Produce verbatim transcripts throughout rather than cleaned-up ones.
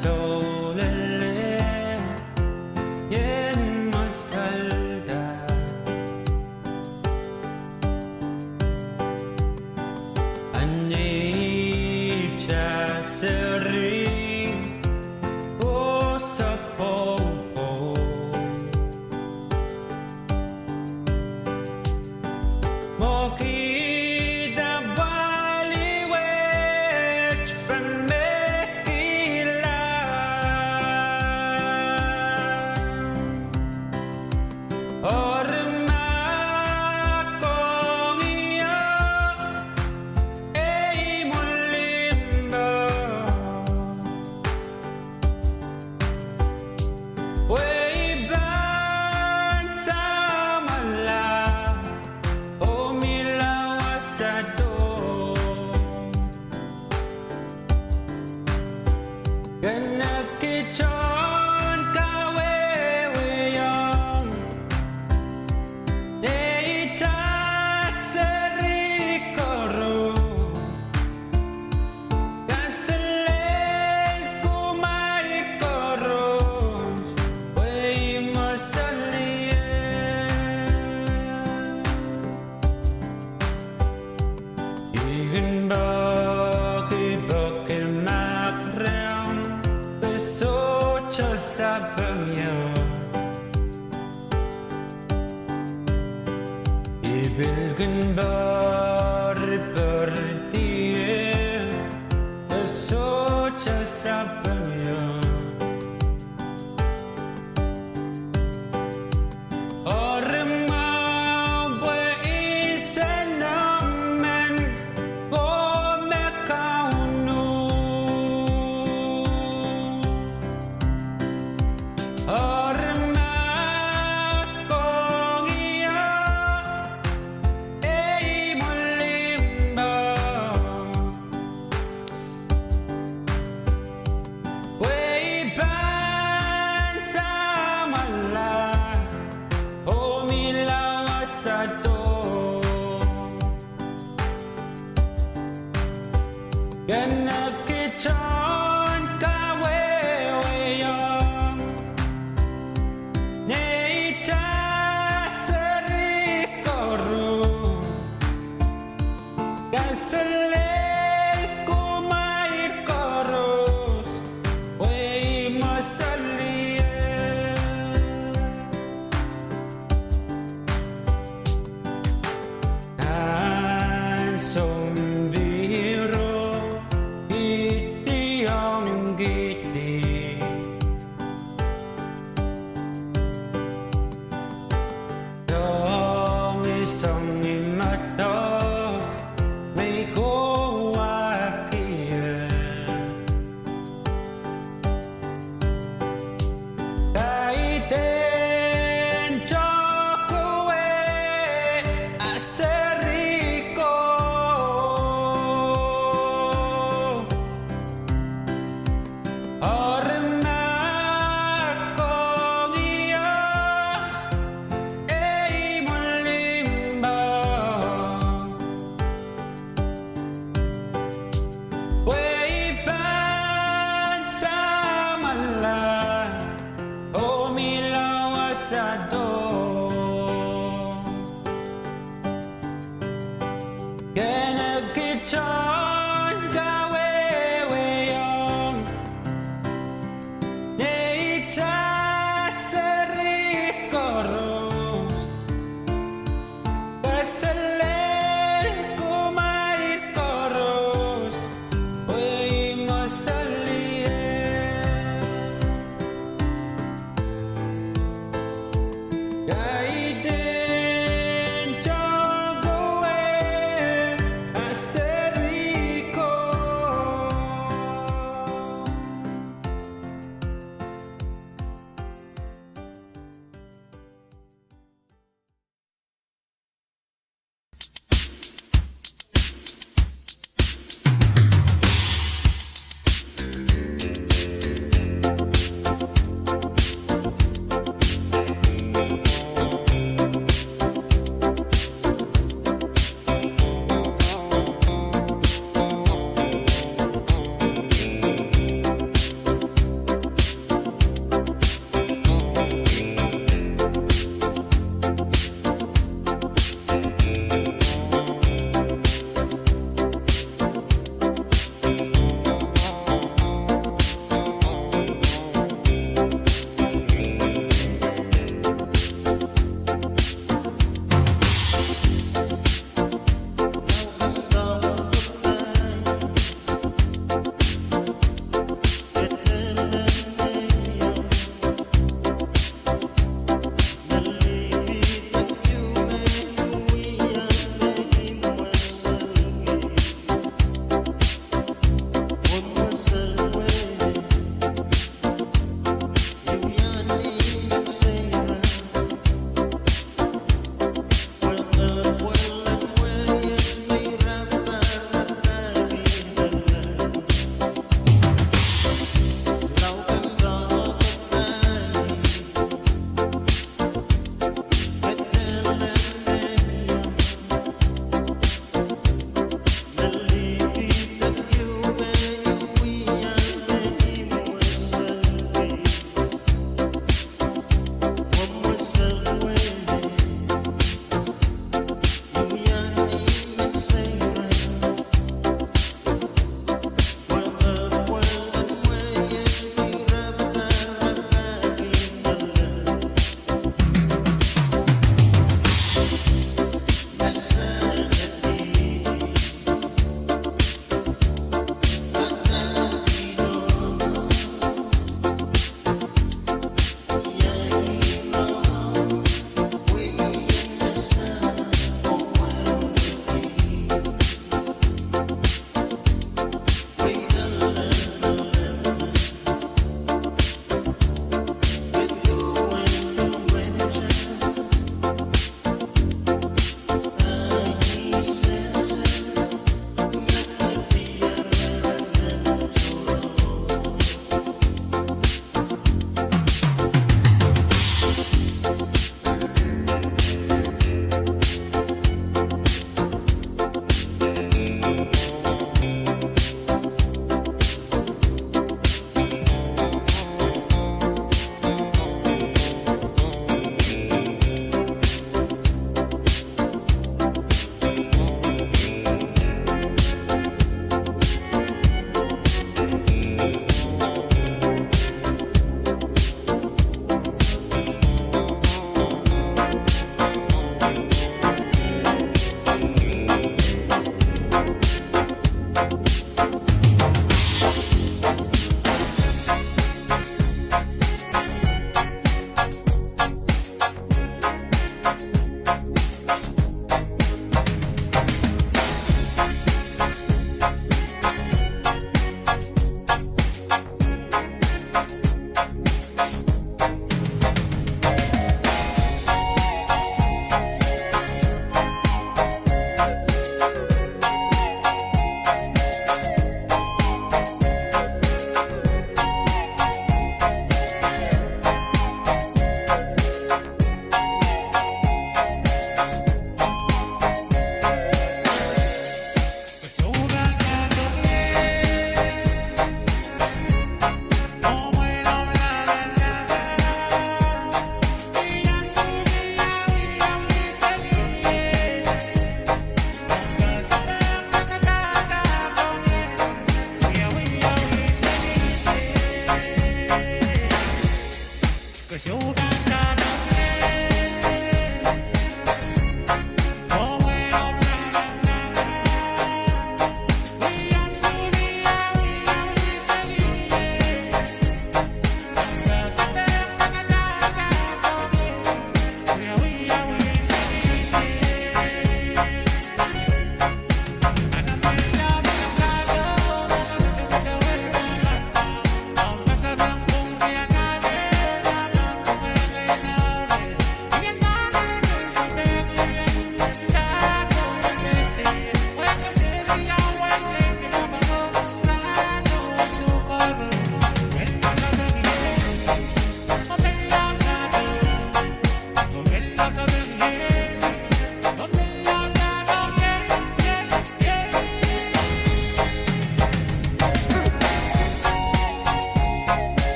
soulele, ien masalda. Anita seri, oh sapopou. Mwo kihda pali wet pahn me kilang. Eri ma kongio ei mwolimpo, pwe I pahn samwala oh mihla wasado. Kene kitail en kawehwehiong neitail seri koaros, kaselel kumwail koaros, pwe I masalie. I kin poakpoake mahk rehmw, pwe sohte sapeng ie. I pil kin poarpoarki ie, pwe sohte sapeng ie. Eri mwahu pwe I sehse emen ko me Kauno. Eri ma kongio ei mwolimpo, pwe I pahn samwala oh mihla wasado. Kene kitail en kawehwehiong neitail seri koaros, kaselel kumwail koaros, pwe I masalie. Nan sounpihro I tiongkihdi, soangen soangen madok me I kohwahki ie. Kaidehn tohkowe a seri ko. Eri ma kongio ei mwolimpo, pwe I pahn samwala oh mihla wasado. Kene kitail en kawehwehiong neitail seri koaros, kaselel kumwail koaros, pwe I masalie. Kaidehn tohkowe a seri ko.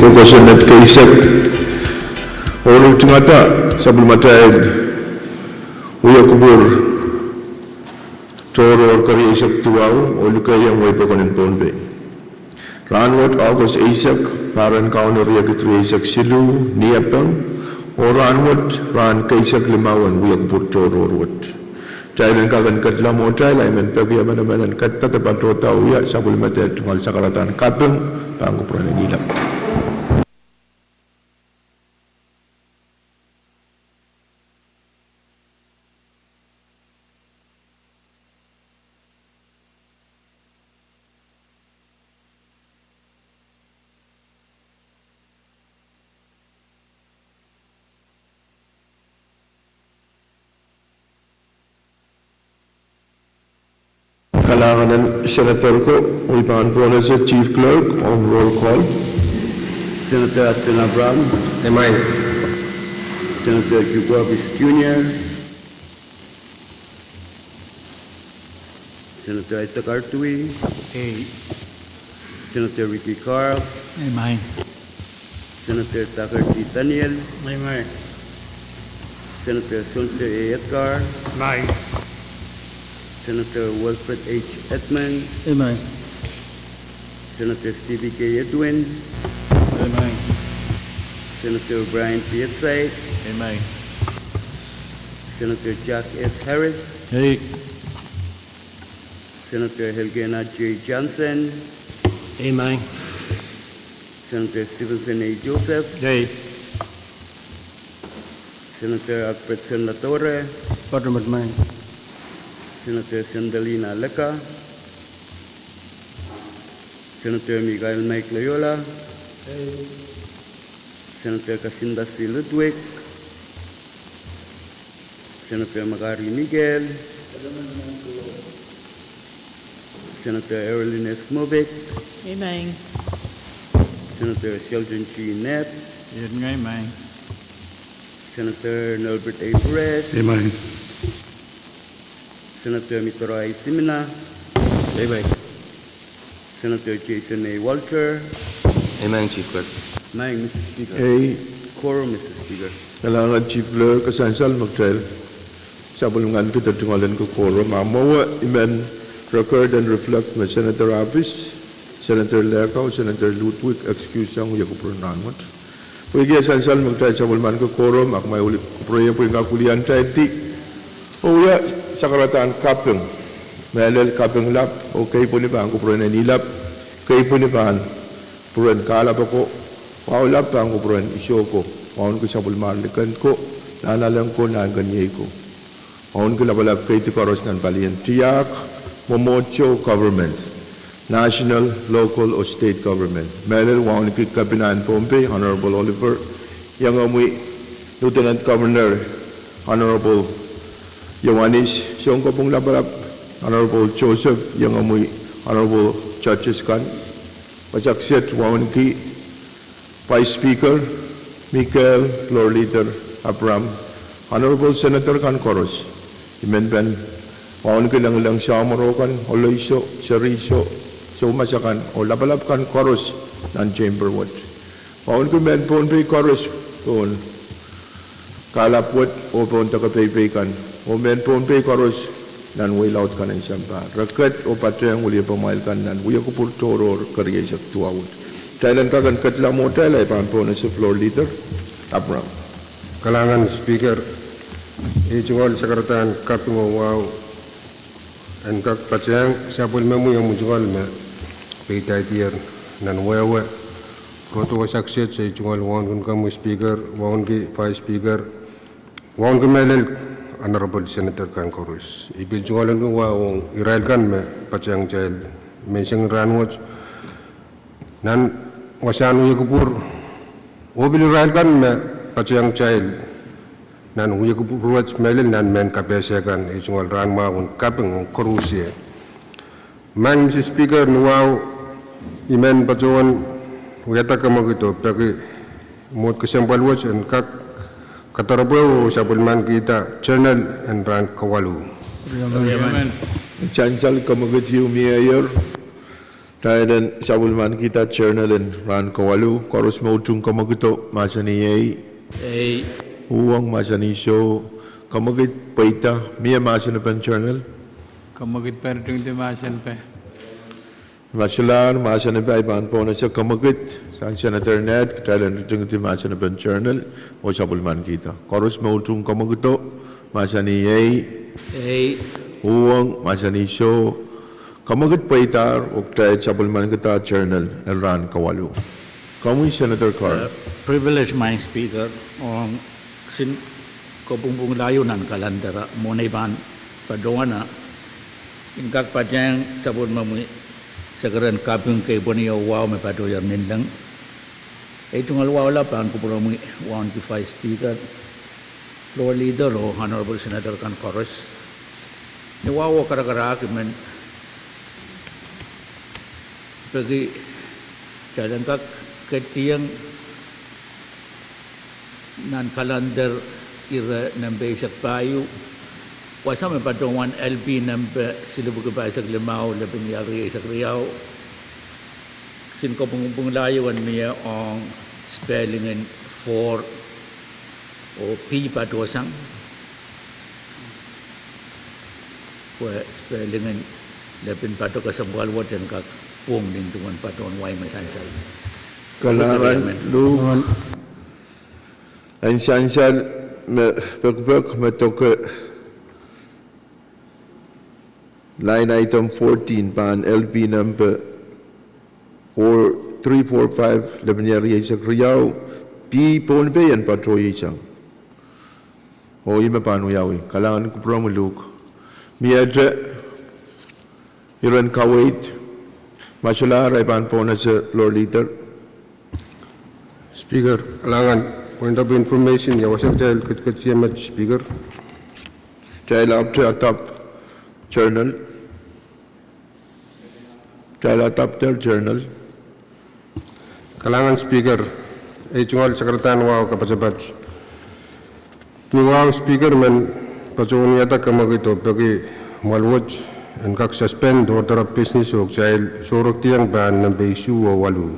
Koko Senate keisek, oh ritingada sapwellimatail wia kupwur tohrohr kerieisek duwau oh lukehiong wehi pokon en Pohnpei. Rahnwet August eisek, pahr en Kauno riekid rieisek siluh, Niepeng, oh rahnwet rahn keisek limau en wia kupwur tohrohr wet. Kitail en kak en ketlahng mwohtail, I men peki emenemen en ketiket de patohda wia sapwellimatail tungoal sakaradahn kaping pahn kupwuren en ilap. Kalahngan en senator ko, I pahn pwonese Chief Clerk ong roll call. Senator Hudson Abraham. Emein. Senator Q Barbis Junior. Senator Isaac Artui. Ei. Senator Ricky Carl. Emein. Senator Tucker T. Daniel. Emein. Senator Spencer A. Edgar. Emein. Senator Wilfred H. Edmund. Emein. Senator Stevie K. Edwin. Emein. Senator Brian Piesait. Emein. Senator Jack S. Harris. Ei. Senator Elkena J. Johnson. Emein. Senator Stevenson A. Joseph. Ei. Senator Alfredson Ladore. Bottom of mind. Senator Sendelina Leka. Senator Michael Mike Loyola. Ei. Senator Kasinda C. Ludwig. Senator Makari Mikael. Senator Erilyn S. Moffitt. Emein. Senator Sheldon G. Knapp. Emein. Senator Norbert A. Perez. Emein. Senator Mitoro I. Simina. Emein. Senator Jason A. Walter. Emein, Chief Clerk. Emein, Mister Speaker. Ei. Quorum, Mister Speaker. Kalahngan Chief Clerk, e sansal me kitail sapwellimaniki tungoal en quorum, a mwowe I men record and reflect me Senator Abis, Senator Leka oh Senator Ludwig excuse sang wia kupwuren rahnwet. Pwehki e sansal me kitail sapwellimaniki quorum, a kumwail kupwurei pwe I en kak wiliandi oh wia sakaradahn kaping. Mehlel kaping lap oh kei pwini pahn kupwuren en ilap, kei pwini pahn kupwuren kahlap ako, wahu lap pahn kupwuren isou ko, wauneki sapwellimar liken ko, nahnalek ko, nahnkeniei ko. Wauneki lapalap keidi koaros nan palien tiahk, mwomwohdiso, government, national, local oh state government. Mehlel wauneki Kepina en Pohnpei, Honorable Oliver Yangomwi, Lieutenant Governor, Honorable Ioanis Sounkohpung Lapalap, Honorable Joseph Yangomwi, Honorable Judges kan, pasakset wauneki Vice Speaker Mikael, Floor Leader Abraham, Honorable Senator kan koaros. I men pahn wauneki lengileng samworo kan, olehiso, serihso, soumas akan oh lapalap kan koaros nan chamber wet. Wauneki mehn Pohnpei koaros pohn kahlap wet oh pohn deke peipei kan, oh mehn Pohnpei koaros nan wehi laud kan en sampah. Re ket oh patehng wiliepamwail kan nan wia kupwur tohrohr kerieisek duwau wet. Kitail en kak en ketla mwohtail, I pahn pwonese Floor Leader Abraham. Kalahngan Speaker, Ei tungoal sakaradahn kaping oh wahu en kak patehng sapwellimomwi omwi tungoal me peidaidier nan wehwe, rohd wasa kiset, ei tungoal wauneki komwi Speaker, wauneki Vice Speaker, wauneki mehlel Honorable Senator kan koaros. I pil tungoal en wahu ong irail kan me patehng kitail menseng rahn wet nan wasahn wia kupwur, oh pil irail kan me patehng kitail nan wia kupwur wet mehlel nan mehn kapehse kan, ei tungoal rahn mwahu en kaping ong koaros ie. Madam Speaker, ni wahu I men patohwan wiahda kamwekid oh peki mwohd kesempwal wet en kak kadaropwe oh sapwellimanikihda journal en rahn kawalu. Sansal kamwekid ieu mieier, kitail en sapwellimanikihda journal en rahn kawalu. Koaros me utung kamwekido mahsanih ei. Uhwong mahsanih soh. Kamwekid pweida, mie mahsen epen journal? Kamwekid pahn ritingdi mahsen pe. Ma solahr mahsen epe, I pahn pohnese kamwekid sang Senator Ned, kitail en ritingdi mahsen epen journal oh sapwellimanikihda. Koaros me utung kamwekido mahsanih ei. Uhwong mahsanih soh. Kamwekid pweidahr oh kitail sapwellimanikihda journal en rahn kawalu. Komwi Senator Carr. Privilege, Madam Speaker, ong kisin kopwungpwungla ieu nan calendar, mwohn ei pahn patohwana, en kak patehng sapwellimomwi sakaradahn kaping kei pwehn ieu wahu me patohier ninleng. Ei tungoal wahu lap pahn kupwuromwi wauneki Vice Speaker, Floor Leader oh Honorable Senator kan koaros. Ni wahu oh karakarahk I men peki kitail en kak ketieng nan calendar ire nempe eisek pahieu, wasa me patohwan L P nempe silipwiki pahisek limau, lepin ial rieisek riau. Kisin kopwungpwungla ieu en mie ong spelling en four oh P patohsang, pwe spelling en lepin patoh kesempwal wet en kak pwung nin duwen patohwan wai me sansal. Kalahngan luhk en sansal me pekipek me doke line item fourteen pahn L P nempe four, three four five, lepin ial rieisek riau, P Pohnpei en patohsang. Oh ih me pahn wiawi. Kalahngan kupwuromwi luhk. Miehte iren kaweid? Ma solahr, I pahn pohnese Floor Leader. Speaker, kalahngan, point of information, ia wasa kitail ketiketier met, Speaker? Kitail ahpwete adopt journal. Kitail adopt journal. Kalahngan Speaker, ei tungoal sakaradahn wahu kapatapat. Ni wahu Speaker men patohwan wiahda kamwekid oh peki mwoahl wet en kak suspend order of business oh kitail sohrek dieng pahn nempe isuh oh waluh.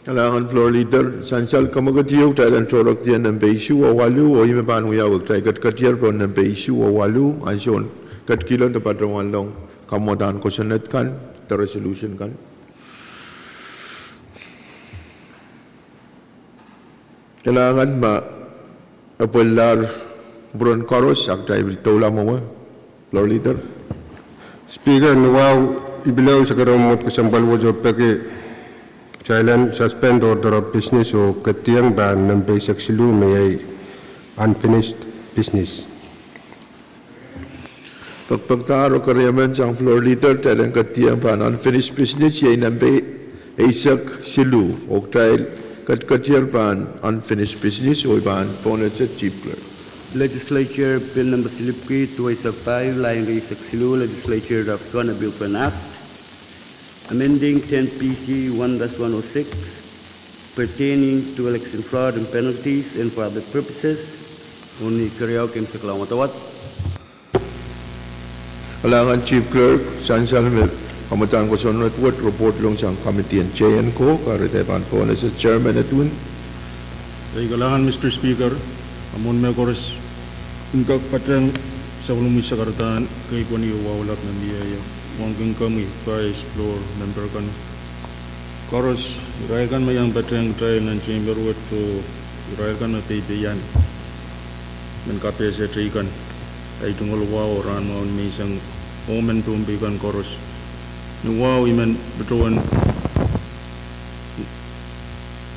Kalahngan Floor Leader, sansal kamwekid ieu, kitail en sohrek dieng nempe isuh oh waluh, oh ih me pahn wiawi, kitail ketiketier pohn nempe isuh oh waluh, ansoun ketikihla de patohwan long kamwadahn kosonned kan de resolution kan. Kalahngan, ma epwelahr kupwuren koaros, a kitail pil doula mwowe, Floor Leader. Speaker, ni wahu I pil ehu sekeromw mwohd kesempwal wet oh peki kitail en suspend order of business oh ketieng pahn nempe eisek siluh me iei unfinished business. Pekipekdahr oh keriemen sang Floor Leader, kitail en ketieng pahn unfinished business, iei nempe eisek siluh, oh kitail ketiketier pahn unfinished business, oh I pahn pohnese Chief Clerk. Legislature Bill nempe silipwiki duweisek pahieu, lain rieisek siluh, Legislature Draft One, a bill for an act amending ten P C one dash one oh six, pertaining to election fraud and penalties and for other purposes. Uni keriau keimwseklahng wadawad. Kalahngan Chief Clerk, sansal me kamwadahn kosonned wet report ong sang committee en J N Coke, kahrehda I pahn pohnese Chairman Edwin. Ei kalahngan Mister Speaker, a mwohn mehkoaros en kak patehng sapwellimomwi sakaradahn kei pwehn ieu wahu lap me mieier, wauneki komwi Vice, Floor, member kan koaros, irail kan me iang patehng kitail nan chamber wet oh irail kan me peipeian. men kapehse teikan, ei tungoal wahu oh rahnmwahu ni menseng, oh mehn Pohnpei kan koaros. Ni wahu I men patohwan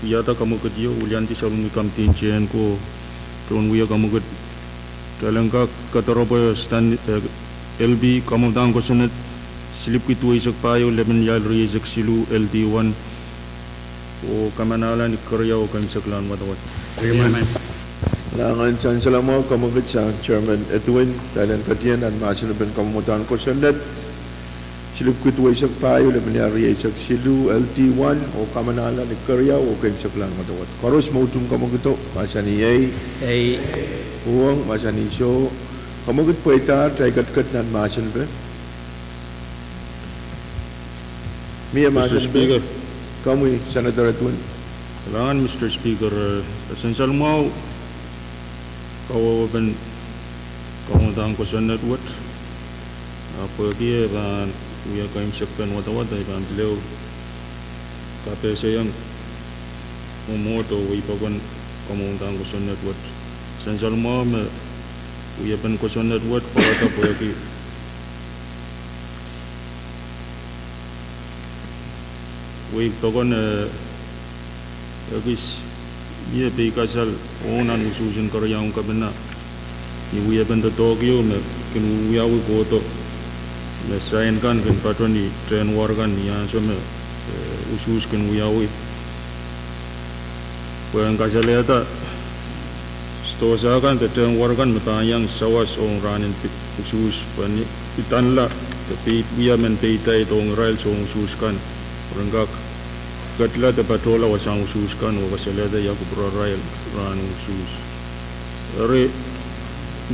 wiahda kamwekid ieu, wiliandi sapwellimomwi Kamidin Teian Ko, tohn wia kamwekid, kitail en kak kadaropwe stan, eh, L P, kamwadahn kosonned, silipwki duweisek pahieu, lepin lel rieisek siluh, L D one, oh kamanahla ni keriau oh keimwseklahn wadawad. Amen. Langan sansalamwahu, kamwekid sang Chairman Edwin, kitail en kadien nan mahsen en kamwadahn kosonned, silipwki duweisek pahieu, lepin lel rieisek siluh, L D one, oh kamanahla ni keriau oh keimwseklahn wadawad. Koaros me utung kamwekido, mahsanih ei. Ei. Uhwong, mahsanih soh. Kamwekid pweidahr, kitail ketiket nan mahsen pe. Mie mahsen pe? Komwi, Senator Edwin. Langan, Mister Speaker, eh, sansalamwahu, kawehwepen kamwadahn kosonned wet, ahpw pwehki e pahn wia keimwsekpen wadawad, I pahn pil kapehsehiong mwomwohd oh wehi pokon kamwadahn kosonned wet. Sansalamwahu me wiepen kosonned wet pwarada pwehki wehi pokon, eh, ekis mie peikasal ong nan usuhs en keriaun kepina. Ni wiepen doadoahk ieu me kin wiawi kohdo, me sain kan kin patohwan ni tehnwar kan ni ansou me, eh, usuhs kin wiawi. Pwehn kasalehda sdohsa kan de tehnwar kan me pahn iang sawas ong rahnen pi-, usuhs, pwehn idanla de pei-, wia men peidait ong irail soun usuhs kan, pwe ren kak ketla de patohla wasahn usuhs kan oh kasalehda ia kupwurarail rahn usuhs. Eri,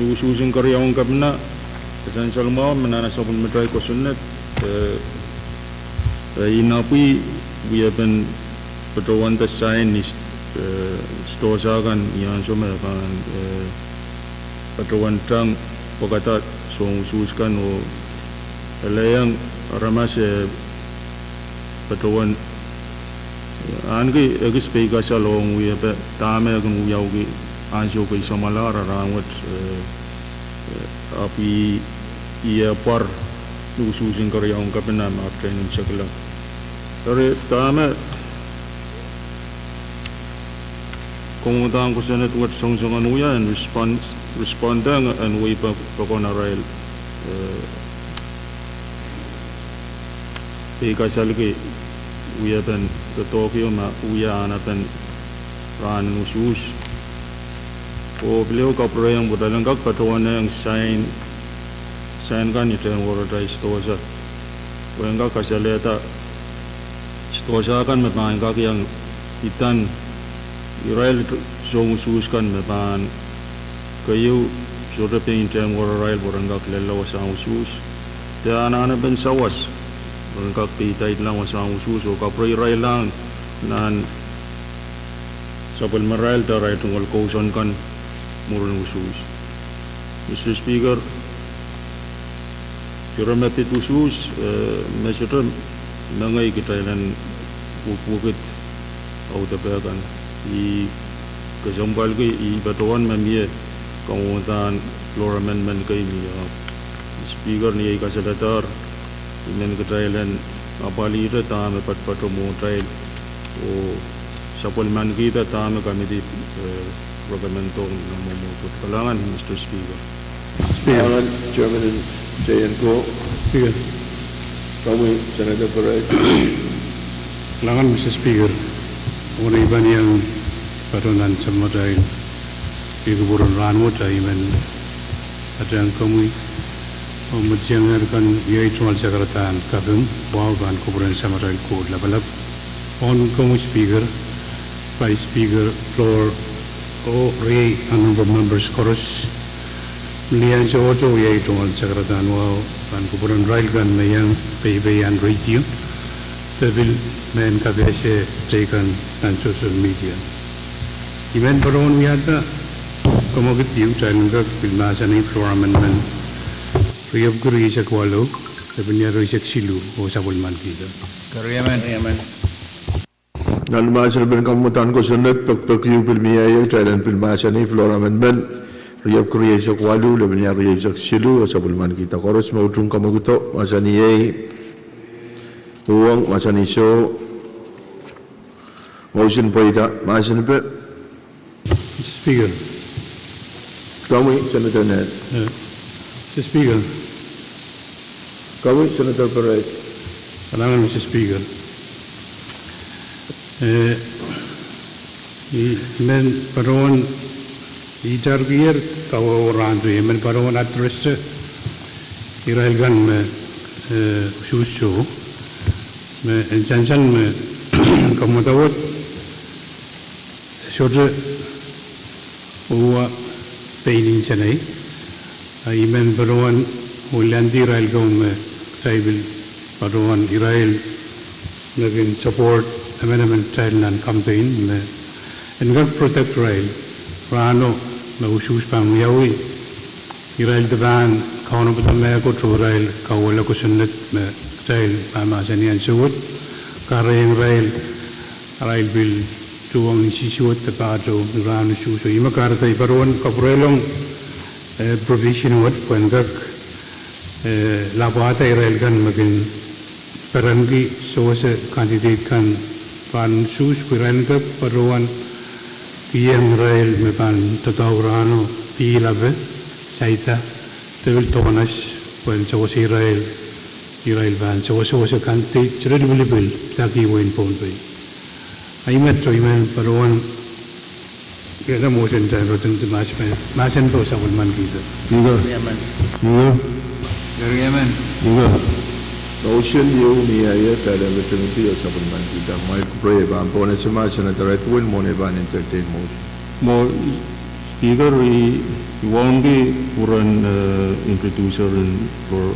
ni usuhs en keriaun kepina, e sansalamwahu me nan sapwellimatail kosonned, eh, eh, inapwi wiepen patohwanda sain ni, eh, sdohsa kan ni ansou me pahn, eh, patohwan tang pwekada soun usuhs kan oh elehiong aramas, eh, patohwan ahneki ekis peikasal ong wiepe dahme e kin wiawi ansou kei samwalahr a rahnwet, eh, eh, ahpw ih, ih e pwar ni usuhs en keriaun kepina me ahpw tein imwisekla. Eri dahme kamwadahn kosonned wet songosong en wia en respond, responding en wehi pokon arail, eh, peikasalki wiepen doadoahk ieu me wia ahnepen rahnen usuhs. Oh pil kapwurehiong pwe kitail en kak patohwanehng sain, sain kan ni tehnwaratail sdohsa, pwe en kak kasalehda sdohsa kan me pahn kak iang idan irail soun usuhs kan me pahn keieu sohte pein tehnwararail pwe ren kak lella wasahn usuhs, de anahnepen sawas, ren kak peidaidlahng wasahn usuhs oh kapwureiraillahng nan sapwellimarail de arail tungoal kousoan kan mwurin usuhs. Mister Speaker, ire me pid usuhs, eh, me sohte mengei kitail en wukid audepe kan. I kesempwalki I patohwan me mie kamwadahn floor amendment kei mie. Speaker, ni ei kasalehdahr, I men kitail en apwalihte dahme patopato mwohtail oh sapwellimanikihda dahme committee, eh, recommend ong nan mwomwohd wet. Kalahngan, Mister Speaker. Kalahngan, Chairman Teian Ko. Speaker. Komwi, Senator Peret. Kalahngan, Mister Speaker. Eri I pahn iang patohwan nan sapwellimatail pwuhk kupwuren rahnwet, I men patohwan komwi, oh me tiengeder kan, iei tungoal sakaradahn kaping, wahu pahn kupwuren Samatail Koht Lapalap. Ong komwi Speaker, Vice Speaker, floor, oh riei honorable members koaros. Ni ansou towe iei tungoal sakaradahn wahu pahn kupwuren irail kan me iang peipeian radio, de pil mehn kapehse teikan nan social media. I men patohwan wiahda kamwekid ieu, kitail en kak pil mahsanih floor amendment riepwiki rieisek waluh, lepin lel rieisek siluh, oh sapwellimankihda. Nan mahsen en kamwadahn kosonned, pekpek ieu pil mie ie, kitail en pil mahsanih floor amendment Riepwuki rieisek waluh, lepin wia rieisek siluh, oh sapwellimanikihda koaros me utung kamwekid, mahsanih iei, uhwong, mahsanih soh, motion pweida, mahsen pwe. Mister Speaker. Komwi, Senator Ned. Eh, Mister Speaker. Komwi, Senator Perez. Kalahngan, Mister Speaker. Eh, I, I men patohwan, I tarkier kawehwe rahnwet, I men patohwan address irail kan me, eh, usuhs soh, me e sansal me kamwekid wet sohte uwa pein insenei. A I men patohwan, oh landi irail kan me kitail pil patohwan irail me kin support emenemen kitail nan campaign me en kak protect irail rahno me usuhs pahn wiawi. Irail de pahn kaunopada mehkot oh irail kauwehla kosonned me kitail pahn mahsanih ansou wet, kahrehiong irail, irail pil tuhwong insensuwed de pahtou ni rahn usuhs. Ih me kahrehda I patohwan kapwurelong, eh, provision wet pwehn kak, eh, lapwada irail kan me kin perenki sewese candidate kan rahn usuhs, pwe irail en kak patohwan kihong irail me pahn doadoahk rahno pihl ape, saida, de pil donors, pwehn sewese irail, irail pahn sewesewese candidate sohte lipilipil, pidaki wehin Pohnpei. A I met, I men patohwan, iei motion time, roten di mahs-, mahsen pwe sapwellimanikihda. Speaker. Speaker. Speaker. Motion ieu mie, iei pahn roten di oh sapwellimanikihda. Mwail kupwure pahn pwonese ma Senator Edwin mwohn e pahn entertain motion. Mwo, Speaker, I, I wauneki kupwuren, eh, introducer en floor,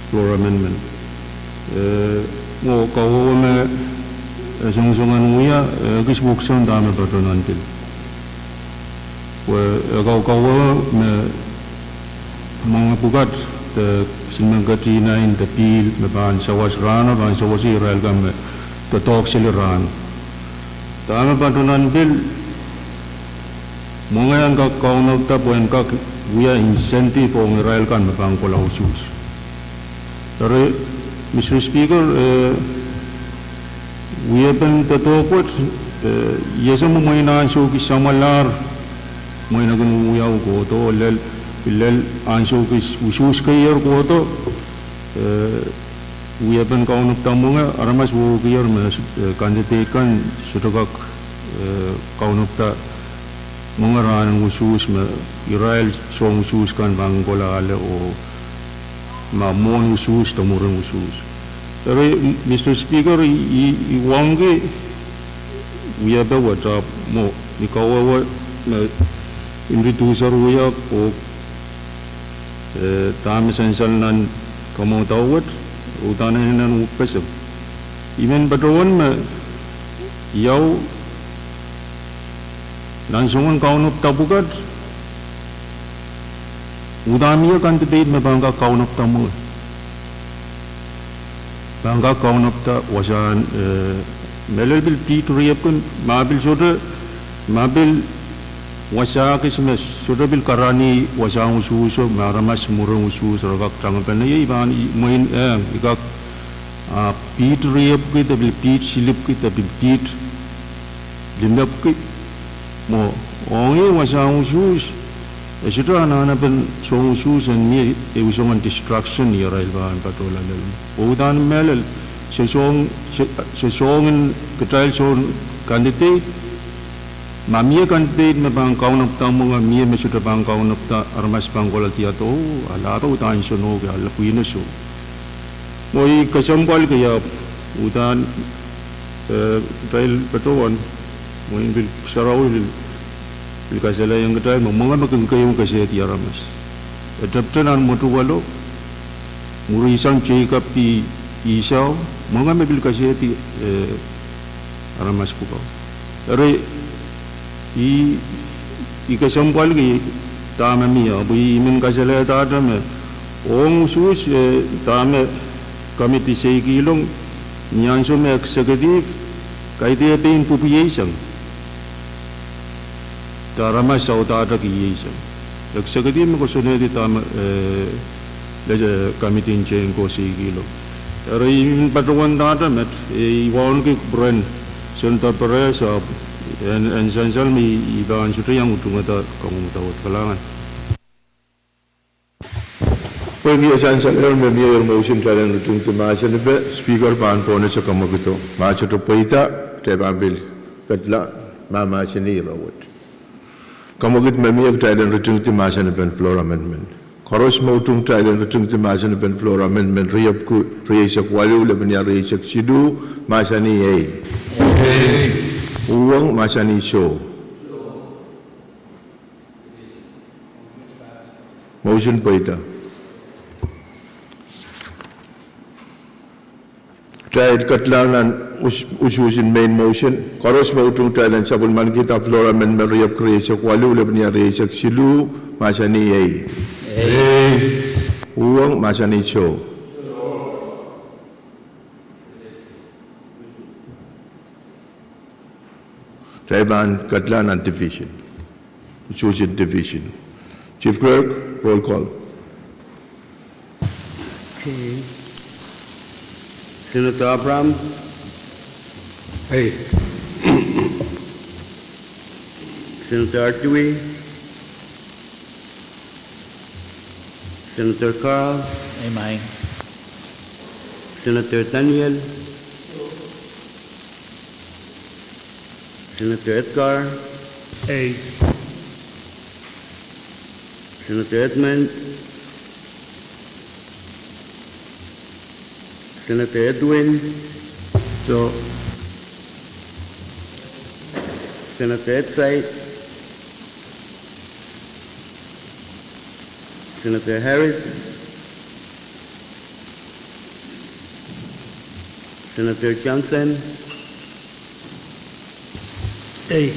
floor amendment. Eh, mwo kawehwe me, eh, songosong en wia, eh, kis wukson dahme patohwan pil. Pwe, eh, kau-, kawehwe me mwenge pwukat de kisin men ketin ain de pihl me pahn sawas rahno, pahn sewese irail kan me doadoahk seli rahno. Dahme patohwan pil, mwenge en kak kaunopada pwehn kak wia incentive ong irail kan me pahn kohla usuhs. Eri, Mister Speaker, eh, wiepen doadoahk wet, eh, I ese me mwein ansou kis samwalahr, mwein e kin wiawi kohdo, lel, lel ansou kis usuhs keier kohdo, eh, wiepen kaunopada mwenge, aramas wehwehkier me, eh, candidate kan sohte kak, eh, kaunopada mwenge rahnen usuhs me irail soahng usuhs kan pahn kohla ale oh ma mwohn usuhs de mwurin usuhs. Eri, Mister Speaker, I, I, I wauneki wiepe wet ahpw mwo I kawehwe me introducer wia oh, eh, dahme sansal nan kamwekid wet, udahn inenen uhpeseng. I men patohwan me iau nan soangen kaunopada pwukat, udahn mie candidate me pahn kak kaunopada mwenge. Pahn kak kaunopada wasahn, eh, mehlel pil piht riepwuki, ma pil sohte, ma pil wasa kis me sohte pil karanih wasahn usuhso, me aramas mwurin usuhs re kak tangepeneiei, pahn I mwein, eh, I kak, ah, piht riepwuki de pil piht silipwki de pil piht limepwuki. Mwo, ong wasahn usuhs, e sohte anahnepen soahng usuhs en mie ehu soangen distraction ni arail pahn patohla lel. Oh udahn mehlel, se soahng, se, se soangen kitail soangen candidate, ma mie candidate me pahn kaunopada mwenge, mie me sohte pahn kaunopada, aramas pahn kohla diado, oh, a lahpo udahn soangen, oh, ke ale pwihn e soh. Mwo I kesempwalki ahpw udahn, eh, kitail patohwan, mwein pil sarawi pil, pil kasalehiong kitail me mwenge me kin keieu kesehdi aramas. E tepte nan mwetuwelo, mwurin sang Jacob P. Esau, mwenge me pil kesehdi, eh, aramas pwukat. Eri, I, I kesempwalki dahme mie, ahpw I men kasalehdahte me ong usuhs, eh, dahme committee seikihlong, ni ansou me executive kaidehn pein pwupwieisang de aramas saudahte kieisang. Executive me koasoanehdi dahme, eh, lel, eh, committee en koasoikihla. Eri I men patohwan dahte met, eh, I wauneki kupwuren Senator Perez, ah, en, en sansal me I pahn sohte iang utungada kamwomwada wet. Kalahngan. Pwehki e sansal ehr me mie ehr motion kitail en ritingdi mahsanipe, Speaker pahn pwonese kamwekid. Ma sohte pweida, kitail pahn pil kedla, ma mahsanih ire wet. Kamwekid me mie kitail en ritingdi mahsanipen floor amendment. Koaros me utung kitail en ritingdi mahsanipen floor amendment riepwiki rieisek waluh, lepenia rieisek siluh, mahsanih ei. Ei. Uhwong, mahsanih soh. Motion pweida. Kitail kedla nan us-, usuhs en main motion. Koaros me utung kitail en sapwellimanikihda floor amendment riepwiki rieisek waluh, lepenia rieisek siluh, mahsanih ei. Ei. Uhwong, mahsanih soh. Kitail pahn kedla nan division. Usuhs en division. Chief Clerk, roll call. Okay. Senator Abraham. Ei. Senator Artui. Senator Carl. Ei, maing. Senator Daniel. Senator Edgar. Ei. Senator Edmund. Senator Edwin. Soh. Senator Edsait. Senator Harris. Senator Johnson. Ei.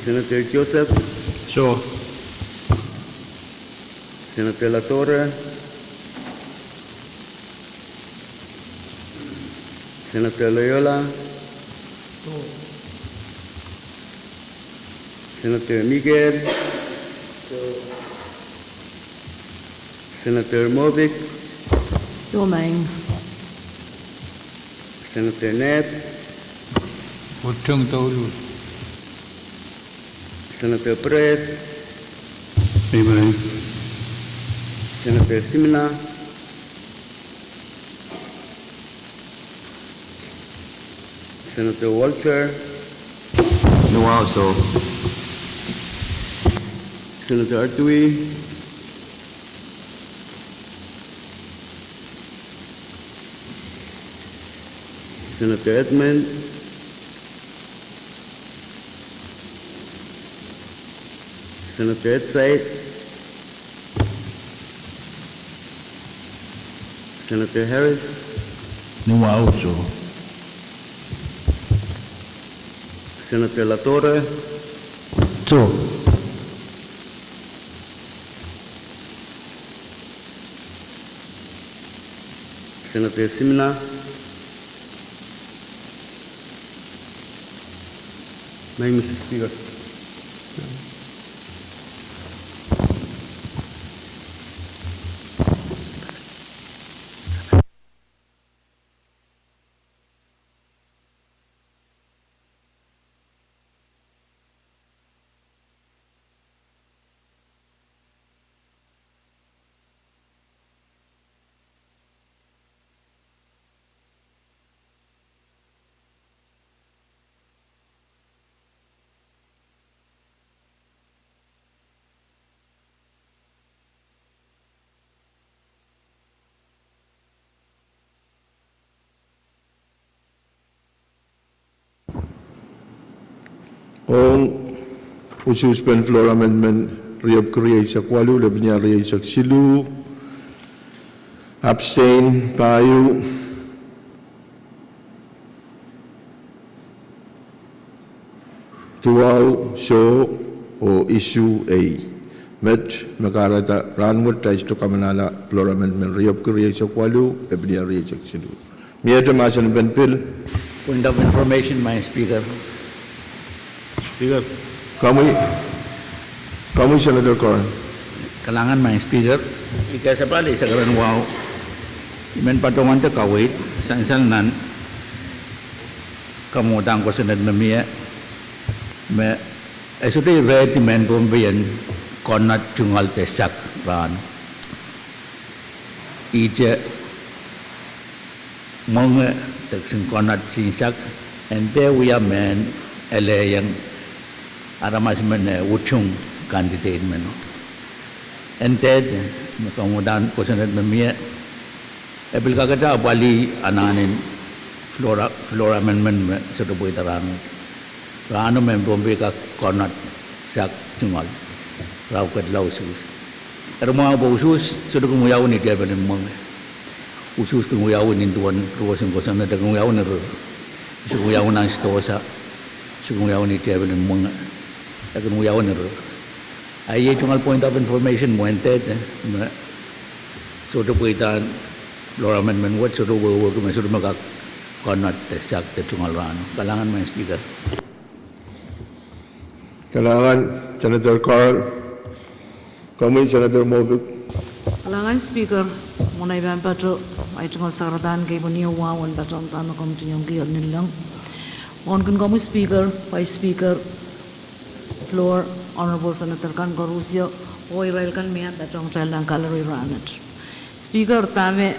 Senator Joseph. Soh. Senator LaTorre. Senator Loyola. Soh. Senator Mikel. Soh. Senator Moffitt. Soh, maing. Senator Ned. Utung douluhl. Senator Perez. Ei, maing. Senator Simina. Senator Walter. Ni wahu soh. Senator Artui. Senator Edmund. Senator Edsait. Senator Harris. Ni wahu soh. Senator LaTorre. Soh. Senator Simina. Maing, Mister Speaker. Ong usuhspen floor amendment riepwiki rieisek waluh, lepenia rieisek siluh, abstain pahieu, duwau soh, oh isuh ei. Met me kahrehda rahnwet kitail sohte kamanahla floor amendment riepwiki rieisek waluh, lepenia rieisek siluh. Miehte mahsen en pil. Point of information, Madam Speaker. Speaker. Komwi. Komwi Senator Curran. Kalahngan Madam Speaker, I kesempwal eisek ren wahu, I men patohwante kaweid sansal nan kamwadang kosonned me mie, me e sohte irehdi mehn Pohnpei en konehng tungoal de sak rahno. Ihte mwenge de kisin konehng kisin sak, en dehr wia mehn elehieng aramas men eh utung candidate men. En dehr, me kamwadang kosonned me mie, e pil kakete apwalih anahnen floor, floor amendment me sohte pweida rahno. Rahno mehn Pohnpei kak konehng sak tungoal, rahu ketla usuhs. Eri mwahu pwe usuhs sohte kin wiawi ni tepel en mwenge. Usuhs kin wiawi ni duwen ruwesin kosonned, e kin wiawi ni rir. Sohte wiawi nan sidohsa, sohte kin wiawi ni tepel en mwenge. E kin wiawi ni rir. A iei tungoal point of information mwo en dehr, me sohte pweida floor amendment wet, sohte wehwehki me sohte me kak konehng de sak de tungoal rahno. Kalahngan Madam Speaker. Kalahngan Senator Curran. Komwi Senator Mopic. Kalahngan Speaker, mwohn ei pahn patoh, ei tungoal saradan kei pwenieu wahu en patohwanda me komw tungoal kier nilong. Mwohn kin komwi Speaker, Vice Speaker, floor, Honorable Senator kan koarusie, oh irail kan me pahn patohng kitail nan gallery rahnwet. Speaker, dahme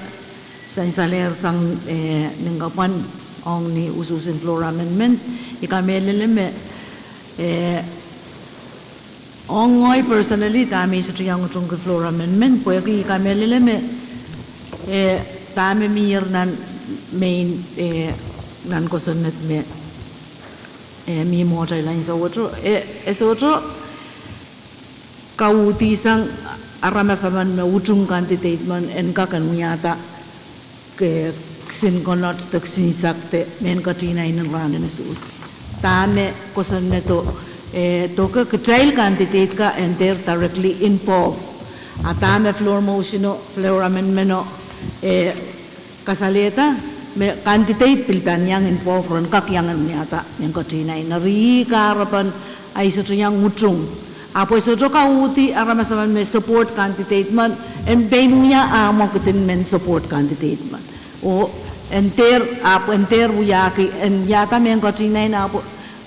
sansalehr sang eh nin kapwan ong ni usuhs en floor amendment, I kamehlele me eh ong ngehi personally dahme I sohte iang utungki floor amendment pwehki I kamehlele me eh dahme mier nan main eh nan kosonned me eh mih mwohtail ansou wet, eh e sohte kauhdi sang aramas emen me utung candidate men en kak en wiahda kisin konehng de kisin sak de mehn katihnain en rahnen usuhs. Dahme kosonnedo eh doke kitail candidate ka en dehr directly involve. A dahme floor motion o, floor amendment o eh kasalehda me candidate pil pahn iang involve ren kak iang en wiahda mehn katihnain. Eri kahrepen ei sohte iang utung. Ahpw e sohte kauhdi aramas emen me support candidate men en pein wia ahmw kidin men support candidate men. Oh en dehr, ahpw en dehr wiahki en wiahda mehn katihnain, ahpw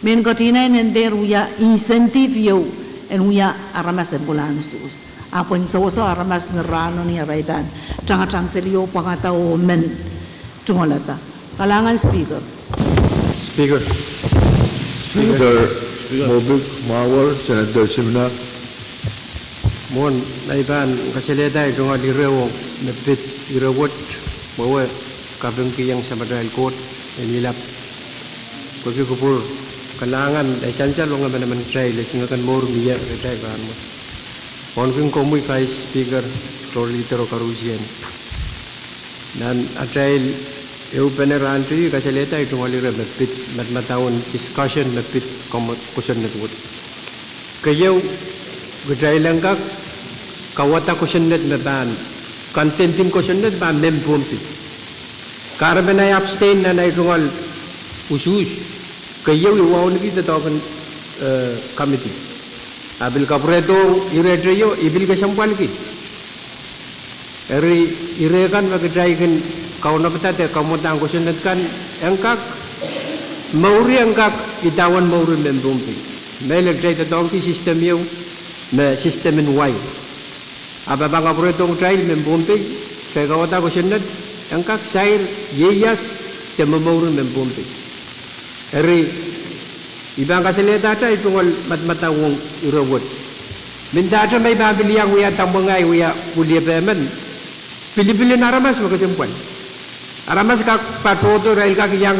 mehn katihnain en dehr wia incentive ieu en wia aramas en kolahng usuhs. Ahpw en sewese aramas ni rahno ni arail pahn tangatang seli oh pwangada oh men tungoalada. Kalahngan Speaker. Speaker. Senator Mopic, Mawar, Senator Simna. Mwohn ei pahn kasalehda ei tungoal ire wet me pid, ire wet, wehwe kapingkihong Samatail Koht en ilap. Pwehki kupwur kalahngan, e sansal ong emenemen kitail, e singek en mour mie rehtail rahnwet. Mwohn kin komwi Vice Speaker, floor leader o koarusie. Nan atail ehupene rahnwet I kasalehda ei tungoal ire me pid, madamadau en discussion me pid komw kosonned wet. Keieu, kitail en kak kauwada kosonned me pahn, content en kosonned pahn mehn Pohnpei. Kahrepen ei abstain nan ei tungoal usuhs, keieu I wauneki doadoahk en committee. A pil kapwurehdohng irehte io, I pil kesempwalki. Eri ire kan me kitail kin kaunopada de kamwadang kosonned kan en kak, mouri en kak idawehn mour en mehn Pohnpei. Mehlel kitail doadoahngki system ieu me system en wai. Ahpw e pahn kapwurehdohng kitail mehn Pohnpei, kitail kauwada kosonned en kak sair ieias de momour en mehn Pohnpei. Eri I pahn kasalehdahte ei tungoal madamadau ong ire wet. Mendahte me I pahn pil iang wia tamwengai wia weliepe men, pilipil en aramas me kesempwal. Aramas kak patohdo, irail kak iang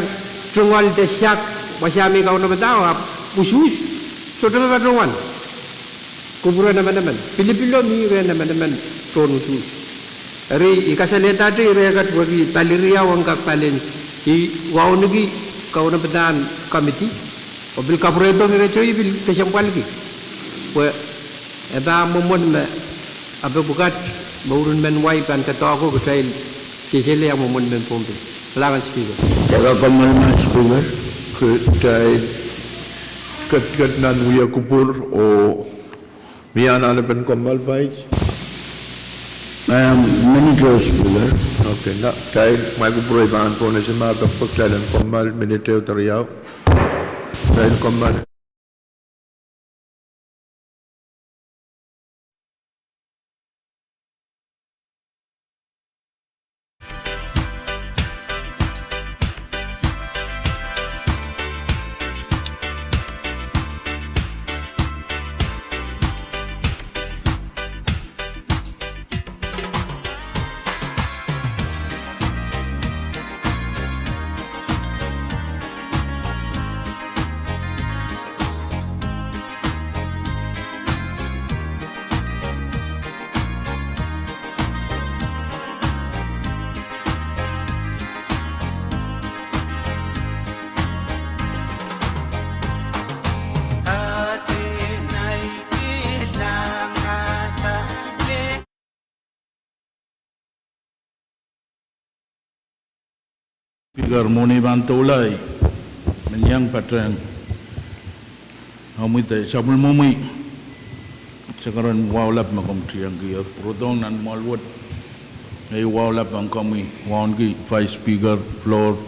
tungoal de sak, wasa me I kaunopadao, ahpw usuhs sohte me patohwan. Kupwuren emenemen, pilipilo mih rehn emenemen tohn usuhs. Eri I kasalehdahte ire kat pwehki pali riau en kak balance. I wauneki kaunopadahn committee oh pil kapwurehdohng irehte I pil kesempwalki, pwe e pahn mwomwen me ape pwukat mour en mehn wai pahn doadoahko kitail sehsehla iang mwomwen mehn Pohnpei. Kalahngan Speaker. Kalahngan Speaker, kitail ketiket nan wia kupwur oh Mie anahnepen kommoal, Vice? I am minute, Speaker. Okay, na, kitail, mwail kupwure pahn pwonese ma pekpek, kitail en kommoal minute ehu de riau. Kitail kommoal. Speaker, mwohni pahn doula, I men iang patehng omwi de sapwellimomwi se keren wahu lap me komw tiengkier. Pwurodohng nan mwoahl wet, me I wahu lap ong komwi, wauneki Vice Speaker, floor,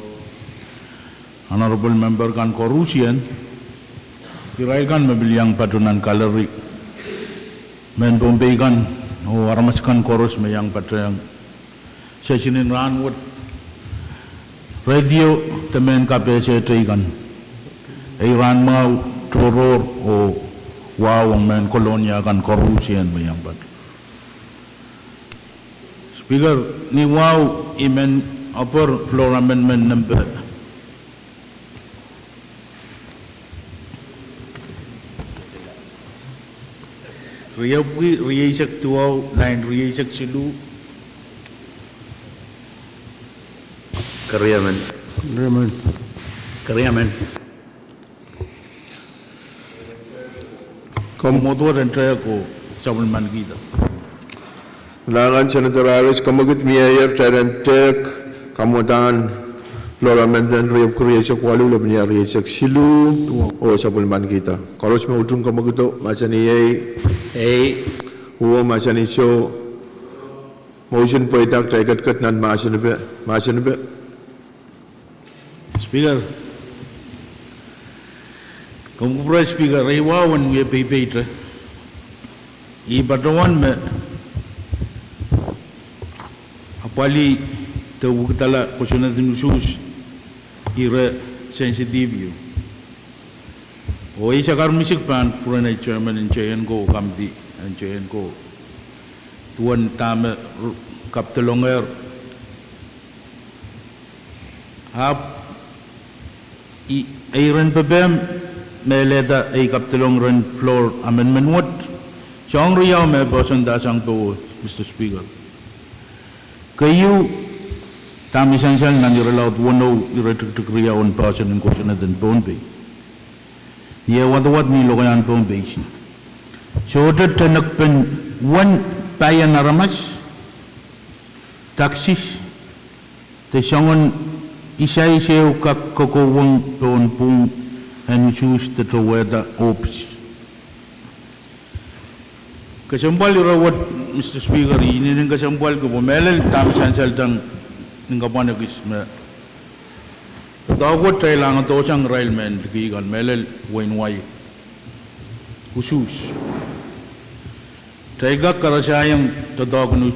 honorable member kan koarusie, irail kan me pil iang pato nan gallery, mehn Pohnpei kan, oh aramas kan koaros me iang patehng session en rahn wet, radio de mehn kapehse teikan kan. Ei rahn mwahu tohrohr oh wahu ong mehn Kolonia kan koarusie me iang pato. Speaker, ni wahu I men offer floor amendment nempe riepwiki rieisek duwau, lain rieisek siluh. Keriemen. Keriemen. Keriemen. Komw mwohd wet en tehk oh sapwellimanikihda. Nan akan Senator Harris, komwekid mieier, kitail en tehk kamwadahn floor amendment riepwiki rieisek waluh, lepin rieisek siluh, oh sapwellimanikihda. Koaros me utung komwekido, mahsanih ei. Ei. Uwo, mahsanih soh. Motion pweida, kitail ketiket nan mahsanipe, mahsanipe. Speaker, komw kupwure Speaker, ei wahu en wie peipeite. I patohwan me apwalih de wekidala kosonned en usuhs ire sensitive ehu. Oh ei sakar misik pahn kupwuren ei chairman en J N ko, committee en J N ko, duwen dahme kapidolongehr. Ahpw ei iren pepehm me elehda ei kapidolong iren floor amendment wet, soahng riau me poahsoandahsang powe, Mister Speaker. Keieu, dahme I sansal nan irelaud weneu, iretikitik riau en poahsoan en kosonned en Pohnpei, ni eh wadawad ni lokaiahn Pohnpei, sohte tenekpen uwen paien aramas, taxes, de soangen isais ehu kak kokouweng pohn pwung en usuhs de towehda ohpis. Kesempwal ire wet, Mister Speaker, I inenen kesempwalki pwe mehlel dahme I sansalda ni kapwan ekis me doadoahk wet kitail angodohsang irail mehn liki kan, mehlel wehin wai, usuhs. Kitail kak karasaiong doadoahk en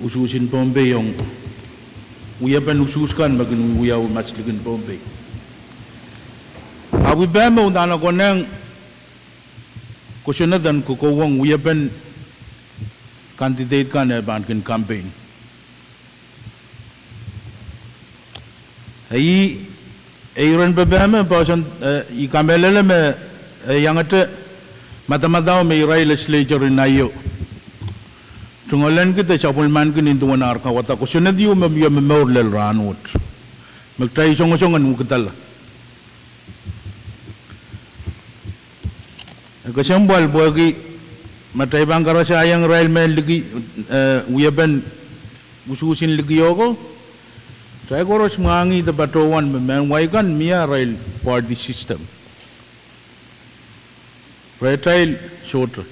usuhs en Pohnpei ong wiepen usuhs kan me kin wiawi maslikin Pohnpei. Ahpw I pehm me udahn konehng kosonned en kokouweng wiepen candidate kan eh pahn kin campaign. Ei, ei iren pepehm me poahsoan, eh, I kamehlele me, eh, iangete madamadau me irail legislature en aio tungoalenki de sapwellimanki nin duwen ar kauwada kosonned ehu me mie momour lel rahn wet, me kitail songosong en wekidala. E kesempwal pwehki ma kitail pahn karasaiong irail mehn liki, eh, wiepen usuhs en likioko, kitail koaros mwahngih de patohwan me mehn wai kan mie arail party system, rehtail sohte.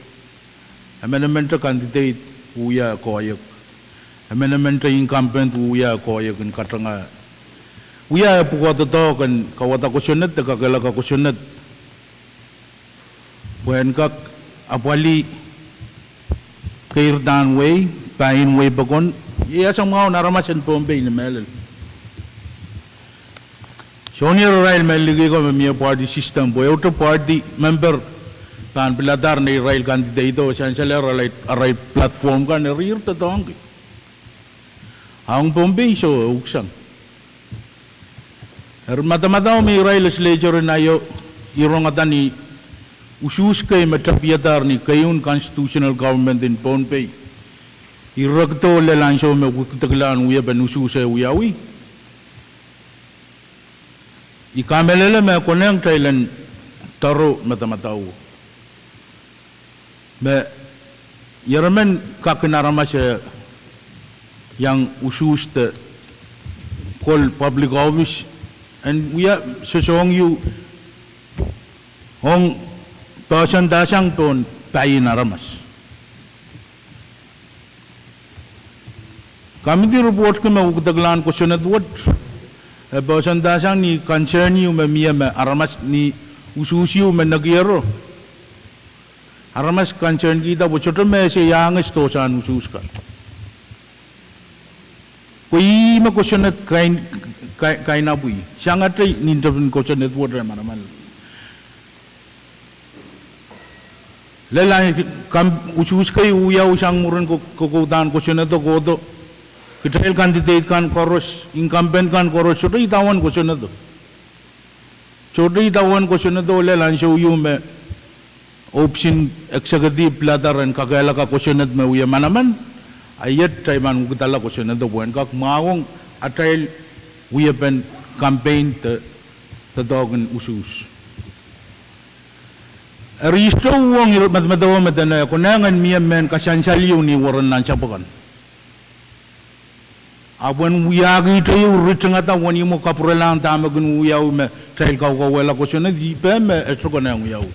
Emenemente candidate wia koahiek. Emenemente incumbent wia koahiek en katengehda, wia pwukoa doadoahk en kauwada kosonned de kakehlaka kosonned pwehn kak apwalih keirdahn wehi, pahin wehi pokon, iei ese mwahu en aramas en Pohnpei ni mehlel. Soangen irail me likih ko me mie party system, pwe ehute party member pahn piladahr neirail candidate oh sansalehr arail platform kan, eri irail doadoahngki. A ong Pohnpei soh, e uksang. Eri madamadau me irail legislature en aio irongada ni usuhs kei me tapihadahr ni keieun constitutional government en Pohnpei, irail rehkihdo lel ansou me wekidekla en wiepen usuhs e wiawi. I kamehlele me e konehng kitail en doaro madamadau me ieremen kak en aramas e iang usuhs de kol public office en wia sosohng ieu ong poahsoandasang pohn paien aramas. Committee report ki me wekideklahn kosonned wet, e poahsoandasang ni concern ieu me mie me aramas ni usuhs ieu me nekiero, aramas concern kihda pwe sohte me ese iang e sidohsang usuhs kan. Pwe ih me kosonned kain, kain, kainapwi sangete ni tepin kosonned wet e manaman. Lel a, kam, usuhs kei wiawi sang mwurin ko, kokoudahn kosonnedo kohdo, kitail candidate kan koaros, incumbent kan koaros, sohte idawehn kosonnedo. Sohte idawehn kosonnedo lel ansou ieu me ohpis en executive piladahr en kakehlaka kosonned me wie manaman, a iet kitail pahn wekidala kosonnedo pwehn kak mwahuwong atail wiepen campaign de doadoahk en usuhs. Eri I sohte uhwong medemedewe me dene e konehng en mie mehn kasansal ieu ni weren nan sapwe kan. Ahpw en wiahkihte ieu ritingada wenihmwo kapwurelahng dahme kin wiawi me kitail kaukauwehla kosonned, I pehm me e sohte konehng wiawi.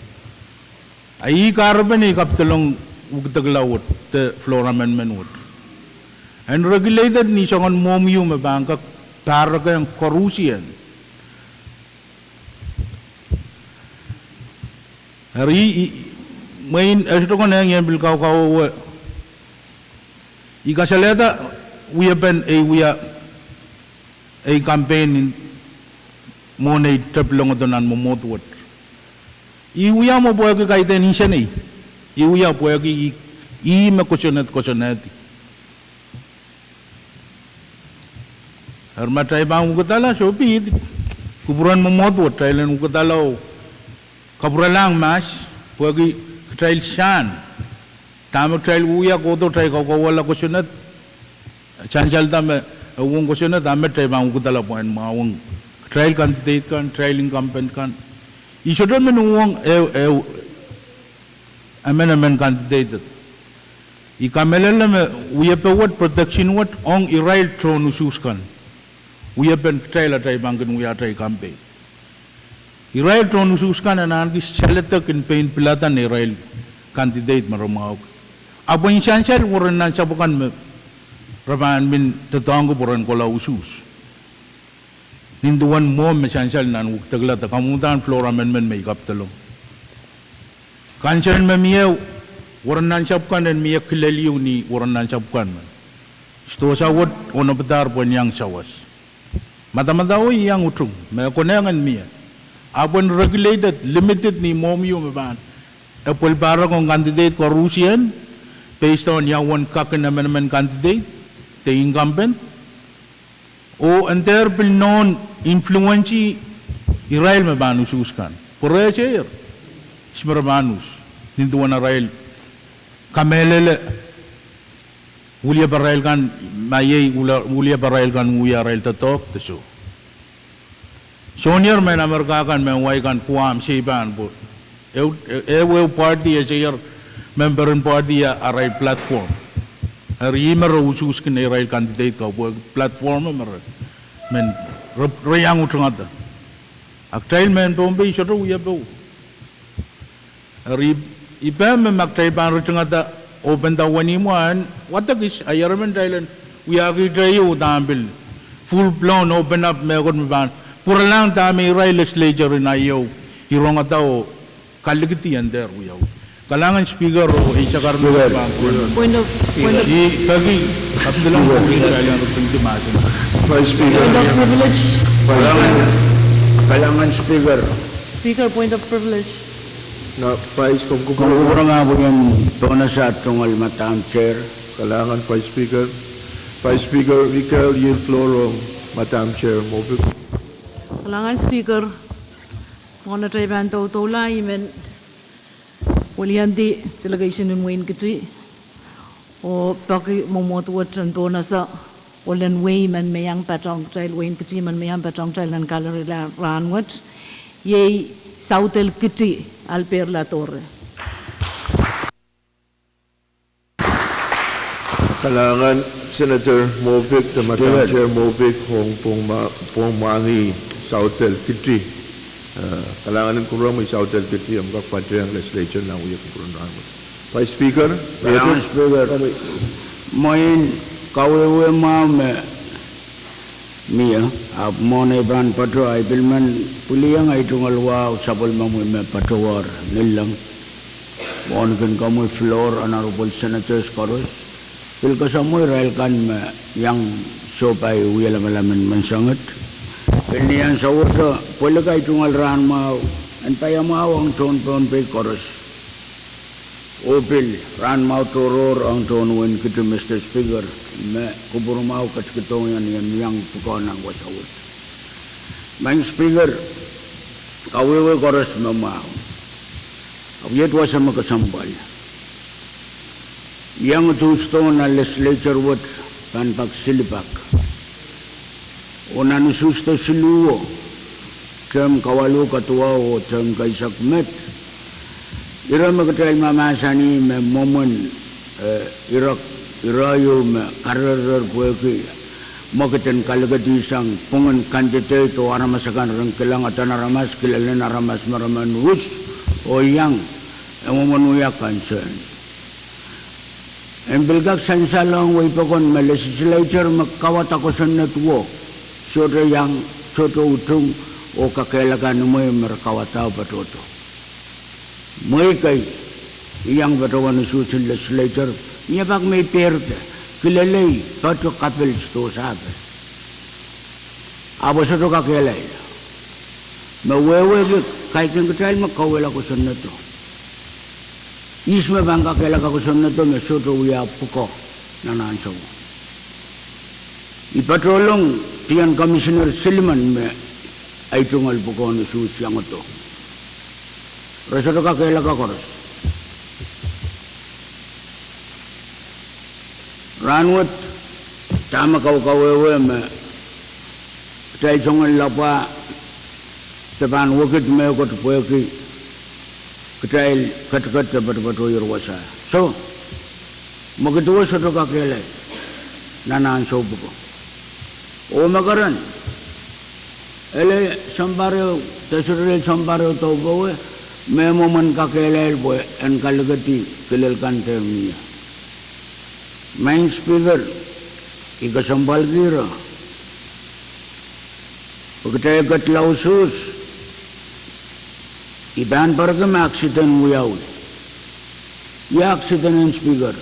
A ih kahrepen ei kapidolong wekidekla wet de floor amendment wet en regulated ni soangen mwohmwi ieu me pahn kak pahrekehng koarusie. Eri, mwein e sohte konehng I en pil kaukauwe, I kasalehda wiepen ei wia ei campaign en mwohn ei tep longodo nan mwomwohd wet. I wia mwo pwehki kaidehn insenei. I wia pwehki ih, ih me kosonned kosonnedi. Eri ma kitail pahn wekidala, soh, pid kupwuren mwomwohd wet kitail en wekidala oh kapwurelahng mahs, pwehki kitail sahn dahme kitail wia kohdo kitail kaukauwehla kosonned, sansalda me e uhwong kosonned, a met kitail pahn wekidala pwehn mwahuwong kitail candidate kan, kitail incumbent kan. I sohte men uhwong e, e emenemen candidate. I kamehlele me wiepe wet, protection wet ong irail tohn usuhs kan, wiepen kitail atail pahn kin wia atail campaign. Irail tohn usuhs kan en ahneki saledek en pein pilada neirail candidate me re mwahuki. Ahpw en sansal weren nan sapwe kan me re pahn men doadoahngki pwe ren kohla usuhs. Nin duwen mwohmw me sansal nan wekidekla de kamwomwdahn floor amendment me I kapidolong. Concern me mie weren nan sapwe kan en mie kilel ieu ni weren nan sapwe kan me sidohsa wet onopadahr pwehn iang sawas. Madamadau I iang utung me e konehng en mie. Ahpw en regulated, limited ni mwohmw ieu me pahn epwel pahrek ong candidate koarusie, based on ia uwen kak en emenemen candidate de incumbent, oh en dehr pil nohn influence irail me pahn usuhs kan. Pwe re esehier ihs me re pahn uhs, nin duwen arail kamehlele wilieparail kan, ma iei wilieparail kan wia arail doadoahk de soh. Soangen mehn Amerika kan, mehn wai kan, Guam, Saipan, pwe ehu, ehu party esehier member en party a arail platform. Eri ih me re usuhski neirail candidate ko pwehki platform me re, men, re, re iang ritingada. A kitail mehn Pohnpei sohte wiepe. Eri I pehm me ma kitail pahn ritingada open da wenihmw en wadekis, a ih emen kitail en wiahkihte ieu dahme pil full blown open up mehkot me pahn pwuralahng dahme irail legislature en ieu irongada oh kalikedi en dehr wiawi. Kalahngan Speaker oh eisek aramas pahn pwuralahng. Point of, point of. Ih peki, kapsilang pwuralahng. Vice Speaker. Point of privilege. Kalahngan, kalahngan Speaker. Speaker, point of privilege. Na, Vice, komw kupwuromahpw ien pohnese tungoal Madam Chair. Kalahngan Vice Speaker. Vice Speaker Wikel, yield floor ong Madam Chair Moffitt. Kalahngan Speaker, mwohn atail pahn doudoula, I men wiliandi delegation en Wein Kiti oh peki mwomwohd wet en pohnese ohlen wehi men me iang patohng kitail, Wein Kiti men me iang patohng kitail nan gallery la rahn wet, iei Saudel Kiti Alper Ladore. Kalahngan Senator Moffitt, de Madam Chair Moffitt, ong pwong mwahngi Saudel Kiti. Eh, kalahngan en kupwuromwi Saudel Kiti, omw kak patohng legislature nan wia kupwuren rahn wet. Vice Speaker. Kalahngan Speaker. Mwein kawehwe mwahu me mie, ahpw mwohn ei pahn patoh, I pil men pwilieng ei tungoal wahu sapwellimomwi me patohwar nilleng. Mwohn kin komwi floor, honorable senators koaros, pil kesempwal irail kan me iang sohpai wie lamalam en menseng et. Pil ni ansou wet, pwelik ei tungoal rahn mwahu, en paiamwahu ong tohn Pohnpei koaros. Oh pil rahn mwahu tohrohr ong tohn Wein Kiti, Mister Speaker, me kupwuromwahu ketikihdohng ie ni en iang pwukoa nan wasa wet. Maing Speaker, kawehwe koaros me mwahu. Ahpw iet wasa me kesempwal. Iang Tuesday nan legislature wet pahn pak silipak. Oh nan usuhsdo siluh, term kawalu, kaduwau, oh term keisek met, ire me kitail mahmahsanih me mwomwen, eh, ire, ire ieu me karerehr pwehki mwekid en kalikedi sang pwungen candidate oh aramas akan ren kilang eden aramas, kilelen aramas me re men us oh iang, e mwomwen wia concern. En pil kak sansalohng wehi pokon me legislature me kawada kosonnedo, sohte iang, sohte utung, oh kakehlaka ni mwehi me re kawada patohdo. Mwehi kei, iang patohwan usuhs en legislature, mie pak me I pehrte, kilelei, patoh kapil sidohsa pe. Ahpw e sohte kakehlail. Me wehwehki kaidehn kitail me kauwehla kosonnedo. Ihs me pahn kakehlaka kosonnedo me sohte wia pwukoa nan ansou? I patohlong Dian Commissioner Silliman me ei tungoal pwukoa en usuhs iangodo. Re sohte kakehlaka koaros. Rahn wet, dahme kaukawehwe me kitail soangen lapwa de pahn wekid mehkot pwehki kitail ketiket de patopato ier wasa. Soh, mwekid wet sohte kakehlail nan ansou pwukoa. Oh me keren, ele sounpar ehu, de sohte lel sounpar ehu de pwowe, me mwomwen kakehlail pwe en kalikedi kilel kan de mie. Maing Speaker, I kesempwalkihda pwe kitail ketla usuhs, I pahn pwarki me accident wiawi. Ia accident en Speaker?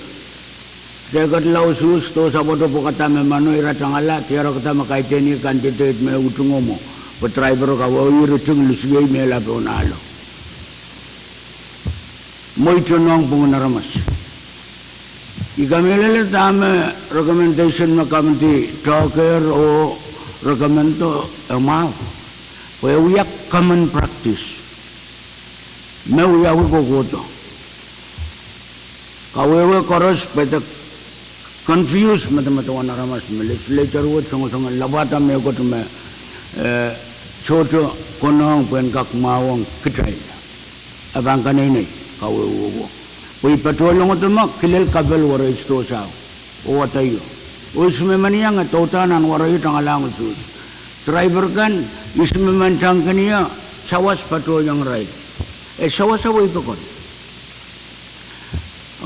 Kitail ketla usuhs, sidohsa pwoato pwekada me mano, ira tangala, diarkihda me kaidehn ie candidate me utung mwo, pwe driver kawewe iriting lusiei mehla pohn ahlo. Mwehi tonong pwungen aramas. I kamehlele dahme recommendation me committee tohkehr oh recommendo e mwahu, pwe e wia common practice me wiawi kohkohdo. Kawehwe koaros pwe de confuse medemedewe en aramas me legislature wet songosong en lapwada mehkot me, eh, sohte konehng pwe en kak mwahuwong kitail. E pahn keneinei kawehwe wo. Pwe I patohlongodo me kilel kapil werei sidohsao oh wadawio. Oh ihs me men iang e douda nan wareo tangalahng usuhs. Driver kan, ihs me men tangkin ie, sawas patohiong irail. E sawasa wehi pokon.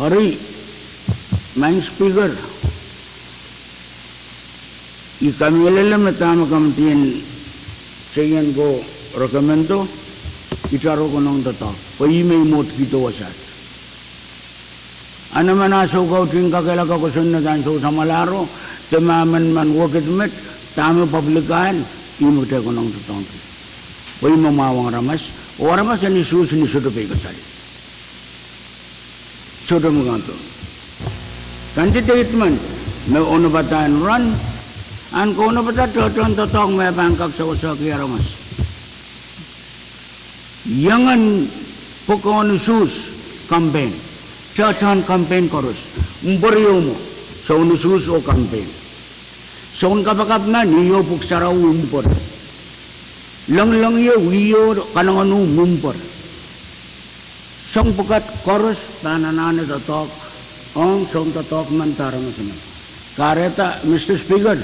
Eri, Madam Speaker, I kamehlele me dahme committee en teien ko recommendo, itar konehng doadoahk, pwe ih me I mwohd kihdo wasaht. Ahn emen ah soukautihn kakehlaka kosonned ansou samwalahro, de ma emen men wekid met, dahme public ahl, ih me kitail konehng doadoahngki. Pwe ih me mwahuwong aramas, oh aramas en isuhs ni sohte peikasal. Sohte me kante. Candidate men me onopadahr en run, ahn kaunopada tehtehn doadoahk me pahn kak sewesehki aramas. Iangen pwukoahn usuhs campaign, tehtehn campaign koaros, mpwir ieu mwo, soun usuhs oh campaign. Soun kapakap men, ieu pwuhk sarawi mpwir. Lengileng ieu, ieu kanengen uh mpwir. Soang pwukat koaros pahn anahne doadoahk, ong soang doadoahk men de aramas emen. Kahrehda, Mister Speaker,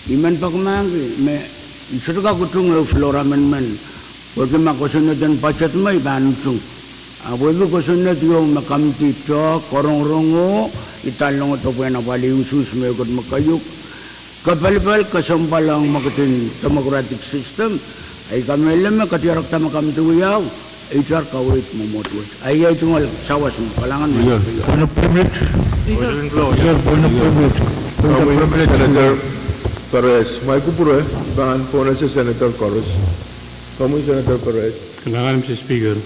I men peki mahkki me I sohte kak utung ehu floor amendment, pwehki ma kosonned en budget me I pahn utung. Ah pwehki kosonned ieu me committee tohto, karongorongo, I dahllong dopwehn apwalih usuhs mehkot me keiuk. Kapalpal kesempwal ong mwekid en democratic system, I kamehlele me katiar dahme committee wiahu, itar kaweid me mwohd wet. Ahi tungoal sawas me kalahngan. Point of privilege. Speaker. Point of privilege. Point of privilege. Senator Perez, ma I kupwure, I pahn pohnese senator koaros. Komwi Senator Perez. Kalahngan Mister Speaker.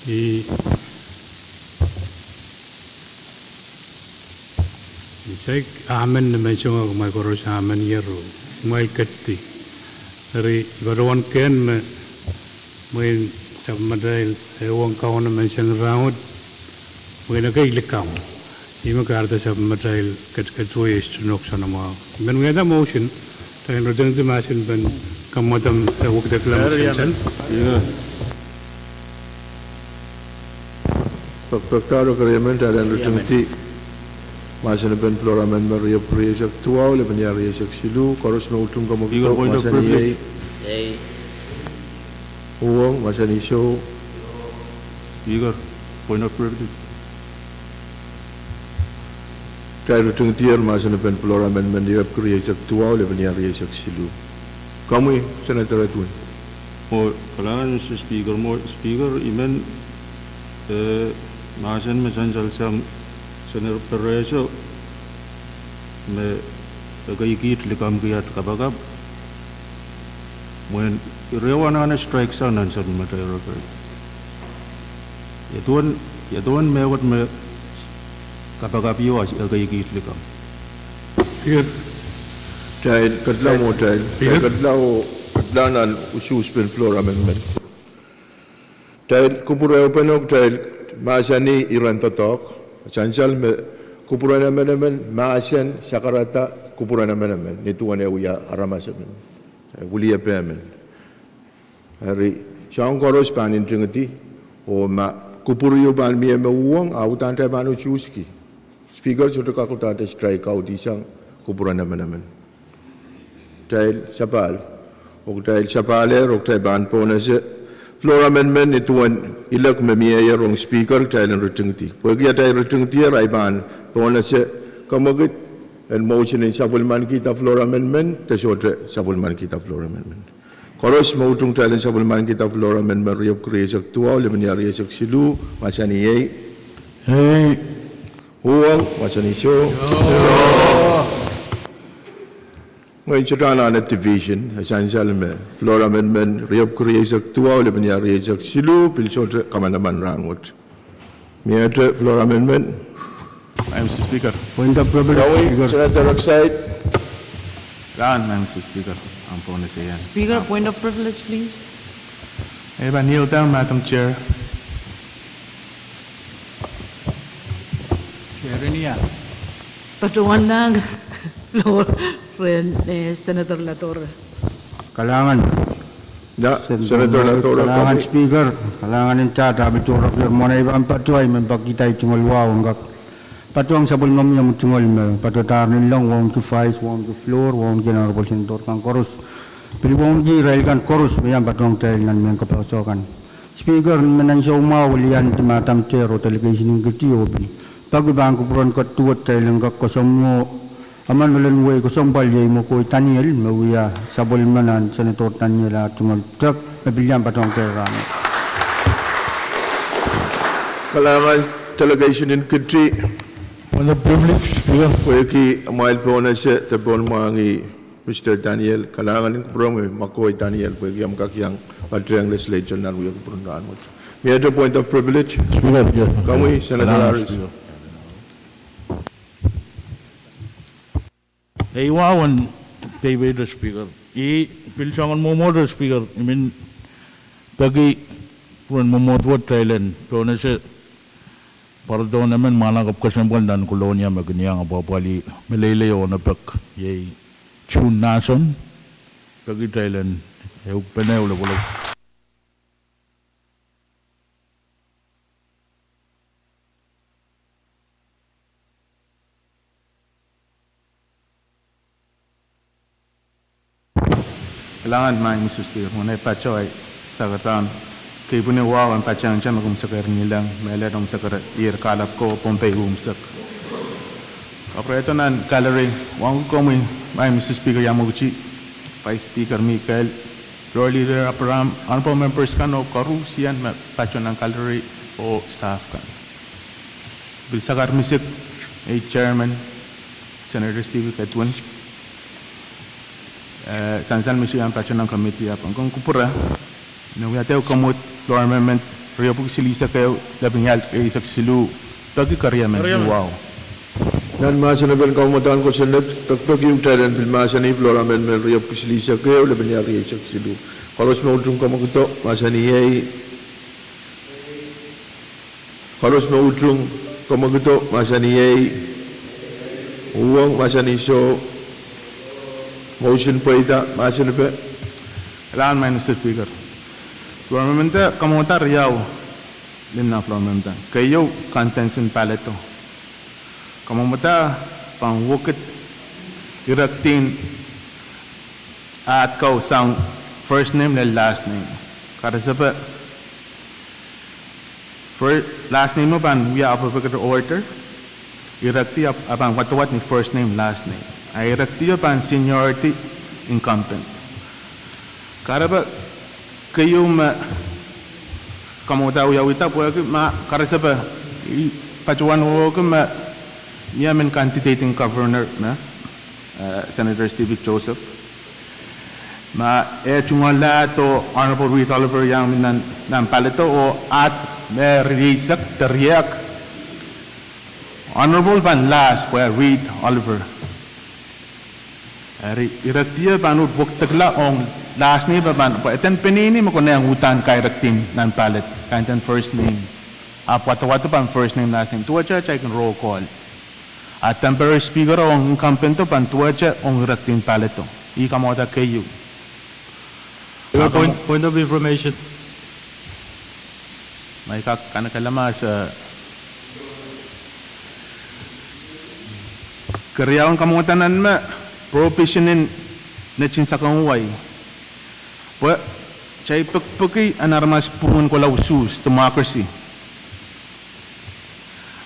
I I saik amen ni menseng, kumwail koaros amen ier, kumwail ketdi. Eri I patohwan kehn me mwein sapwellimatail ehuong Kauno menseng rahnwet, mwein ekei likamw. Ih me kahrehda sapwellimatail ketiket wei e sohte nohk soanamwahu. I men wiahda motion, kitail en ritingdi mahsen pen kamwadam, eh, wekidekla me sansal. Pekpekdahr oh keriemen, kitail en ritingdi mahsen pen floor amendment me riepwuki rieisek duwau, lepin iar rieisek siluh, koaros me utung kamwekid, mahsanih iei. Uhwong, mahsanih soh. Speaker, point of privilege. Kitail ritingdier mahsen pen floor amendment me riepwuki rieisek duwau, lepin iar rieisek siluh. Komwi Senator Edwin. Mwo kalahngan Mister Speaker, mwo Speaker, I men, eh, mahsen me sansal sang Senator Perez me ekei kiht likamwki aht kapakap. Mwein ire anahne strike sang nan sapwellimatail record. Ia duwen, ia duwen mehkot me kapakap ieu ekei kiht likamw. Kitail ketlahng mwo, kitail ketlahng mwo, ketlahng nan usuhs pen floor amendment. Kitail kupwure ehu pene, kitail mahsanih iren doadoahk, sansal me kupwuren emenemen, mahsen sakarada kupwuren emenemen, nin duwen eh wia aramas emen, eh, wiliape emen. Eri, soahng koaros pahn ntingdi, oh ma kupwur ieu pahn mie me uhwong, a uhdahn kitail pahn usuhski. Speaker sohte kak uhdahn strike out sang kupwuren emenemen. Kitail sapahl, oh kitail sapahl, oh kitail pahn pohnese floor amendment nin duwen ilek me mieier ong Speaker, kitail en ritingdi. Pwehki atail ritingdier, ahi pahn pohnese kamwekid en motion en sapwellimanikihda floor amendment, de sohte sapwellimanikihda floor amendment. Koaros me utung kitail en sapwellimanikihda floor amendment me riepwuki rieisek duwau, lepin iar rieisek siluh, mahsanih iei. Uhwong, mahsanih soh. Mwein sohte anahne division, e sansal me floor amendment me riepwuki rieisek duwau, lepin iar rieisek siluh, pil sohte kamanaman rahnwet. Miehte floor amendment. Madam Speaker. Point of privilege, Speaker. Senator Oxide. Rahn, Madam Speaker. Ahmw pohnese ian. Speaker, point of privilege, please. I pahn kneel down, Madam Chair. Chair, ia. Patohwan floor rehn, eh, Senator Latore. Kalahngan. Ia, Senator Latore, kalahngan Speaker, kalahngan en dahme tohrohr mwo. I pahn patohwan men pekihda tungoal wahu en kak patohwan sapwellimomwi omw tungoal me patohdahr nin leng, wauneki vice, wauneki floor, wauneki honorable senator kan koaros. Pil wauneki irail kan koaros me iang patohwan kitail nan mehn kapehse kan. Speaker, ni mehn ansou mwahu I liandi Madam Chair oh delegation en kidi oh pil Peki pahn kupwuren ket duwet kitail en kak koasoamwo emen mehn wehi kesempwal, iei Mokoi Daniel, me wia sapwellime nan Senator Daniel ah tungoal pwutak, me pil iang patohwan kehlail. Kalahngan delegation en Kiti. What a privilege, Speaker. Pwehki amwail pohnese de pohnmwahng Mister Daniel, kalahngan en kupwuromwi Mokoi Daniel, pwehki omw kak iang patehng legislature nan wia kupwuren rahnwet. Miehte point of privilege. Speaker, yes. Komwi, Senator Harris. Speaker. Ei wahu en peipeite Speaker. I pil soangen mwomwohte Speaker, I men peki kupwuren mwomwohdiso kitail en pohnese pwarodohn emen mwahnakapw kesempwal nan Kolonia me kin iang apwapwalih meleilei oh onopek, iei June Nason, peki kitail en ehukpene oh lopwolopw. Kalahngan, Maing Mister Speaker, mwein ei patohwan sakadahn keipwin wahu en patehngte me komw sakair ngilen, mehlel omw sakair ier kalapw ko, Pohnpei umwsek. Kapwurehdo nan gallery, wauneki komwi, Maing Mister Speaker, Yamwuhkti, Vice Speaker Mikael, Floor Leader Abraham, honorable members kan oh koaruhsie me patoh nan gallery oh staff kan. Pil sakair misik ei chairman, Senator Steve Edwin, eh, sansal me I iang patoh nan committee, ahpw en kupwure me wiahda ehu kamwekid floor amendment riepwiki silihsek ehu, lepin ial rieisek siluh, peki keriemen. Keriemen. Wahu. Nan mahsen en kamwadahn kosonned, pekpeki kitail en pil mahsanih floor amendment riepwiki silihsek ehu, lepin ial rieisek siluh. Koaros me utung kamwekido, mahsanih ei. Koaros me utung kamwekido, mahsanih ei. Uhwong, mahsanih soh. Motion pweida, mahsanipe. Kalahngan, Maing Mister Speaker. Floor amendment kamwada riau, limna floor amendment. Keieu, contents en balloto. Kamwada pahn wekid irekdin aht ko sang first name lel last name. Karasepe, fir-, last name o pahn wia alphabetical order. Irekdi a, a pahn wadawad ni first name, last name. A irekdi o pahn seniority, incumbent. Kahrepe keieu me kamwada wiawihda pwehki ma karasepe, I patohwan wehwehki me mie mehn candidate en governor me, eh, Senator Stevitt Joseph. Ma e tungoal aht oh Honorable Reed Oliver iang mi nan, nan balloto oh aht me rieisek de riehk, Honorable pahn last pwe Reed Oliver. Eri irekdi o pahn uhd wekidekla ong last name pahn, pwe eden peneinei me konehng uhdahn kairekdin nan ballot, kaidehn first name. Ahpw wadawado pahn first name, last name. Duwehte atail kin roll call. A temporary speaker ong incumbent o pahn duwehte ong irekdin balloto. Ih kamwada keieu. Your point, point of information. Ma I kak kanekelamas, eh, keriaun kamwada nan me prohibition en netin sakau wai. Pwe kitail pekipeki en aramas pwungen kohla usuhs, democracy.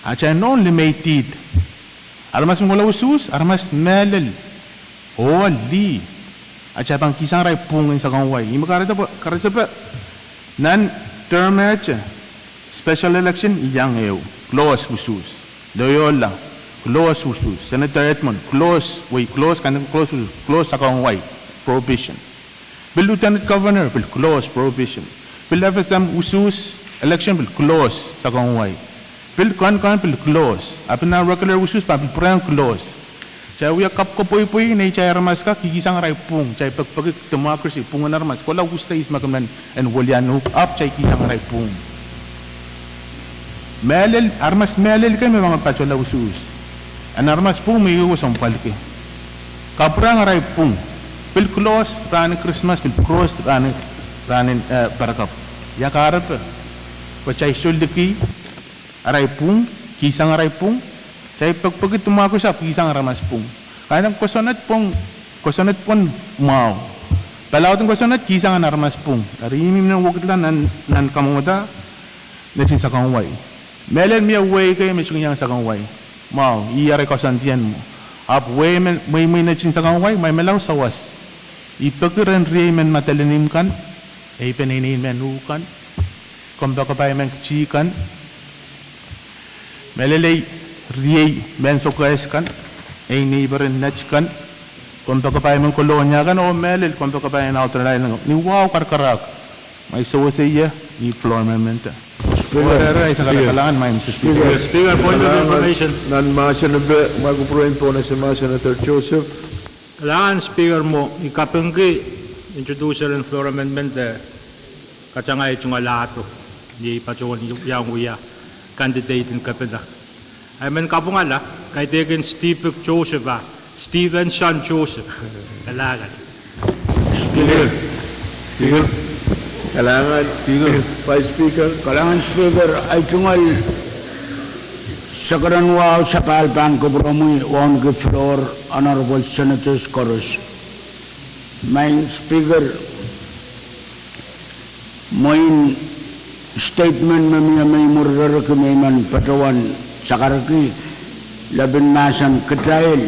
A kitail nohn limited. Aramas me kohla usuhs, aramas mehlel oh lih. A kitail pahn kihsang arail pwung en sakau wai. Ih me kahrehda pwe, karasepe, nan term ehte, special election iang ehu, close usuhs. Loyola, close usuhs. Senator Edmund, close, wei, close, kan close usuhs, close sakau wai, prohibition. Pil Lieutenant Governor, pil close, prohibition. Pil F S M usuhs, election pil close sakau wai. Pil konkon pil close. A pil nan regular usuhs pahn pil pwurehng close. Kitail wia kapwkapwei pwe neitail aramas kak kihsang arail pwung, kitail pekipeki democracy, pwungen aramas. Kohla usuhs me kin men en welian uhk, ahpw kitail kihsang arail pwung. Mehlel, aramas mehlel kei me pahn patohla usuhs. En aramas pwung me iei wasa pwaliki. Kapwurehng arail pwung. Pil close rahnen Krismas, pil close rahnen, rahnen, eh, Buttercup. Ia kahrepe? Pwe kitail soh liki arail pwung, kihsang arail pwung. Kitail pekipeki democracy ahpw kihsang aramas pwung. Kaidehn kosonned pwung, kosonned pwung mwahu. Palaudin kosonned kihsang en aramas pwung. Eri ih me I men wekidla nan, nan kamwada netin sakau wai. Mehlel mie wehi kei me tungoiong sakau wai. Mwahu, ih arail koasoandi mwo. Ahpw wehi me mweimwei netin sakau wai, mwahu, melau sawas. I peki rehn riei men Madolenihmw kan, ei pen ei nei men uh kan, kompoakepahi men kiti kan, mehlel ei riei men Sokehs kan, ei nei peren net kan, kompoakepahi men Kolonia kan, oh mehlel kompoakepahi en Australia kan, ni wahu karakarahk. Mwahu, sewese ie, ni floor amendment. Speaker, Speaker, point of information. Nan mahsen epe, mwahu, kupwuren Pohnese ma Senator Joseph. Kalahngan Speaker mwo, I kapingki introducer en floor amendment, eh, katangaia tungoal ahdo, ni ei patohwan iang wia candidate en kepina. Ahi men kapwungala, kaidehkin Stephen Joseph a, Stevenson Joseph. Kalahngan. Speaker. Speaker. Kalahngan. Speaker. Vice Speaker. Kalahngan Speaker, ahi tungoal sakaradahn wahu sapahl pahn kupwuromwi wauneki floor, honorable senators koaros. Maing Speaker, mwein statement me mie mei mwuri rerki me I men patohwan sakarki, lepin mahsen kitail,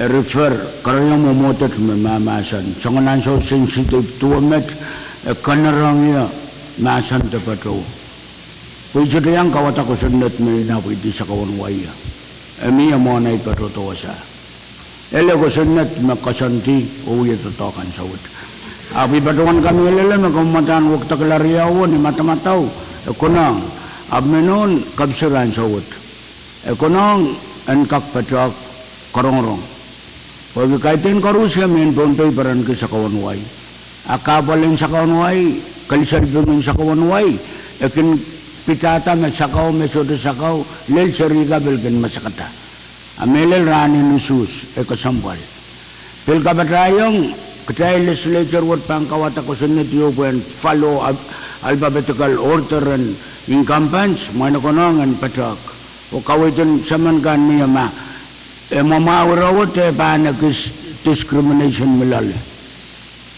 e refer, keriau mwomwohdet me mahmahsen. Soangen ansou sensitive duwe met, e kanaroang ie mahsen de patoh. Pwe I sohte iang kawada kosonned me I nah pweidi sakauwei ie. E mie mwohn ei patohdo wasa. Ele kosonned me koasoandi oh wie doadoahk ansou wet. Ahpw I patohwan kamehlele me komw mwadang wekidekla riau ni madamadau, e konehng, ahpw me nohn kapsir ansou wet. E konehng en kak patohk rongorong. Pwehki kaidehn koaros me mihmi pohn pei perenki sakauwei. A kahpwal en sakauwei, kaliselping en sakauwei, e kin pidada me sakau me sohte sakau, lel serihka pil kin masakada. A mehlel rahnen usuhs, e kesempwal. Pil kapatahiong, kitail legislature wet pahn kawada kosonned ieu pwehn follow alphabetical order en incumbents, mwein e konehng en patohk. Oh kaweid en semen kan mie ma, e mwamwahu ire wet e pahn ekis discrimination me loale.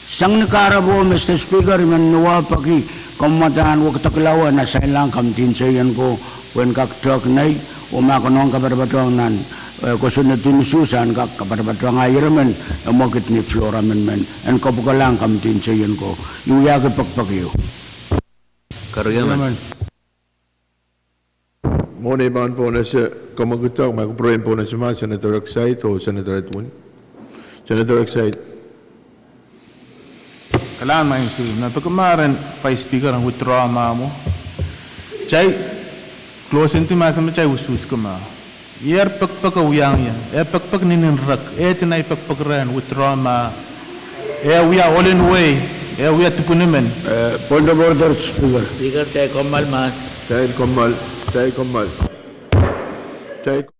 Sang ni kahrepe, Mister Speaker, I men wia peki komw mwadang wekidekla wet en asailang kamidin seien ko, pwehn kak tehk nei, oh ma konehng kapatapatohng nan, eh, kosonned en usuhs en kak kapatapatohng ahi emen, e mwekid ni floor amendment, en kapwukelahng kamidin seien ko. I wiahki pekipek ieu. Mwohn ei pahn Pohnese, kamwekid, mwahu, kupwuren Pohnese ma Senator Exide oh Senator Edwin. Senator Exide. Kalahngan Maing Speaker, me peki ma ren Vice Speaker en withdraw ma mwo. Kitail close-indi mahsen me kitail usuhski ma. Ier pekipek e wiahiong ie, e pekipek ni nin rek, e deny pekipek rehn withdraw ma. E wia ohl en wehi, e wia dipwin emen. Eh, point of order, Speaker. Speaker, kitail kommoal mahs. Kitail kommoal, kitail kommoal. Kitail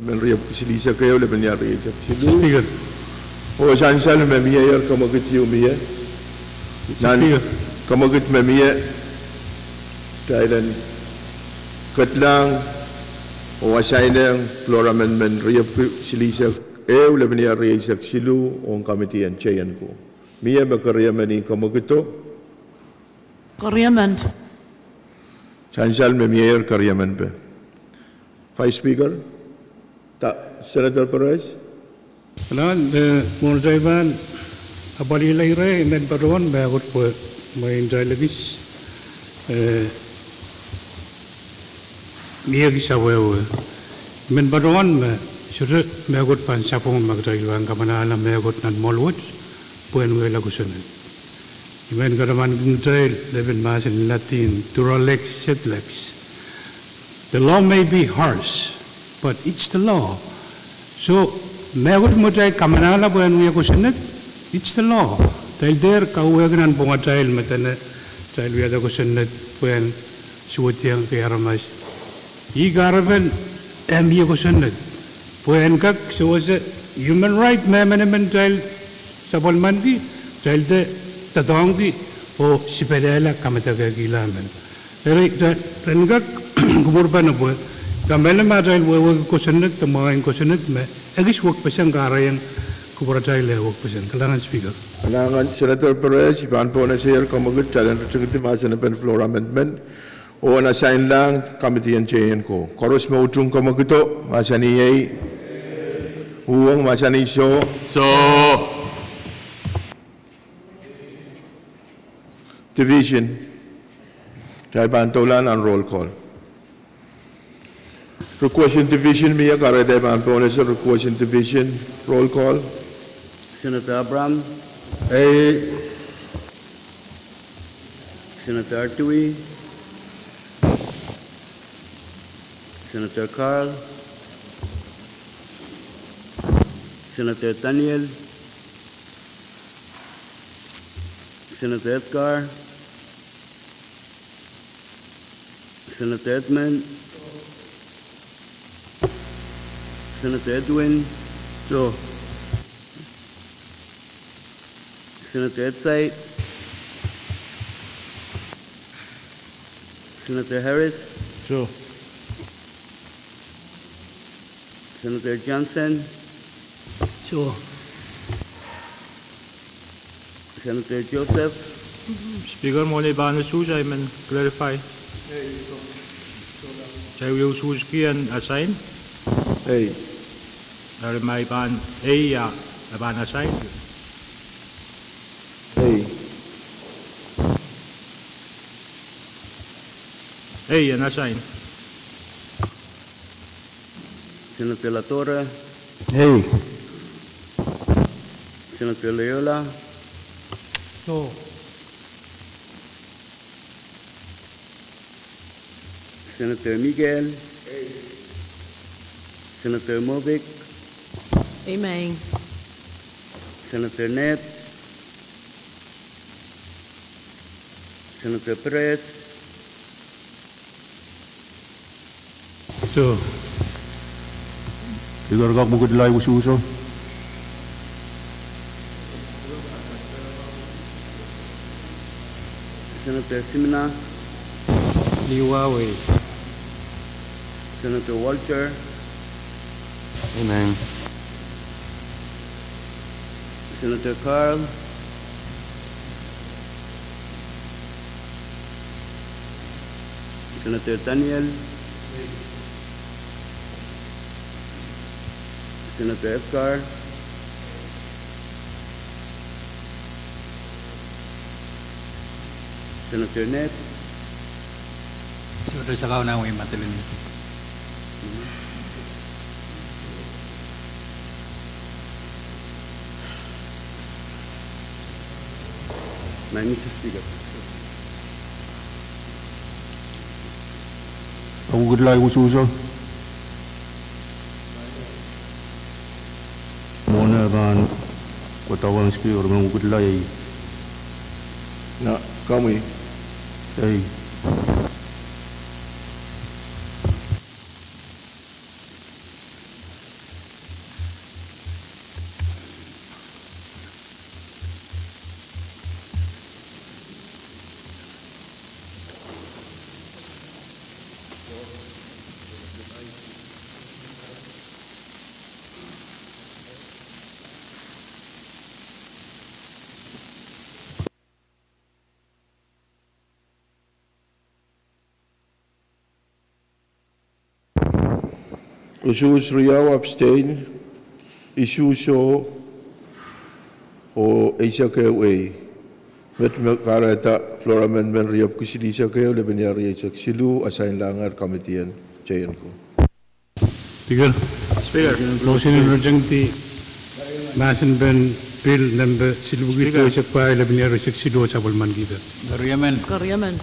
Men riepwiki silihsek ehu, lepin iar rieisek siluh. Speaker. Oh sansal me mie ier kamwekid ieu mie. Nan kamwekid me mie, kitail en kedlahng oh assign-ehng floor amendment riepwiki silihsek ehu, lepin iar rieisek siluh, ong committee en J and Co. Mie me keriemen kamwekido? Keriemen. Sansal me mie ier keriemen pe. Vice Speaker, Senator Perez. Nan, eh, mwohn atail pahn apwalihla ire, I men patohwan mehkot pwe mwein atail ekis, eh, mie ekis awehwe. I men patohwan me sohte mehkot pahn sapwung ma kitail pahn kamanahla mehkot nan mwoahl wet pwehn wiahla kosonned. I men katamankin kitail lepin mahsen en Latin, dura lex, sed lex. The law may be harsh, but it's the law. So, mehkot me kitail kamanahla pwehn wia kosonned, it's the law. Kitail dehr kawehwehki nan pwungatail me dene kitail wiahda kosonned pwehn suwediong ekei aramas. Ih kahrepen eh mie kosonned pwe en kak sewese human right me emenemen kitail sapwellimaniki, kitail de doadoahngki oh sipelehla kamadekehkihla men. Eri, ren kak kupwurpene pwe kamehlele ma atail wehwehki kosonned de mwahngih kosonned me ekis wekpeseng, kahrehiong kupwuratail eh wekpeseng. Kalahngan Speaker. Kalahngan Senator Perez. I pahn pwonese ier kamwekid, kitail en ritingidi mahsen en floor amendment oh en assign-lahng committee en J and Co. Koaros me utung kamwekido, mahsanih ei. Uhwong, mahsanih soh. Soh. Division. Kitail pahn doula nan roll call. Request in division mie, kahrehda I pahn pohnese request in division, roll call. Senator Abraham. Ei. Senator Artui. Senator Carl. Senator Daniel. Senator Edgar. Senator Edmund. Senator Edwin. Soh. Senator Edsait. Senator Harris. Soh. Senator Johnson. Soh. Senator Joseph. Speaker, mwohn ei pahn usuhs, I men clarify. Ei, soh. Soh. Kitail wie usuhski en assign. Ei. Eri ma I pahn ei, ia, I pahn assign. Ei. Ei, en assign. Senator Latore. Ei. Senator Leola. Soh. Senator Miguel. Ei. Senator Movic. Amen. Senator Ned. Senator Perez. Soh. Speaker, kak mwekid laud usuhso. Senator Simina. Liwawei. Senator Walter. Amen. Senator Carl. Senator Daniel. Senator Edgar. Senator Ned. Senator Sakau, Nawi, Madeline. Nawi, Mister Speaker. Kak mwekid laud usuhso. Mwohn ei pahn kohdohng Speaker, me mwekid laud ei. Na, komwi. Ei. Usuhs riau abstain, isuh soh, oh eisek ehu ei. Met me kahrehda floor amendment riepwiki silihsek ehu, lepin ia rieisek siluh, assign lahngehr committee en J N ko. Speaker. Speaker. Motion en rochengdi mahsen pen bill nempe silihpwiki duweisek pahieu, lepin ia rieisek siluh, sapwellimanikihda. Keriemen. Keriemen.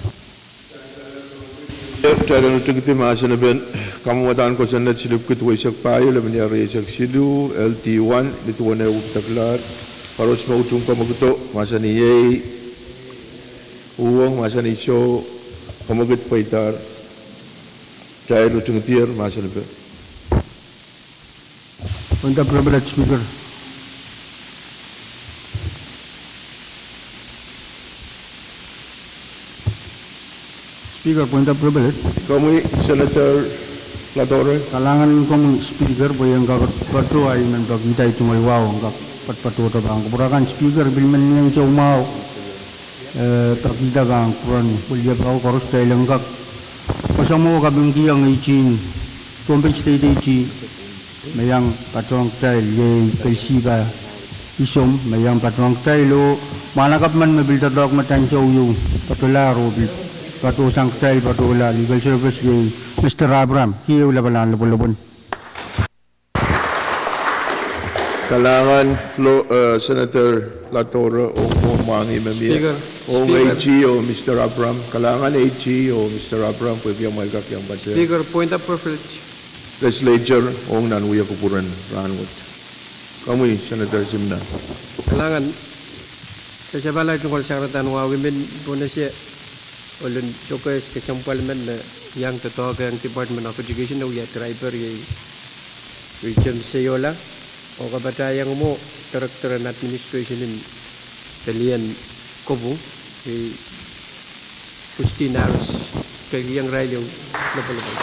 Kitail en rochengdi mahsen pen kamwadahn kosonned silihpwiki duweisek pahieu, lepin ia rieisek siluh, L D one, ni duwen ehu wipwidekla. Koaros me utung kamwekid, mahsanih ei. Uhwong, mahsanih soh. Kamwekid pweidahr. Kitail rochengdier mahsen pen. Point of privilege, Speaker. Speaker, point of privilege. Komwi, Senator Latore. Kalahngan en komwi Speaker, pwe I en kak patohdo, I men pekihda tungoal wahu en kak patohdo pahn kupwur akan. Speaker, pil men ni ansou mwahu, eh, pekihda pahn kupwuren wiliapao koaros, kitail en kak pwosonmwohn kapingkihong eighteen, Pohnpei State eighteen, me iang patohng kitail, iei Kelsipah Isom, me iang patohng kitail oh mwahnakapw men me pil doadoahk me ansou ieu patohlahr oh pil patohsang kitail patohla Legal Service iei Mister Abraham, keieu lapalahn lopwolopwon. Kalahngan, Flo-, eh, Senator Latore, ong pohn mwahngih me mie. Speaker, ong Speaker. A G oh Mister Abraham, kalahngan A G oh Mister Abraham, pwehki amwail kak iang patohwan. Speaker, point of privilege. Legislature ong nan wia kupwuren rahnwet. Komwi Senator Simina. Kalahngan, kesempwal tungoal sakaradahn wahu. I men pwunese ohl en sokehs kesempwal men me iang doadoahk ong Department of Education, oh wia driver iei Richard Seiola, oh kapatahieng mwo Director en Administration en pelien kopwung, iei Christine Harris, keieng irail ehu lopwolopwon.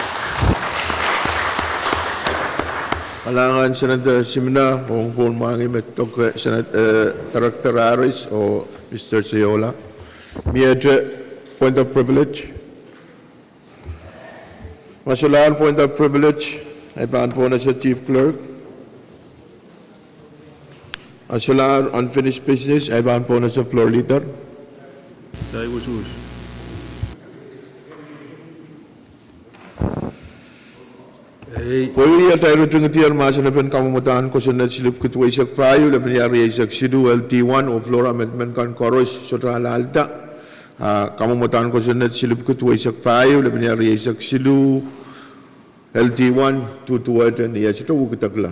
Kalahngan Senator Simina, ong pohn mwahngih me doke Senat-, eh, Director Harris oh Mister Seiola. Miehte point of privilege. Ma solahr point of privilege, I pahn pohnese Chief Clerk. A solahr unfinished business, I pahn pohnese Floor Leader. Ei. Pwehki atail ritingdier mahsen en kamwomwdahn kosonned silip kid weisek pahieu, lepin iar rieisek siluh, L D one, oh floor amendment kan koaros sohte alahlda. Ah, kamwomwdahn kosonned silip kid weisek pahieu, lepin iar rieisek siluh, L D one, duduwehte ni eh sohte wekidekla.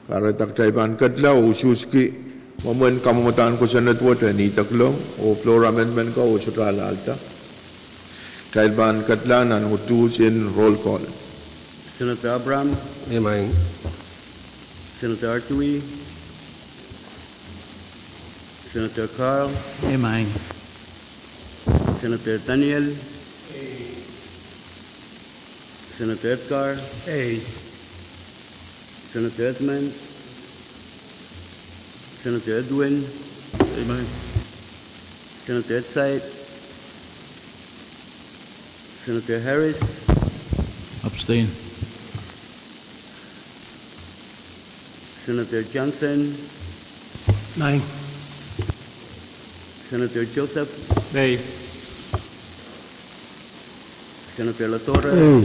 Kahrehda kitail pahn kedla oh usuhski mwomwen kamwomwdahn kosonned wet en idek long, oh floor amendment ko oh sohte alahlda. Kitail pahn kedla nan uduhs en roll call. Senator Abraham. Ei, maing. Senator Artui. Senator Carl. Ei, maing. Senator Daniel. Senator Edgar. Ei. Senator Edmund. Senator Edwin. Ei, maing. Senator Edside. Senator Harris. Abstain. Senator Johnson. Maing. Senator Joseph. Ei. Senator Latore. Ei.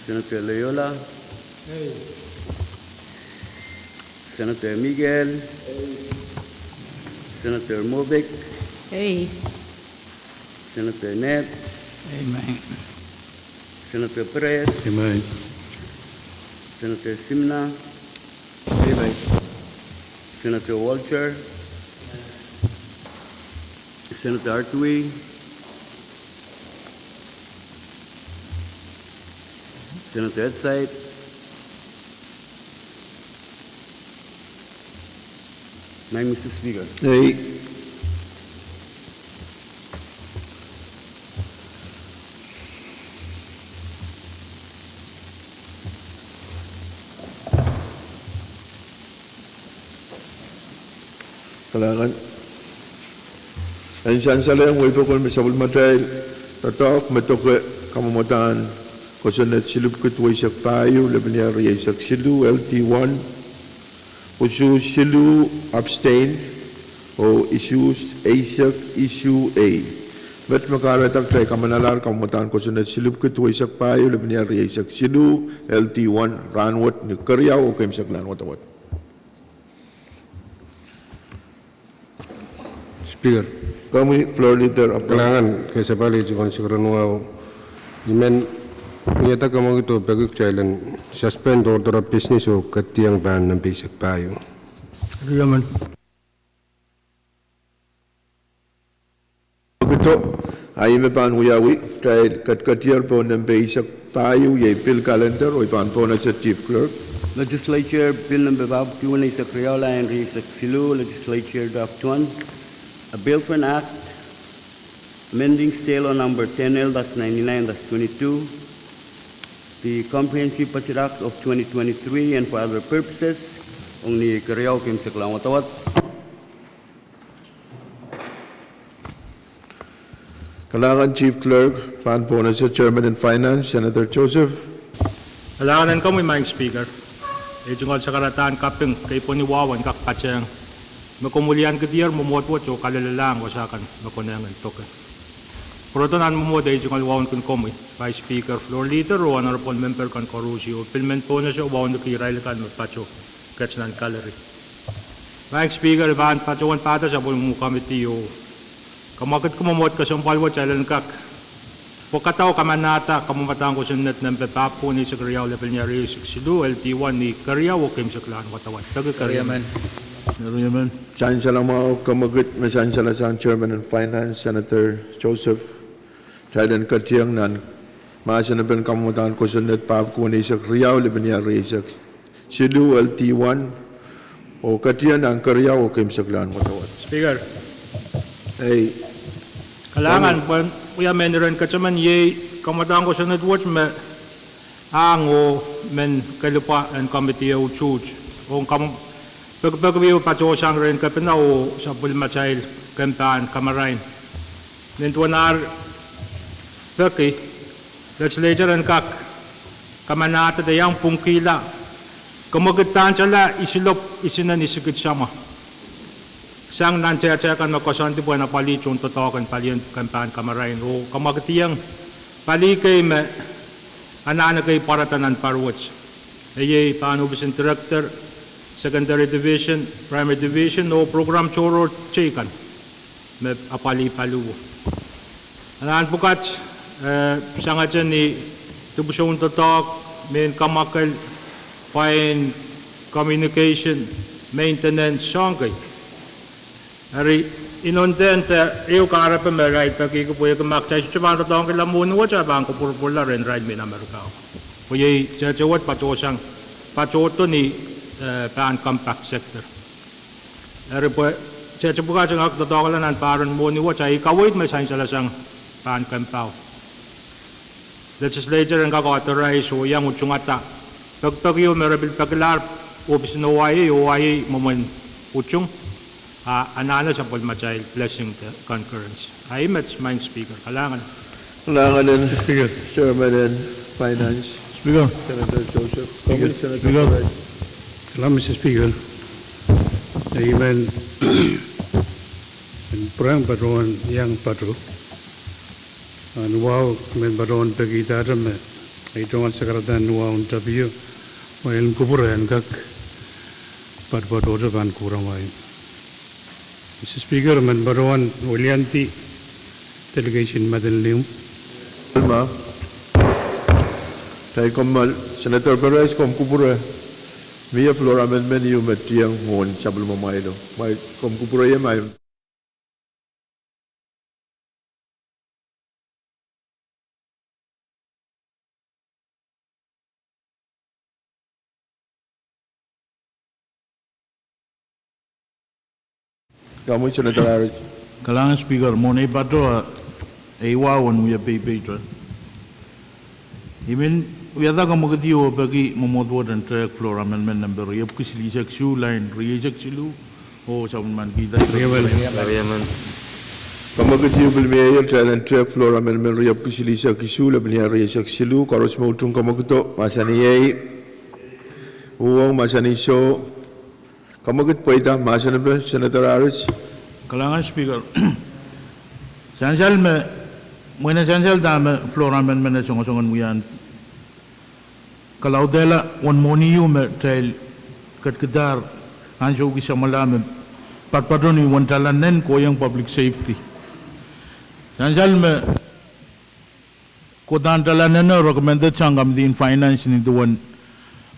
Senator Loyola. Ei. Senator Miguel. Ei. Senator Movic. Ei. Senator Ned. Ei, maing. Senator Perez. Ei, maing. Senator Simina. Ei, maing. Senator Walter. Senator Artui. Senator Edside. Maing, Mister Speaker. Ei. Kalahngan. En sansal ong weipokon me sapwellimatail doadoahk me doke kamwomwdahn kosonned silip kid weisek pahieu, lepin iar rieisek siluh, L D one, usuhs siluh, abstain, oh usuhs eisek, isuh ei. Met me kahrehda kitail kamanalahr kamwomwdahn kosonned silip kid weisek pahieu, lepin iar rieisek siluh, L D one, rahnwet ni keriau oh keimwseklahn wadawad. Speaker. Komwi Floor Leader Abraham. Kalahngan, kesempwal iei tungoal sakaradahn wahu. I men, miehda kamwekid oh peki kitail en suspend order of business oh ketieng pahn nempe eisek pahieu. Riemen. Kito, a ih me pahn wiawi, kitail ketiketier pohn nempe eisek pahieu, iei Bill Calendar, oh I pahn pohnese Chief Clerk. Legislature Bill number fifty-one eisek riau, lain rieisek siluh, Legislature Draft one, a bill for an act amending state law number ten L dash ninety-nine dash twenty-two, the Comprehensive Budget Act of twenty twenty-three and for other purposes, ong ni keriau keimwseklahn wadawad. Kalahngan Chief Clerk, pahn pohnese Chairman en Finance, Senator Joseph. Kalahngan en komwi Maing Speaker. Ei tungoal sakaradahn kaping, kei pwon ni wahu en kak patehng me komw wiliankedier mwomwohd wet oh kalelelahng wasa kan me konehng en doke. Pwurodo nan mwomwohd ei tungoal wauneki komwi, Vice Speaker, Floor Leader, oh Honorable Member kan koaros, oh pil men pohnese wauneki irail kan me patoh ket nan gallery. Madam Speaker, I pahn patohwan pahda sapwellimomwi komiti oh kamwakidki mwomwohd kesempwal wet kitail en kak pwekada oh kamanahda kamwadang kosonned nempe pahpwiki eisek riau, lepin eisek siluh, L D one, ni keriau oh keimwseklahn wadawad. Peki keriau. Sansal mwahu, kamwakid me sansalasang Chairman en Finance, Senator Joseph, kitail en ketieng nan mahsen en kamwadang kosonned pahpwiki eisek riau, lepin eisek siluh, L D one, oh ketieng nan keriau oh keimwseklahn wadawad. Speaker, ei, kalahngan pwehn wia mehn iren ketemen, iei kamwadang kosonned wet me ahng oh men kelipwa en komiti e utuht, oh pekipeki wiepe patohsang rehn Kepina oh sapwellimatail kemp pahn kamarain. Nin duwen ar peki, Legislature en kak kamanahda de iang pwungkihla kamwakid dahntala isilop isinen isikid samwa sang nan tehte kan me koasoandi pwehn apwalih tohn doadoahk en palien kemp pahn kamarain oh kamwakidiong pali kei me anahn ekei pwarada nan pahr wet. Iei pahn ohpis en Director, Secondary Division, Primary Division oh program tohrohr teikan me apwalih paliwo. Anahn pwukat, eh, sangete ni dipwisoun doadoahk, mehn kamwakel, pwain communication, maintenance, soahng kei. Eri, inonten de ehu kahrepe me irail pekihki pwehki ma kitail sohte pahn doadoahngkihla mwohni wet, a pahn kopwurupwurla rehn irail mehn Amerika. Pwe iei tehte wet patohsang, patohdo ni, eh, pahn compact sector. Eri pwe tehte pwukat en kak doadoahngkihla nan pahr en mwohni wet, a iei kaweid me sansalasang pahn kemp pao. Legislature en kak authorize oh iang utungada pekipeki oh me re pil pekilahr ohpis en OIA, OIA mwomwen utung, a anahne sapwellimatail blessing de concurrence. A ih met, Madam Speaker, kalahngan. Kalahngan en Chairman en Finance, Senator Joseph. Kalamazou Mister Speaker, I men pwurehng patohwan iang patoh nan wahu, I men patohwan pekidahte me ei tungoal sakaradahn wahu en tapio, me en kupwure en kak patohdo pahn kupwure ngehi. Mister Speaker, I men patohwan weliandi delegation madan lium. Alma, tai kommal Senator Perez, komw kupwure, mie floor amendment ieu me tieng mwohn sapwellimamwailo. Komw kupwure ie, ma Kalahngan Speaker, mwohn ei patoh, ei wahu en wia peipeite. I men wiahda kamwakid oh peki mwomwohd wet en tehk floor amendment nempe riepwiki silihsek isuh, lain rieisek siluh, oh sapwellimanikihda. Kamwakid ieu pil mieier, kitail en tehk floor amendment riepwiki silihsek isuh, lepin rieisek siluh, koaros me utung kamwakido, mahsanih ei, uhwong mahsanih soh. Kamwakid pweida mahsen epe, Senator Harris. Kalahngan Speaker. Sansal me, mwein sansal dahme floor amendment e songosong en wia, kalaudehla uwen mwohni ieu me kitail ketkihdahr ansou kis samwala me patpato ni uwen tala nen kohieng public safety. Sansal me kohdahn tala neno recommended sang Committee in Finance ni duwen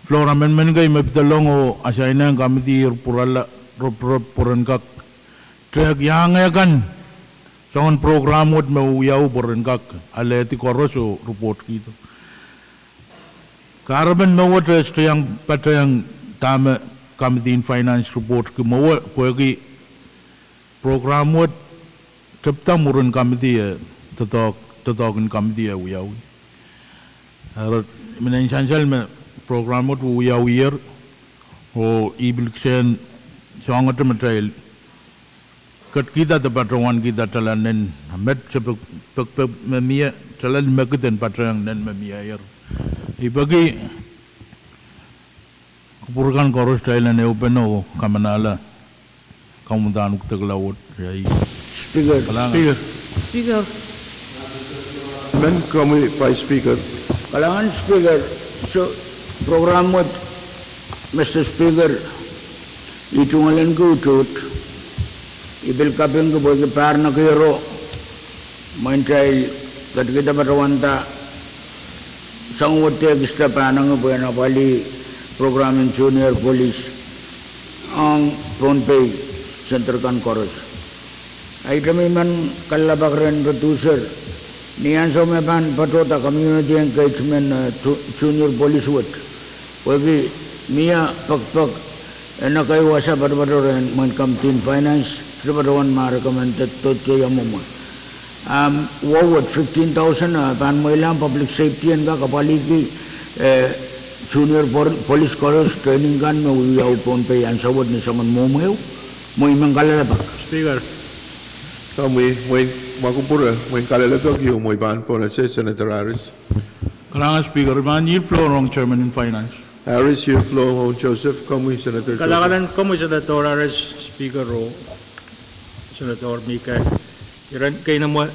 floor amendment kei me pedolong oh assign-ehng committee, pwurala roporop pwe ren kak tehk iang eh kan soangen program wet me wiawi pwe ren kak alehdi koaros oh report kihdo. Kahrepen me wet e sohte iang patehng dahme Committee in Finance report ki mwowe pwehki program wet tepda mwurin committee e doadoahk, doadoahk en committee e wiawi. Eri, I men sansal me program wet wiawier, oh I pil kisehn soahngete me kitail ketkihda de patohwankihda tala nen met, se pek, pek, pek me mie, tala limekid en patehng nen me mieier. I peki kupwur kan koaros kitail en ehupene oh kamanahla, kamwadahn ukdekla wet. Speaker. Speaker. Komwi Vice Speaker. Kalahngan Speaker, soh, program wet, Mister Speaker, I tungoalenki utuht, I pil kapingki pwehki pahr nekiero, mwein kitail ketikihda patohwanda sang wet ekis de pahnangih pwehn apwalih program en junior police ong Pohnpei center kan koaros. Ahi, I men kalelapak rehn producer, ni ansou me pahn patohda community engagement, eh, junior police wet, pwehki mie pekpek en ekei wasa patopato rehn mwein committee en finance, sohte patohwan ma recommended, sohte ia mwomwe. Ahmw wet fifteen thousand, eh, pahn mweilahng public safety en kak apwalihki, eh, junior police koaros training kan me wiawi Pohnpei ansou wet ni soangen mwomwe ehu. Mwein I men kalelapak. Speaker. Komwi, mwein ma kupwure, mwein kalelapak ehu, mwein pahn pwonese Senator Harris. Kalahngan Speaker, I pahn yield floor ong Chairman en Finance. Harris, yield floor ong Joseph, komwi Senator Joseph. Kalahngan komwi Senator Harris, Speaker, oh Senator Mika, iren keinemwe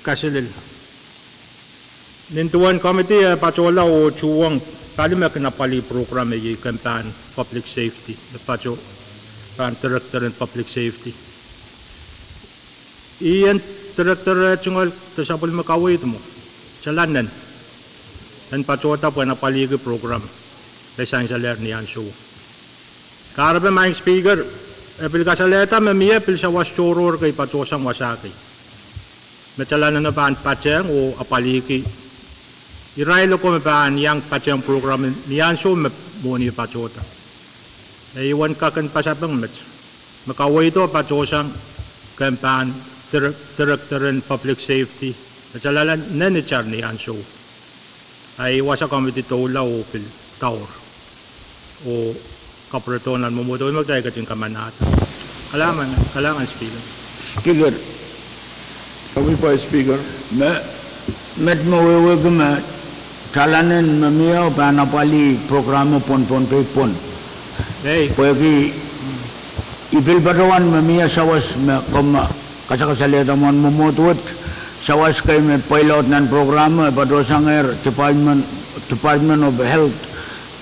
kaselel. Nin duwen committee e patohla oh tuhwong pali me kin apwalih program me iei kempahn public safety, me patohwan director en public safety. Ien director e tungoal de sapwellime kaweid mwo, kitail anahne en patohda pwehn apwalihki program me sansalehr ni ansou. Kahrepe Maing Speaker, e pil kasalehda me mie pil sawas tohrohr kei patohsang wasa kei me kitail anahne pahn patehng oh apwalihki irail oko me pahn iang patehng program ni ansou me mwohni e patohda. E wen kak en pasapeng met me kaweid o patohsang kempahn director en public safety me kitail anahne itar ni ansou. Ahi, wasa committee doula oh pil daur oh kapwuredo nan mwomwohdiso me kitail ketin kamanahda. Kalahngan Speaker. Speaker, komwi Vice Speaker. Me, met me wehwehki me kitail anahne me mie o pahn apwalih program o pwon Pohnpei pwon. Pwehki I pil patohwan me mie sawas me komw kasakasalehda mwohn mwomwohd wet, sawas kei me pweilaud nan program e patohsangehr Department, Department of Health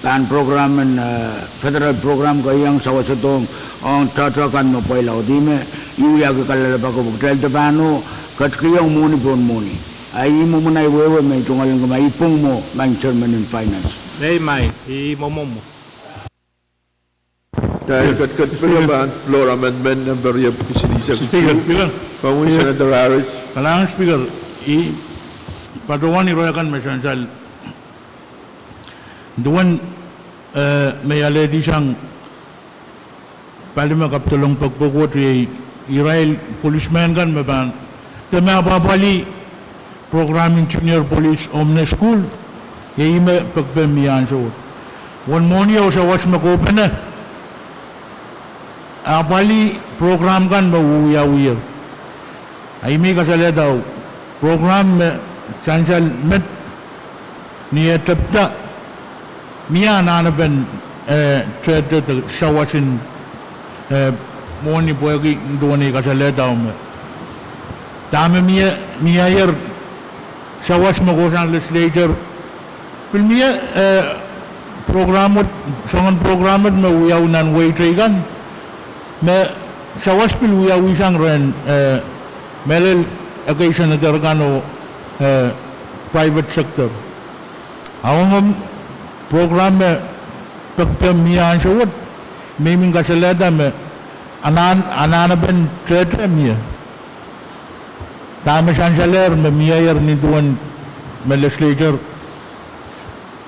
pahn program en, eh, federal program keiong sawasedohng ong tohto kan me pweilaud. Ih me I wiahki kalelapak pwe kitail de pahn oh ketikihong mwohni pohn mwohni. Ahi, ih mwomwen ahi wehwe me I tungoalenki ma I pwung mwo, Maing Chairman en Finance. Mie, mie, ih mwomwen mwo. Kitail ketiket pil pahn floor amendment nempe riepwukat silihsek isuh. Speaker, Speaker. Komwi Senator Harris. Kalahngan Speaker, I patohwan ire kan me sansal. Duwen, eh, me I alehdisang pali me kapidolong pekpek wet iei irail policemen kan me pahn, de me apwapwalih program en junior police omw ne sukuhl, iei me pekpek mie ansou wet. Uwen mwohni o sawas me kohpene apwalih program kan me wiawier. Ahi, I men kasalehda program me sansal met ni eh tepda, mie anahnepen, eh, tehte de sawas en, eh, mwohni pwehki duwen ei kasalehda me dahme mie, mie aier sawas me kohsang legislature pil mie, eh, program wet, soangen program wet me wiawi nan wehi teikan, me sawas pil wiawihsang rehn, eh, mehlel ekei senator kan oh, eh, private sector. A ong omw program me pekpek mie ansou wet, me I men kasalehda me anahn, anahnepen tehte mie. Dahme sansalehr me mie aier nin duwen me legislature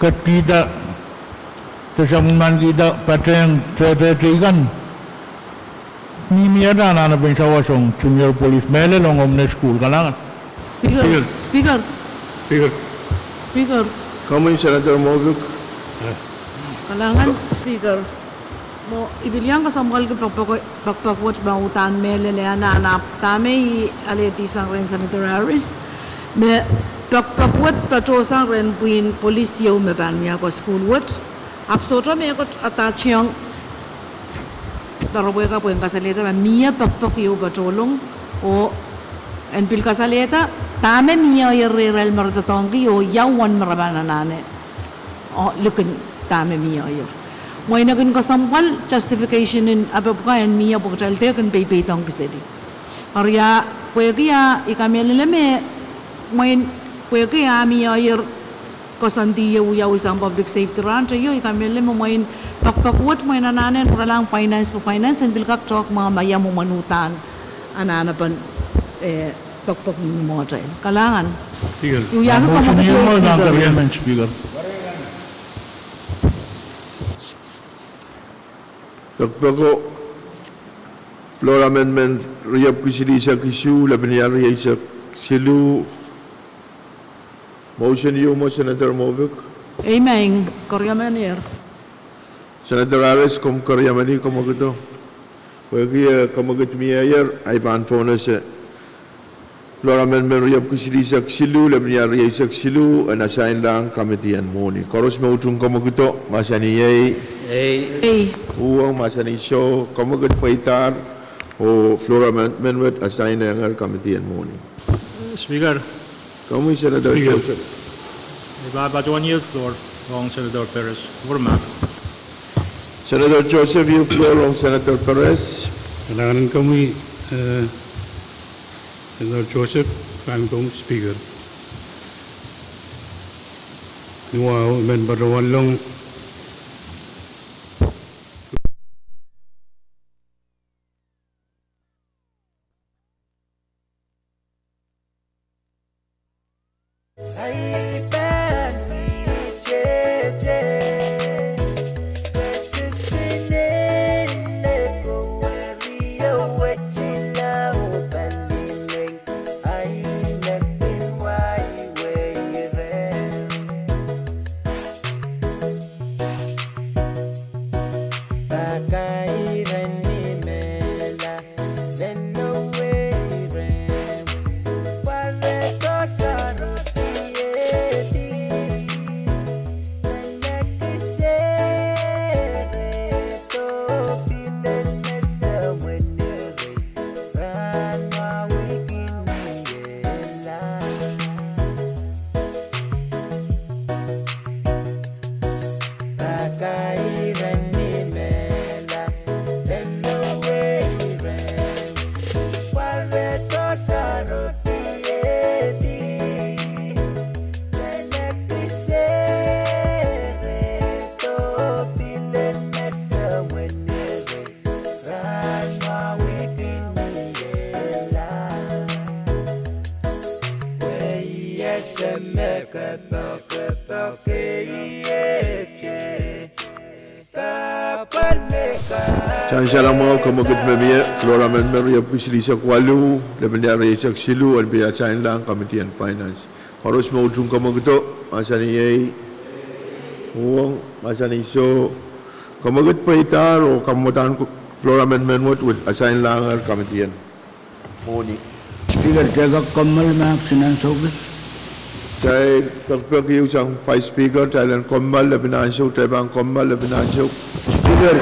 ketkihda de sapwellimankihda patehng tehte teikan, mie miehte anahnepen sawas ong junior police mehlel ong omw ne sukuhl. Kalahngan. Speaker, Speaker. Speaker. Speaker. Komwi Senator Mourvik. Kalahngan Speaker. Mwo, I pil iang kesempwalki pekpek, pekpek wet me uhdahn mehlel e anahn, ahpw dahme I alehdisang rehn Senator Harris, me pekpek wet patohsang rehn pwihn police ieu me pahn wiahko sukuhl wet. Ahpw sohte mehkot adahte ong doaropwe kan pwehn kasalehda ma mie pekpek ieu patohlong, oh en pil kasalehda dahme mie irail me re doadoahngki oh ia uwen me re pahn anahne, oh, likin dahme mie. Mwein e kin kesempwal justification en apwpka en mie pwe kitail dehr kin peipeidohngki seli. Eri ia, pwehki ia, I kamehlele me, mwein pwehki ia mie koasoandi e wiawi sang public safety rahn teio, I kamehlele me mwein pekpek wet mwein anahne en pwuralahng finance, pwe finance en pil kak talk ma ma ia mwomwen uhdahn anahnepen, eh, pekpek ni mwohtail. Kalahngan. Speaker. Ia, motion ieu me nan keriamen Speaker. Pekpeko floor amendment riepwiki silihsek isuh, lepin ia rieisek siluh. Motion ieu mwo Senator Mofik. Amen. Keriamenier. Senator Harris, komw keriameni, komw ketido. Pwehki, eh, komw ketido mieier, ahi pahn pohnese. Floor amendment riepwiki silihsek siluh, lepin ia rieisek siluh, en asainlahng committee en mwohni. Koaros me utung komw ketido, mahsanih ei. Ei. Ei. Uhwong, mahsanih soh, komw ketido pweidahr, oh floor amendment wet asainlahngehr committee en mwohni. Speaker. Komwi Senator Joseph. I pahn patohwan yield floor ong Senator Perez. Senator Joseph, yield floor ong Senator Perez. Kalahngan en komwi, eh, Senator Joseph, kalahngan en komwi Speaker. Ni wahu, I men patohwan long Sansal mwahu, komw ketido me mie, floor amendment riepwiki silihsek waluh, lepin ia rieisek siluh, en pil asainlahng committee en finance. Koaros me utung komw ketido, mahsanih ei. Uhwong, mahsanih soh. Komw ketido pweidahr oh kamwadang floor amendment wet, wet asainlahngehr committee en mwohni. Speaker, kitail kak kommoal mahk sang ansou kis. Kitail pekpek ieu sang Vice Speaker, kitail en kommoal lepin ansou, kitail pahn kommoal lepin ansou. Speaker.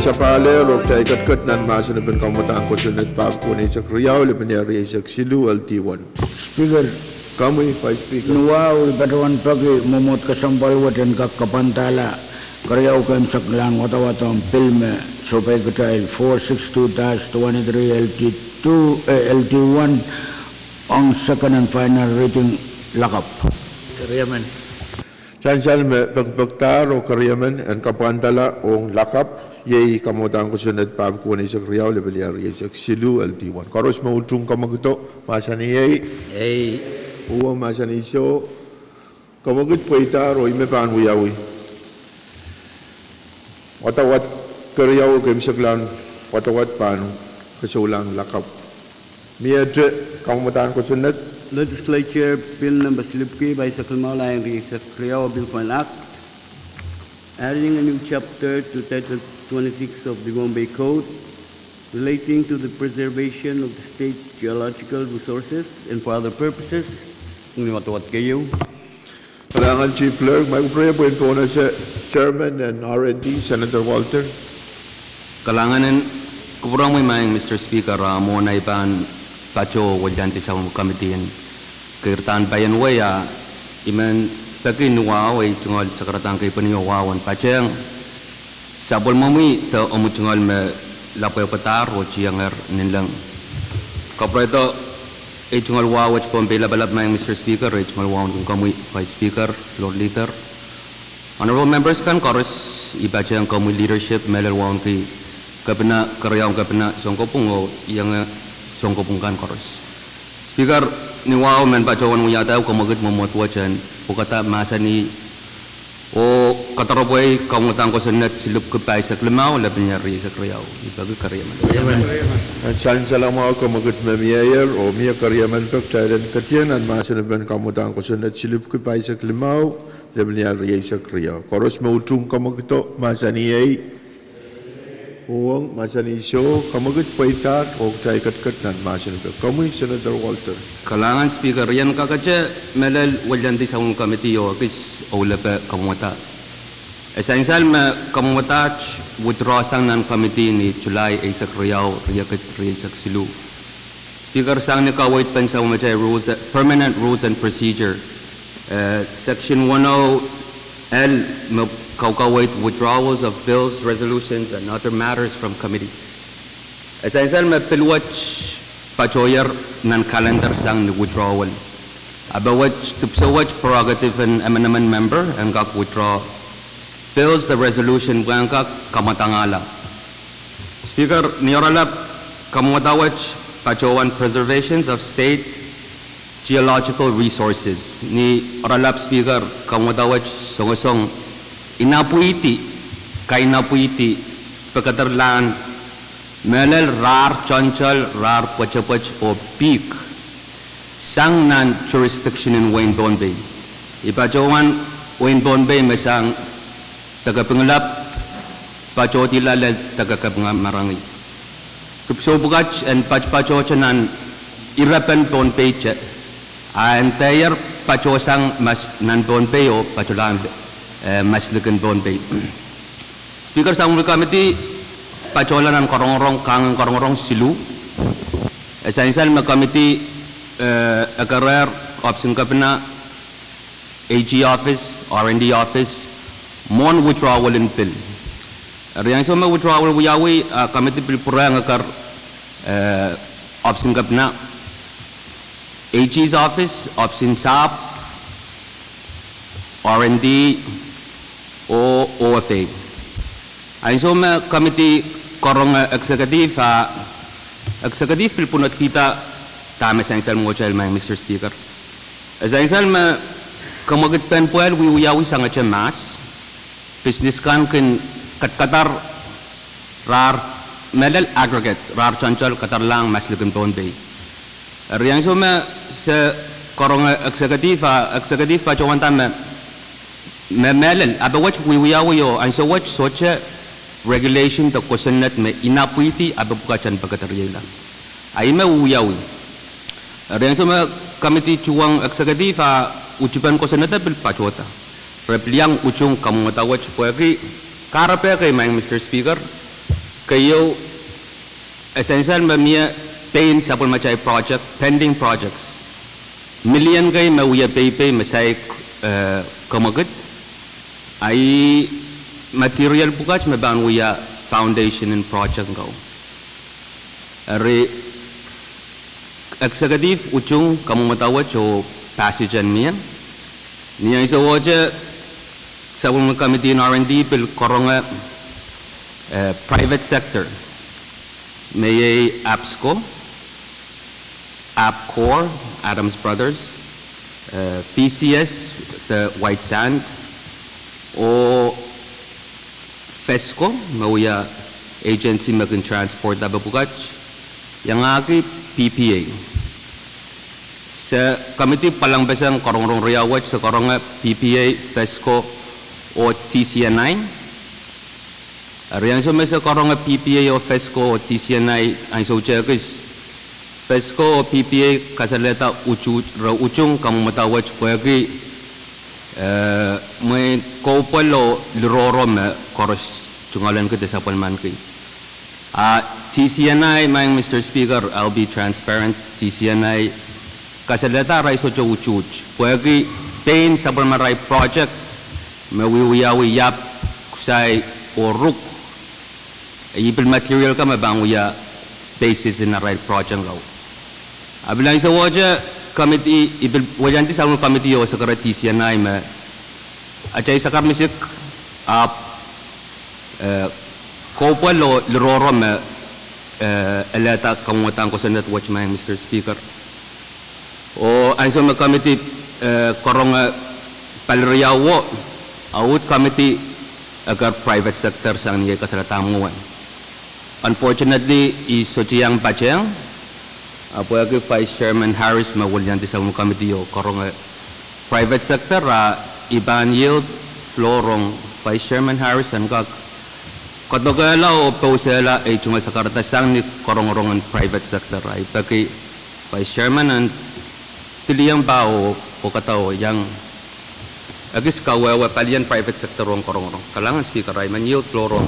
Kitail pahlehr oh kitail ketiket nan mahsen en kamwadahn kosonned pahpwiki eisek riau, lepin eisek siluh, L D one. Speaker, komwi Vice Speaker. Ni wahu I patohwan peki mwomwohd kesempwal wet en kak kapwandahla keriau keimwseklahn wadawad ong pil me sohpai kitail four six two dash twenty-three L D two, eh, L D one ong second and final reading lakapw. Keriemen. Sansal me pekipekdahr oh keriemen en kapwandahla ong lakapw, iei kamwadahn kosonned pahpwiki eisek riau, lepin eisek siluh, L D one. Koaros me utung kamwekid o, mahsanih ei. Ei. Uhwong, mahsanih soh. Kamwekid pweidahr oh ih me pahn wiawi. Wadawad keriau keimwseklahn wadawad pahn kesoulahng lakapw. Miehte kamwadahn kosonned. Legislature Bill Number silipwiki pahisek limau, lain rieisek riau, a Bill for an Act adding a new chapter to Title twenty-six of the Pohnpei Code relating to the preservation of the state geological resources and for other purposes. Ni wadawad keieu. Kalahngan Chief Clerk, ma I kupwure pwehn pohnese Chairman en R and D, Senator Walter. Kalahngan en kupwuromwi Maing Mister Speaker, a mwohn ei pahn patoh Wellyandi Sapwellime Committee en keirdahn paienwei, a I men peki ni wahu ei tungoal sakaradahn keipweni oh wahu en patehng sapwellimomwi de omwi tungoal me lapwehpwadahr oh tiengehr ninleng. Kapwurehdo ei tungoal wahu wet Pohnpei Lapalap, Maing Mister Speaker, ei tungoal wahu ong komwi Vice Speaker, Floor Leader, Honorable Members kan koaros, I patehng komwi leadership, mehlel wauneki Kepina, Keriaun Kepina sounkopwung oh ienge sounkopwung kan koaros. Speaker, ni wahu men patohwan wiahda kamwekid mwomwohd wet en pwukada mahsanih oh kadaropwe kamwadahn kosonned silipwiki pahisek limau, lepin rieisek riau. I peki keriemen. Sansal mwahu, kamwekid me mieier oh mie keriemen pek. Kitail en ketien nan mahsen en kamwadahn kosonned silipwiki pahisek limau, lepin rieisek riau. Koaros me utung kamwekido, mahsanih ei. Uhwong, mahsanih soh. Kamwekid pweidahr oh kitail ketiket nan mahsen pek. Komwi Senator Walter. Kalahngan Speaker, I en kakete mehlel Wellyandi Sapwellime Committee oh ekis ohlepe kamwada. E sansal me kamwadaht withdraw sang nan committee ni July eisek riau, riekid rieisek siluh. Speaker, sang ni kaweid en sapwellimatail rules, permanent rules and procedure, eh, section one oh L, me kaukaweid withdrawals of bills, resolutions and other matters from committee. E sansal me pil wet patohier nan calendar sang ni withdrawal. Ahpw wet dipwisou wet prerogative en emenemen member en kak withdraw bills de resolution pwehn kak kamwadangala. Speaker, ni oaralap kamwada wet patohwan preservations of state geological resources. Ni oaralap Speaker, kamwada wet songosong inapwihdi, kainapwihdi pekederlahn mehlel rar toantoal, rar pwetepwet oh pihk sang nan jurisdiction en wehin Pohnpei. I patohwan wehin Pohnpei me sang Dekepinglap, patohdihla lel Dekekepingamarangi. Dipwisou pwukat en patpatohte nan irepen Pohnpei te, a e ndaier patohsang nan Pohnpei oh patohlahng, eh, maslikin Pohnpei. Speaker, sapwellime committee patohla nan karongorong, kahngen karongorong siluh. E sansal me committee, eh, ekerehr ohpisin kepina, AG office, R and D office, mwohn withdrawal en bill. Eri ansou me withdrawal wiawi, a committee pil pwurehng eker, eh, ohpisin kepina, AG's office, ohpisin sahpw, R and D, oh OFA. Ansou me committee karonge executive, a executive pil pwunodkihda dahme sansal mwohtail, Maing Mister Speaker. E sansal me kamwekid pen pwehl wiewiawi sangete mahs, business kan kin kadkadar rar, mehlel aggregate rar toantoal kadarlahng maslikin Pohnpei. Eri ansou me se karonge executive, a executive patohwanda me, me mehlel, ape wet wiewiawi oh ansou wet sohte regulation de kosonned me inapwihdi ape pwukat en pekederieila. A ih me wiawi. Eri ansou me committee tuhwong executive a utipen kosonned pil patohda. Re pil iang utung kamwomwada wet pwehki kahrepe kei, Madam Mister Speaker, keieu e sansal me mie pein sapwellimatail project, pending projects, million kei me wie peipei me saik, eh, kamwekid. A ih material pwukat me pahn wia foundation en project ko. Eri executive utung kamwomwada wet oh passage en mie. Ni ansou ohte sapwellime committee en R and D pil karonge, eh, private sector, me iei APSCO, APCOR, Adams Brothers, eh, VCS, the White Sand, oh FESCO, me wia agency me kin transport ape pwukat, iangahki PPA. Se committee pwalangpeseng karongorong riau wet, se karonge PPA, FESCO, oh TCNI. Eri ansou me se karonge PPA oh FESCO oh TCNI, ansou tehkis, FESCO oh PPA kasalehda utu-, re utung kamwomwada wet pwehki, eh, mwein kohpwil oh lirohro me koaros tungoalenki de sapwellimaniki. A TCNI, Madam Mister Speaker, I'll be transparent, TCNI kasalehda arail sohte utuht pwehki pein sapwellime arail project me wiewiawi iap, kusai, oh ruk, ih pil material kan me pahn wia basis en arail project ko. A pil ansou ohte committee, I pil weliandi sapwellime committee oh sekere TCNI me atail sakar misik, ahpw, eh, kohpwil oh lirohro me, eh, elehda kamwomwadahn kosonned wet, Madam Mister Speaker. Oh ansou me committee, eh, karonge pali riauo, a uhd committee eker private sector sang ni ei kasalehda mwowe. Unfortunately, I sohte iang patehng, a pwehki Vice Chairman Harris me weliandi sapwellime committee oh karonge private sector, a I pahn yield floor rong Vice Chairman Harris en kak kadokehla oh pousehla ei tungoal sakarada sang ni karongorongen private sector. A I peki Vice Chairman en pil iang pahn oh pwekada oh iang ekis kawehwe palien private sector ong karongorongen. Kalahngan Speaker, I men yield floor rong.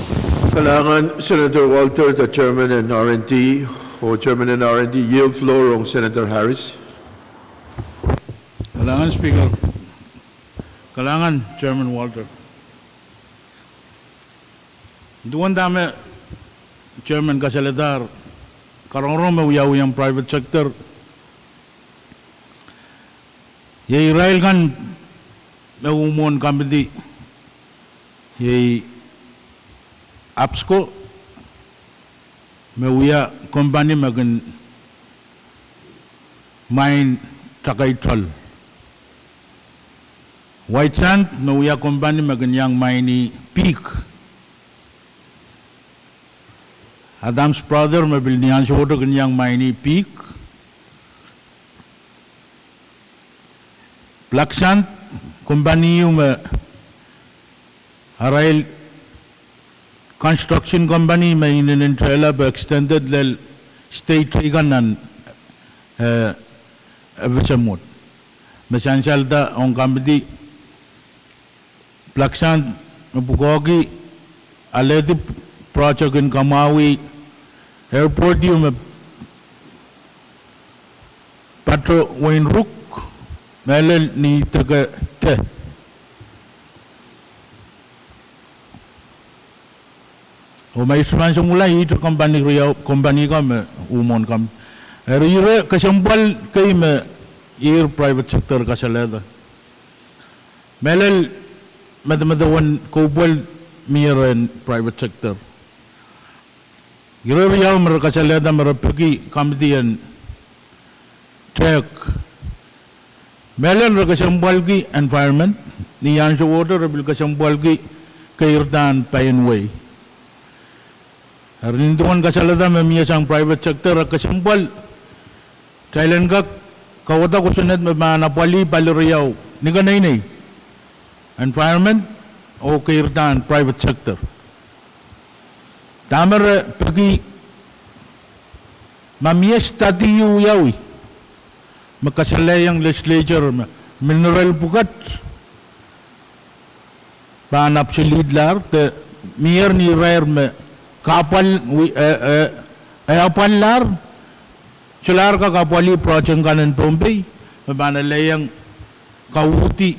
Kalahngan Senator Walther, de Chairman en R and D, oh Chairman en R and D, yield floor rong Senator Harris. Kalahngan Speaker. Kalahngan Chairman Walther. Duwen dahme Chairman kasaledahr, karongorong me wiawiong private sector, iei irail kan me uh mwohn committee, iei APSCO, me wia company me kin mwain takaitoal. White Sand me wia company me kin iang mwaini pihk. Adams Brother me pil ni ansouohte kin iang mwaini pihk. Black Sand company ieu me arail construction company me inenen tehla pwe extended lel state teikan nan, eh, FSM wet. Me sansalda ong committee, Black Sand me pwukoahki alehdi project en kamwahwih airport ieu me patohwein ruk, mehlel ni deke de. Oh ma I sohte mansemwula, ihte company riau, company kan me uh mwohn committee. Eri ire kesempwal kei me ihr private sector kasalehda. Mehlel medemedewen kohpwil mie rehn private sector. Ire riau me re kasalehda me re peki committee en tehk. Mehlel re kesempwalki environment, ni ansouohte re pil kesempwalki keirdahn pain wei. Eri nin duwen kasalehda me mie sang private sector, re kesempwal Kitail en kak kauwada kosonned me pahn apwalih pali riau ni keneinei, environment oh keirdahn private sector. Dahme re peki, ma mie study ieu wiawi me kasalehiong legislature me mineral pwukat pahn obsolete lahr de mier ni irair me kahpwal, e, e, e apwallahr, solahr kak apwalih project kan en Pohnpei me pahn alehiong kauhdi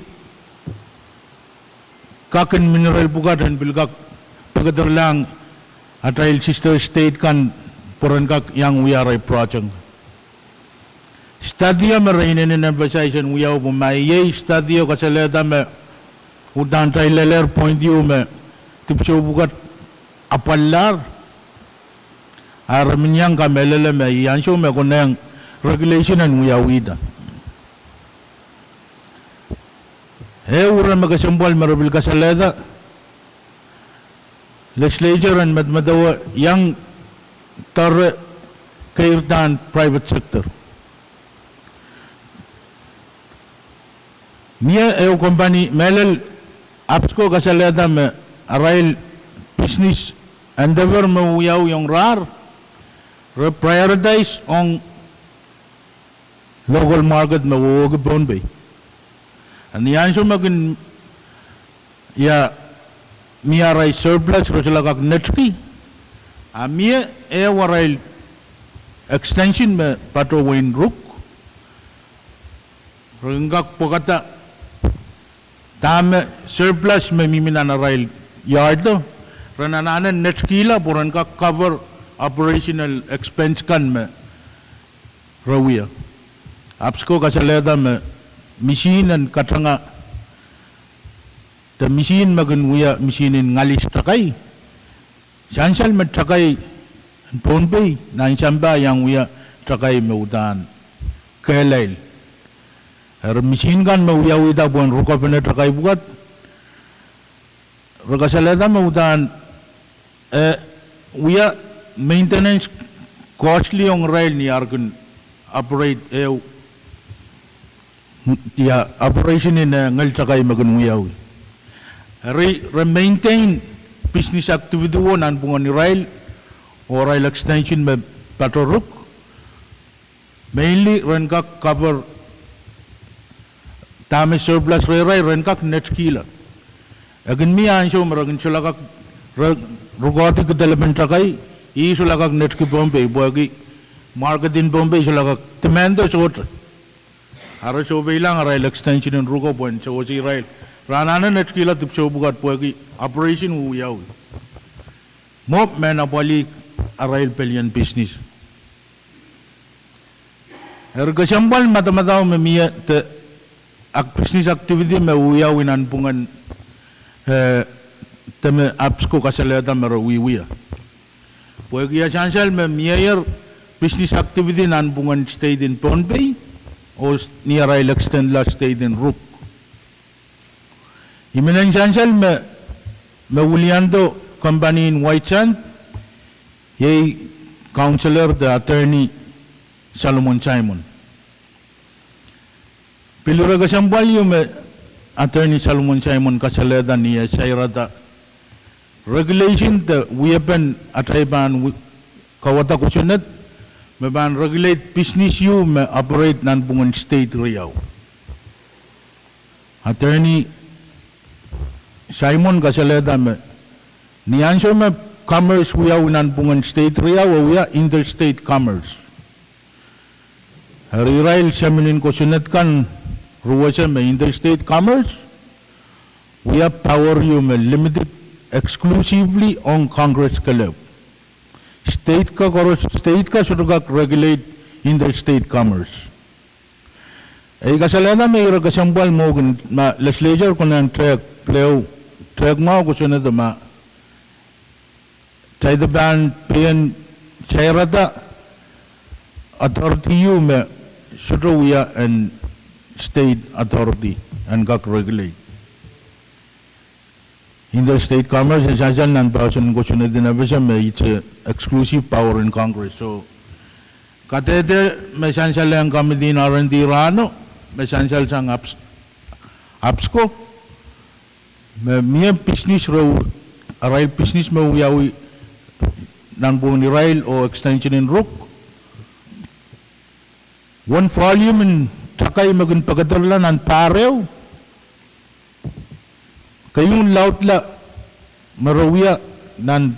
kak en mineral pwukat en pil kak pekederlahng atail sister state kan pwe ren kak iang wia arail project. Study o me re inenen emphasize en wiawi pwe ma iei study o kasalehda me uhdahn kitail lelehr point ieu me dipwisou pwukat apwallahr, a re men iang kamehlele me iei ansou me konehng regulation en wiawihda. Ehu ire me kesempwal me re pil kasalehda, legislature en medemedewe iang doare keirdahn private sector. Mie ehu company mehlel, APSCO kasalehda me arail business endeavour me wiawi ong rahr, re prioritize ong local market me wehwehki Pohnpei. Ni ansou me kin, ia, mie arail surplus re solahr kak netiki, a mie ehu arail extension me patohwan ruk, re kin kak pwekada dahme surplus me mihmi nan arail yard o, ren anahne netikihla pwe ren kak cover operational expense kan me re wia. APSCO kasalehda me misihn en katanga, de misihn me kin wia misihn en ngalis takai, sansal me takai en Pohnpei nan sampah iang wia takai me uhdahn kehlail. Eri misihn kan me wiawihda pwehn rukopene takai pwukat, re kasalehda me uhdahn, e, wia maintenance costly ong irail ni ar kin operate ehu, ia, operation en, e, ngeltakai me kin wiawi. Eri re maintain business activity wo nanpwungen irail, oh arail extension me pato ruk, mainly ren kak cover dahme surplus rehrail ren kak netikihla. E kin mie ansou me re kin solahr kak, re, rukohdi kidelepen takai, ih solahr kak netiki Pohnpei pwehki market en Pohnpei solahr kak demand o sohte. A re sohpeilahng arail extension en ruko pwehn sewese irail, re anahne netikihla dipwisou pwukat pwehki operation wiawi. Mwo mehn apwalih arail pelien business. Eri kesempwal madamadau me mie de business activity me wiawi nanpwungen, e, de me APSCO kasalehda me re wiewia. Pwehki ia sansal me mieier business activity nanpwungen state en Pohnpei, oh ni arail extendla state en ruk. I men en sansal me, me wiliando company en White Sand, iei Councillor de Attorney Solomon Simon. Pil ire kesempwal ieu me Attorney Solomon Simon kasalehda ni eh sairada regulation de wiepen atail pahn wi-, kauwada kosonned me pahn regulate business ieu me operate nanpwungen state riau. Attorney Simon kasalehda me ni ansou me commerce wiawi nanpwungen state riau e wia interstate commerce. Eri irail seminan kosonned kan ruwese me interstate commerce wia power ieu me limited exclusively ong Congress kelehpw. State ka koaros, state ka sohte kak regulate interstate commerce. E I kasalehda me ire kesempwal mwo kin ma legislature konehng tehk, pil ehu, tehk mwahu kosonned ma kitail de pahn pein sairada authority ieu me sohte wia en state authority en kak regulate interstate commerce. E sansal nan poahsoan kosonned en FSM me it's a exclusive power in Congress. So Kadehde me sansal ong committee en R and D rahno, me sansal sang Abs-, Absco, me mie pisnis reh, arail pisnis me wiawi nanpwungen irail oh extension en ruk. Uwen volume en takai me kin pekederla nan pahr ehu, keieu laudla me re wia nan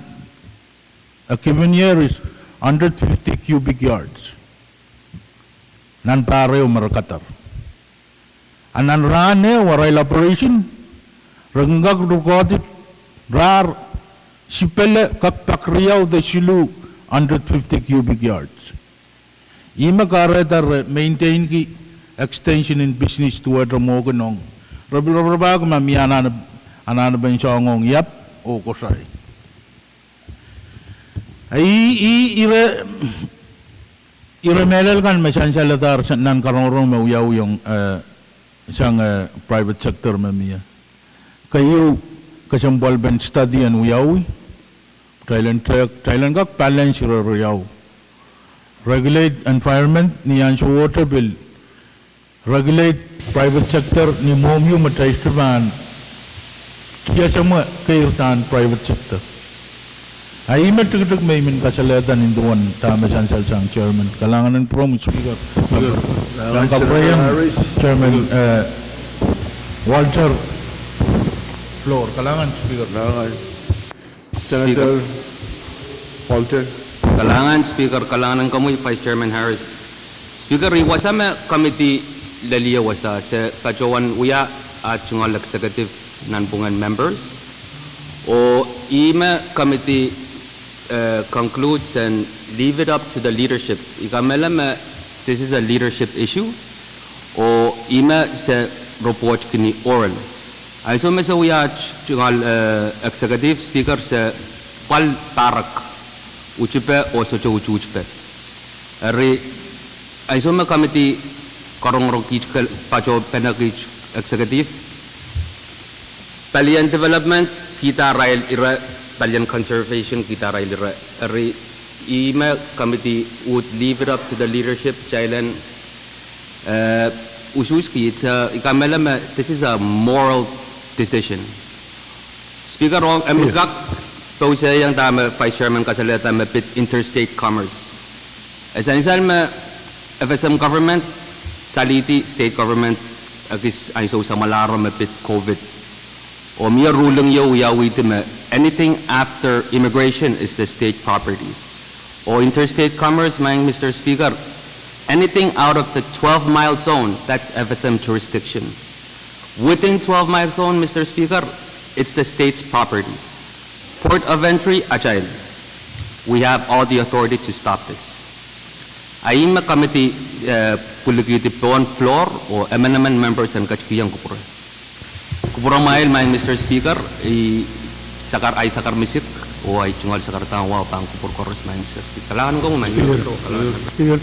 a given year is hundred fifty cubic yards. Nan pahr ehu me re kadar. A nan rahn ehu arail operation, re kin kak record-i rahr sipele kak pak riau de siluh hundred fifty cubic yards. Ih me kahrehda re maintain-ki extension en business duwehte mwo kin ong. Re pil raparapahki ma mie anahne, anahnepen soahng ong iap oh koasoi. Ih, ih, ire, ire mehlel kan me sansaladahr sa-, nan karongorong me wiawi ong, eh, sang, eh, private sector me mie. Keieu kesempwalpen study en wiawi, kitail en tehk, kitail en kak balance ire riau. Regulate environment ni ansowohte pil regulate private sector ni mwohmwi me kitail sohte pahn kiasamwe keirdan private sector. A ih me tikitik me I men kasalehda nin duwen dahme sansal sang chairman. Kalahngan en pwurehng Speaker. Kalahngan Speaker. Chairman, eh, Walter. Floor. Kalahngan Speaker. Kalahngan. Senator Walter. Kalahngan Speaker, kalahngan en komwi Vice Chairman Harris. Speaker, ih wasa me committee lel ie wasa, se patohwan wia ah tungoal executive nanpwungen members. Oh ih me committee, eh, concludes and leave it up to the leadership. I kamehlele me this is a leadership issue. Oh ih me se report-ki ni oral. Ansou me se wia tungoal, eh, executive speaker se pwal pahrek, uhtipe oh sohte uhtuhtpe. Eri, ansou me committee karongorong kiht ke-, patohpene kiht executive, palien development kihda arail ire, palien conservation kihda arail ire. Eri, ih me committee would leave it up to the leadership, kitail en eh, usuhski, it's a, I kamehlele me, this is a moral decision. Speaker, ong, e mih kak pousehiong dahme Vice Chairman kasalehda me pid interstate commerce. E sansal me F S M government salihdi state government ekis ansou samwalahro me pid COVID. Oh mie ruling ieu wiawihdi me anything after immigration is the state property. Oh interstate commerce, Madam Mister Speaker, anything out of the twelve mile zone, that's F S M jurisdiction. Within twelve mile zone, Mister Speaker, it's the state's property. Port of entry, atail. We have all the authority to stop this. A ih me committee, eh, pwilikihdi pohn floor oh emenemen members en ketikihong kupwure. Kupwuromwail, Madam Mister Speaker, I sakar, ai sakar misik, oh ai tungoal sakar dahme wa pahn kupwur koaros, Madam Mister Speaker. Kalahngan komwi, Madam Speaker. Speaker.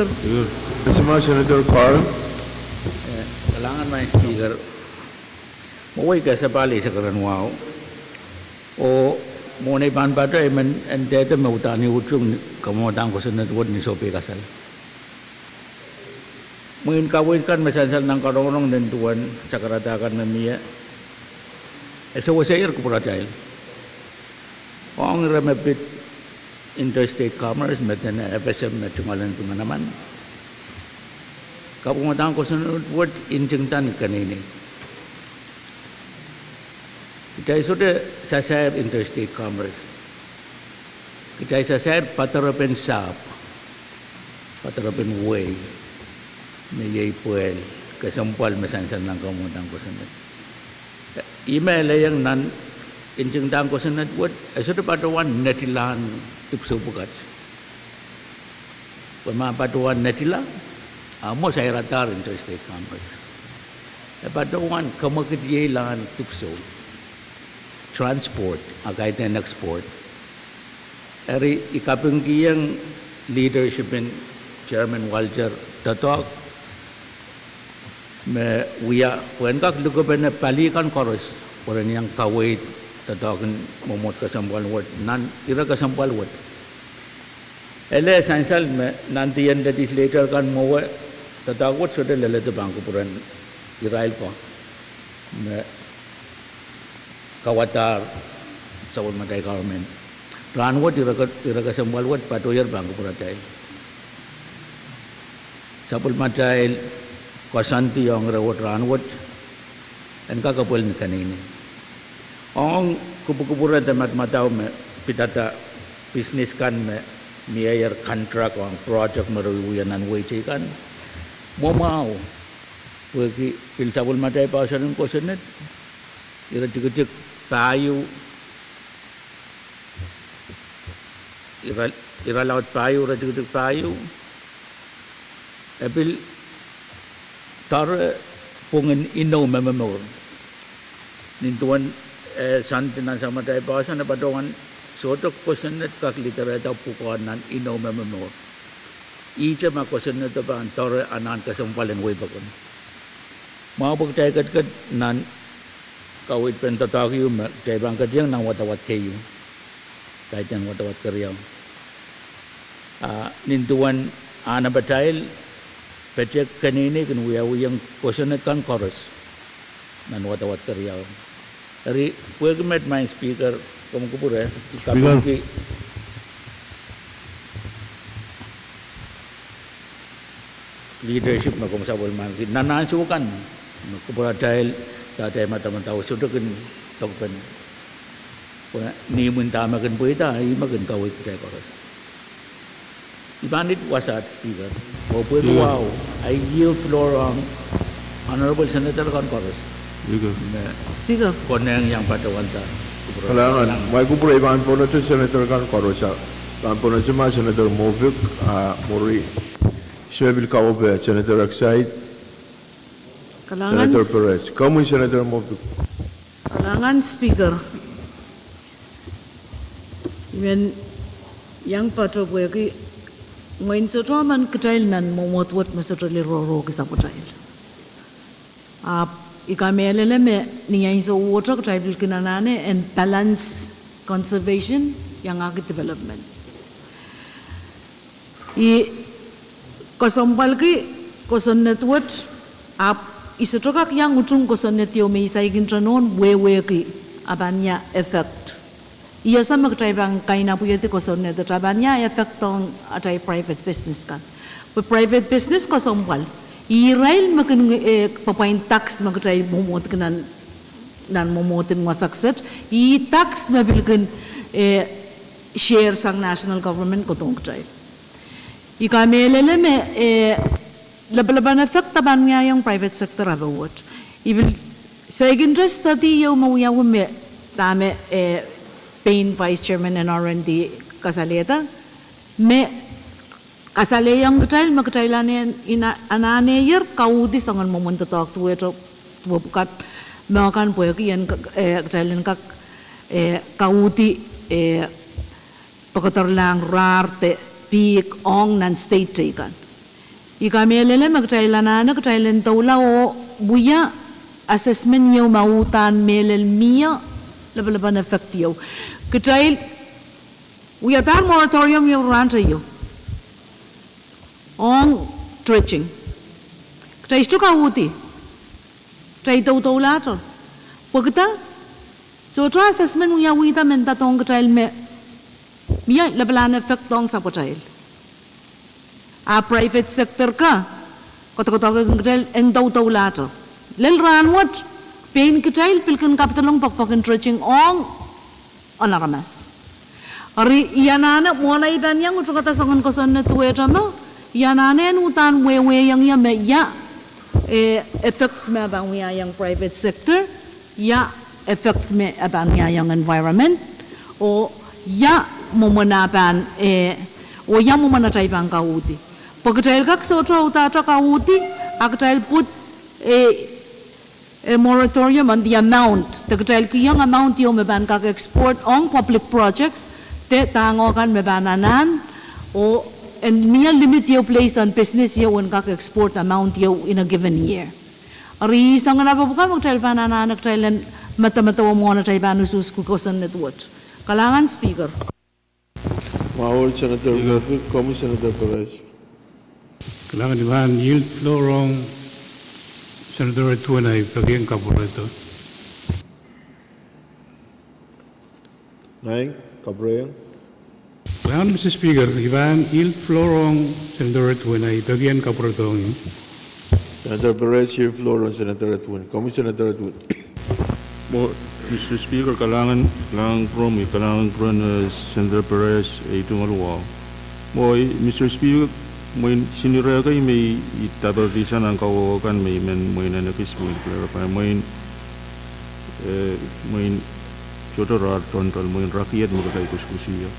Speaker. Speaker. Senator Carl. Eh, kalahngan, Madam Speaker. Mwowe I kesempwal sakar en wahu. Oh mwohn ei pahn patoh, I men ndehde me udahn I utung kamwadang kosonned wet ni sohpeikasal. Mwein kaweid kan me sansal nan karongorong nin duwen sakaradahn kan me mie, e seweseier kupwuratail. Ong ire me pid interstate commerce, me dene F S M me tungoal en kin manaman. Kamwadang kosonned wet ntingda ni keneinei. Kitail sohte sasair interstate commerce. Kitail sasair padarepen sahpw, padarepen wehi, me iei pwehl, kesempwal me sansal nan kamwadang kosonned. Ih me lelohng nan ntingdahn kosonned wet, e sohte patohwan netilahn dipwisou pwukat. Pwe ma patohwan netila, a mwo sairadahr interstate commerce. E patohwan kamwekid iei lahn dipwisou, transport, a kaidehn export. Eri I kapingkihong leadership en Chairman Walter doadoahk me wia, pwe en kak likapene pali kan koaros, pwe ren iang kaweid doadoahk en mwomwohd kesempwal wet, nan ire kesempwal wet. Ele sansal me nan dih en legislator kan mwowe, doadoahk wet sohte leledi pahn kupwuren irail ko me kawadahr sapwellimatail government. Rahnwet ire ke-, ire kesempwal wet patohier pahn kupwuratail. Sapwellimatail koasoandi ong ire wet rahnwet en kak epwel ni keneinei. Ong kupwukupwure de madamadau me pidada business kan me mie contract ong project me re wiewia nan wehi teikan, mwomwahu. Pwehki pil sapwellimatail poahsoan en kosonned, ire tikitik pahieu, ire, ire laud pahieu, ire tikitik pahieu, e pil doare pwungen inou me momour. Nin duwen, eh, soandi nan sapwellimatail poahsoan e patohwan sohte kosonned kak liderehda pwukoa nan inou me momour. Ihte ma kosonnedo pahn doare anahn kesempwal en wehi pokon. Mwahu pwe kitail ketiket nan kaweid pen doadoahk ieu me kitail pahn ketiong nan wadawad keieu, kaidehn wadawad keriau. Ah, nin duwen ahnepatail pete keneinei kin wiawihong kosonned kan koaros nan wadawad keriau. Eri pwehki met, Madam Speaker, komw kupwure, Speaker, kapingki leadership me komw sapwellimaniki nan ansou kan me kupwuratail, dahde madamadau sohte kin dohkpen. Pwe ni imwin dahme kin pweida, ihme kin kaweid kitail koaros. I pahn id wasaht, Speaker. Oh pwehki wahu, I yield floor ong Honorable Senator kan koaros. Speaker. Speaker. Konehng iang patohwanda. Kalahngan, ma I kupwure I pahn pwonehte Senator kan koaros, a pahn pwonehte ma Senator Moffitt, a mwuri, se pil kawepe Senator Exide, Kalahngan Senator Perez. Komwi Senator Moffitt. Kalahngan Speaker. I men iang patohwanda pwehki mwein sohte emen kitail nan mwomwohd wet me sohte lel rohrohki sapwatail. Ahpw I kamehlele me ni ansou wet kitail pil kin anahne en balance conservation iangahki development. I kesempwalki kosonned wet, ahpw I sohte kak iang utung kosonned ieu me I saikinte nohn wehwehki a pahn ia effect. I ese me kitail pahn kainapwihedi kosonned wet a pahn ia effect ong atail private business kan. Pwe private business kesempwal, irail me kin, eh, pwapwain tax me kitail mwomwohdki nan, nan mwomwohd en wasa kiset, ih tax me pil kin, eh, share sang national government kohdohng kitail. I kamehlele me, eh, lapalapan effect a pahn wiahiong private sector ape wet. I pil saikinte study ieu me wiawi me dahme, eh, pein Vice Chairman en R and D kasalehda, me kasalehiong kitail me kitail anahne, ina, anahnehier kauhdi soangen mwomwen doadoahk duwehte duwe pwukat mehkan pwehki en, eh, kitail en kak, eh, kauhdi, eh, pekederlahng rahr de pihk ong nan state teikan. I kamehlele me kitail anahne kitail en doula oh wia assessment ieu me uhdahn mehlel mie lapalapan effect ieu. Kitail wiadahr moratorium ieu rahn teio ong dredging. Kitail sohte kauhdi, kitail doudoulahte. Pwekida? Sohte assessment wiawihda me ndadohng kitail me mie lapalahn effect ong sapwatail. A private sector ka koadokoadoahki kitail en doudoulahte. Lel rahnwet, pein kitail pil kin kapidelong pokpokin dredging ong aramas. Eri I anahne mwohn ei pahn iang utung kadasoangen kosonned duwehte me, I anahne en uhdahn wehwehiongie me ia, eh, effect me pahn wiahiong private sector, ia effect me pahn wiahiong environment, oh ia mwomwen a pahn, eh, oh ia mwomwen atail pahn kauhdi. Pwe kitail kak sohte uhdahte kauhdi, a kitail put, eh, eh, moratorium on the amount, de kitail kihong amount ieu me pahn kak export ong public projects, de dahngo kan me pahn anahn, oh en mie limit ieu place on business ieu en kak export amount ieu in a given year. Eri soangen ape pwukat me kitail pahn anahne kitail en medemedewe mwohn atail pahn usuhski kosonned wet. Kalahngan Speaker. Mwahu Senator Murphy, komwi Senator Perez. Kalahngan, I pahn yield floor ong Senator Edwin, I peki en kapwurehdo. Naing, kapwurehiong. Kalahngan, Mister Speaker, I pahn yield floor ong Senator Edwin, I peki en kapwurehdo. Senator Perez, yield floor ong Senator Edwin. Komwi Senator Edwin. Mwo, Mister Speaker, kalahngan, kalahngan pwuromwi, kalahngan pwuren, eh, Senator Perez, eh, tungoal wahu. Mwo, Mister Speaker, mwein sini rehkei me I, I daperdi sang nan kawehwe kan me I men mwein ekis mwein clarify mwein, eh, mwein sohte rar toantoal mwein rakiet me kitail koasoakoasoia.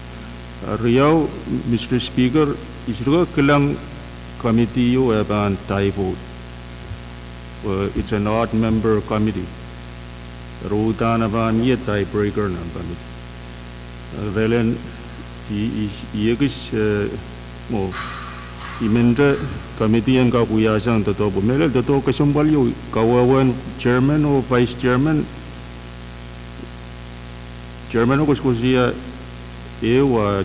Ah, riau, Mister Speaker, I sohte kak kilang committee ieu e pahn tie vote. Well, it's an odd member committee. Eri uhdahn e pahn ie tiebreaker nan committee. Eh, rehn I, I, I ekis, eh, mwo, I menda committee en kak wiahsang doadoahk pwe mehlel doadoahk kesempwal ieu kawehwehn chairman oh vice chairman. Chairman o koasoakoasoia ehu, ah,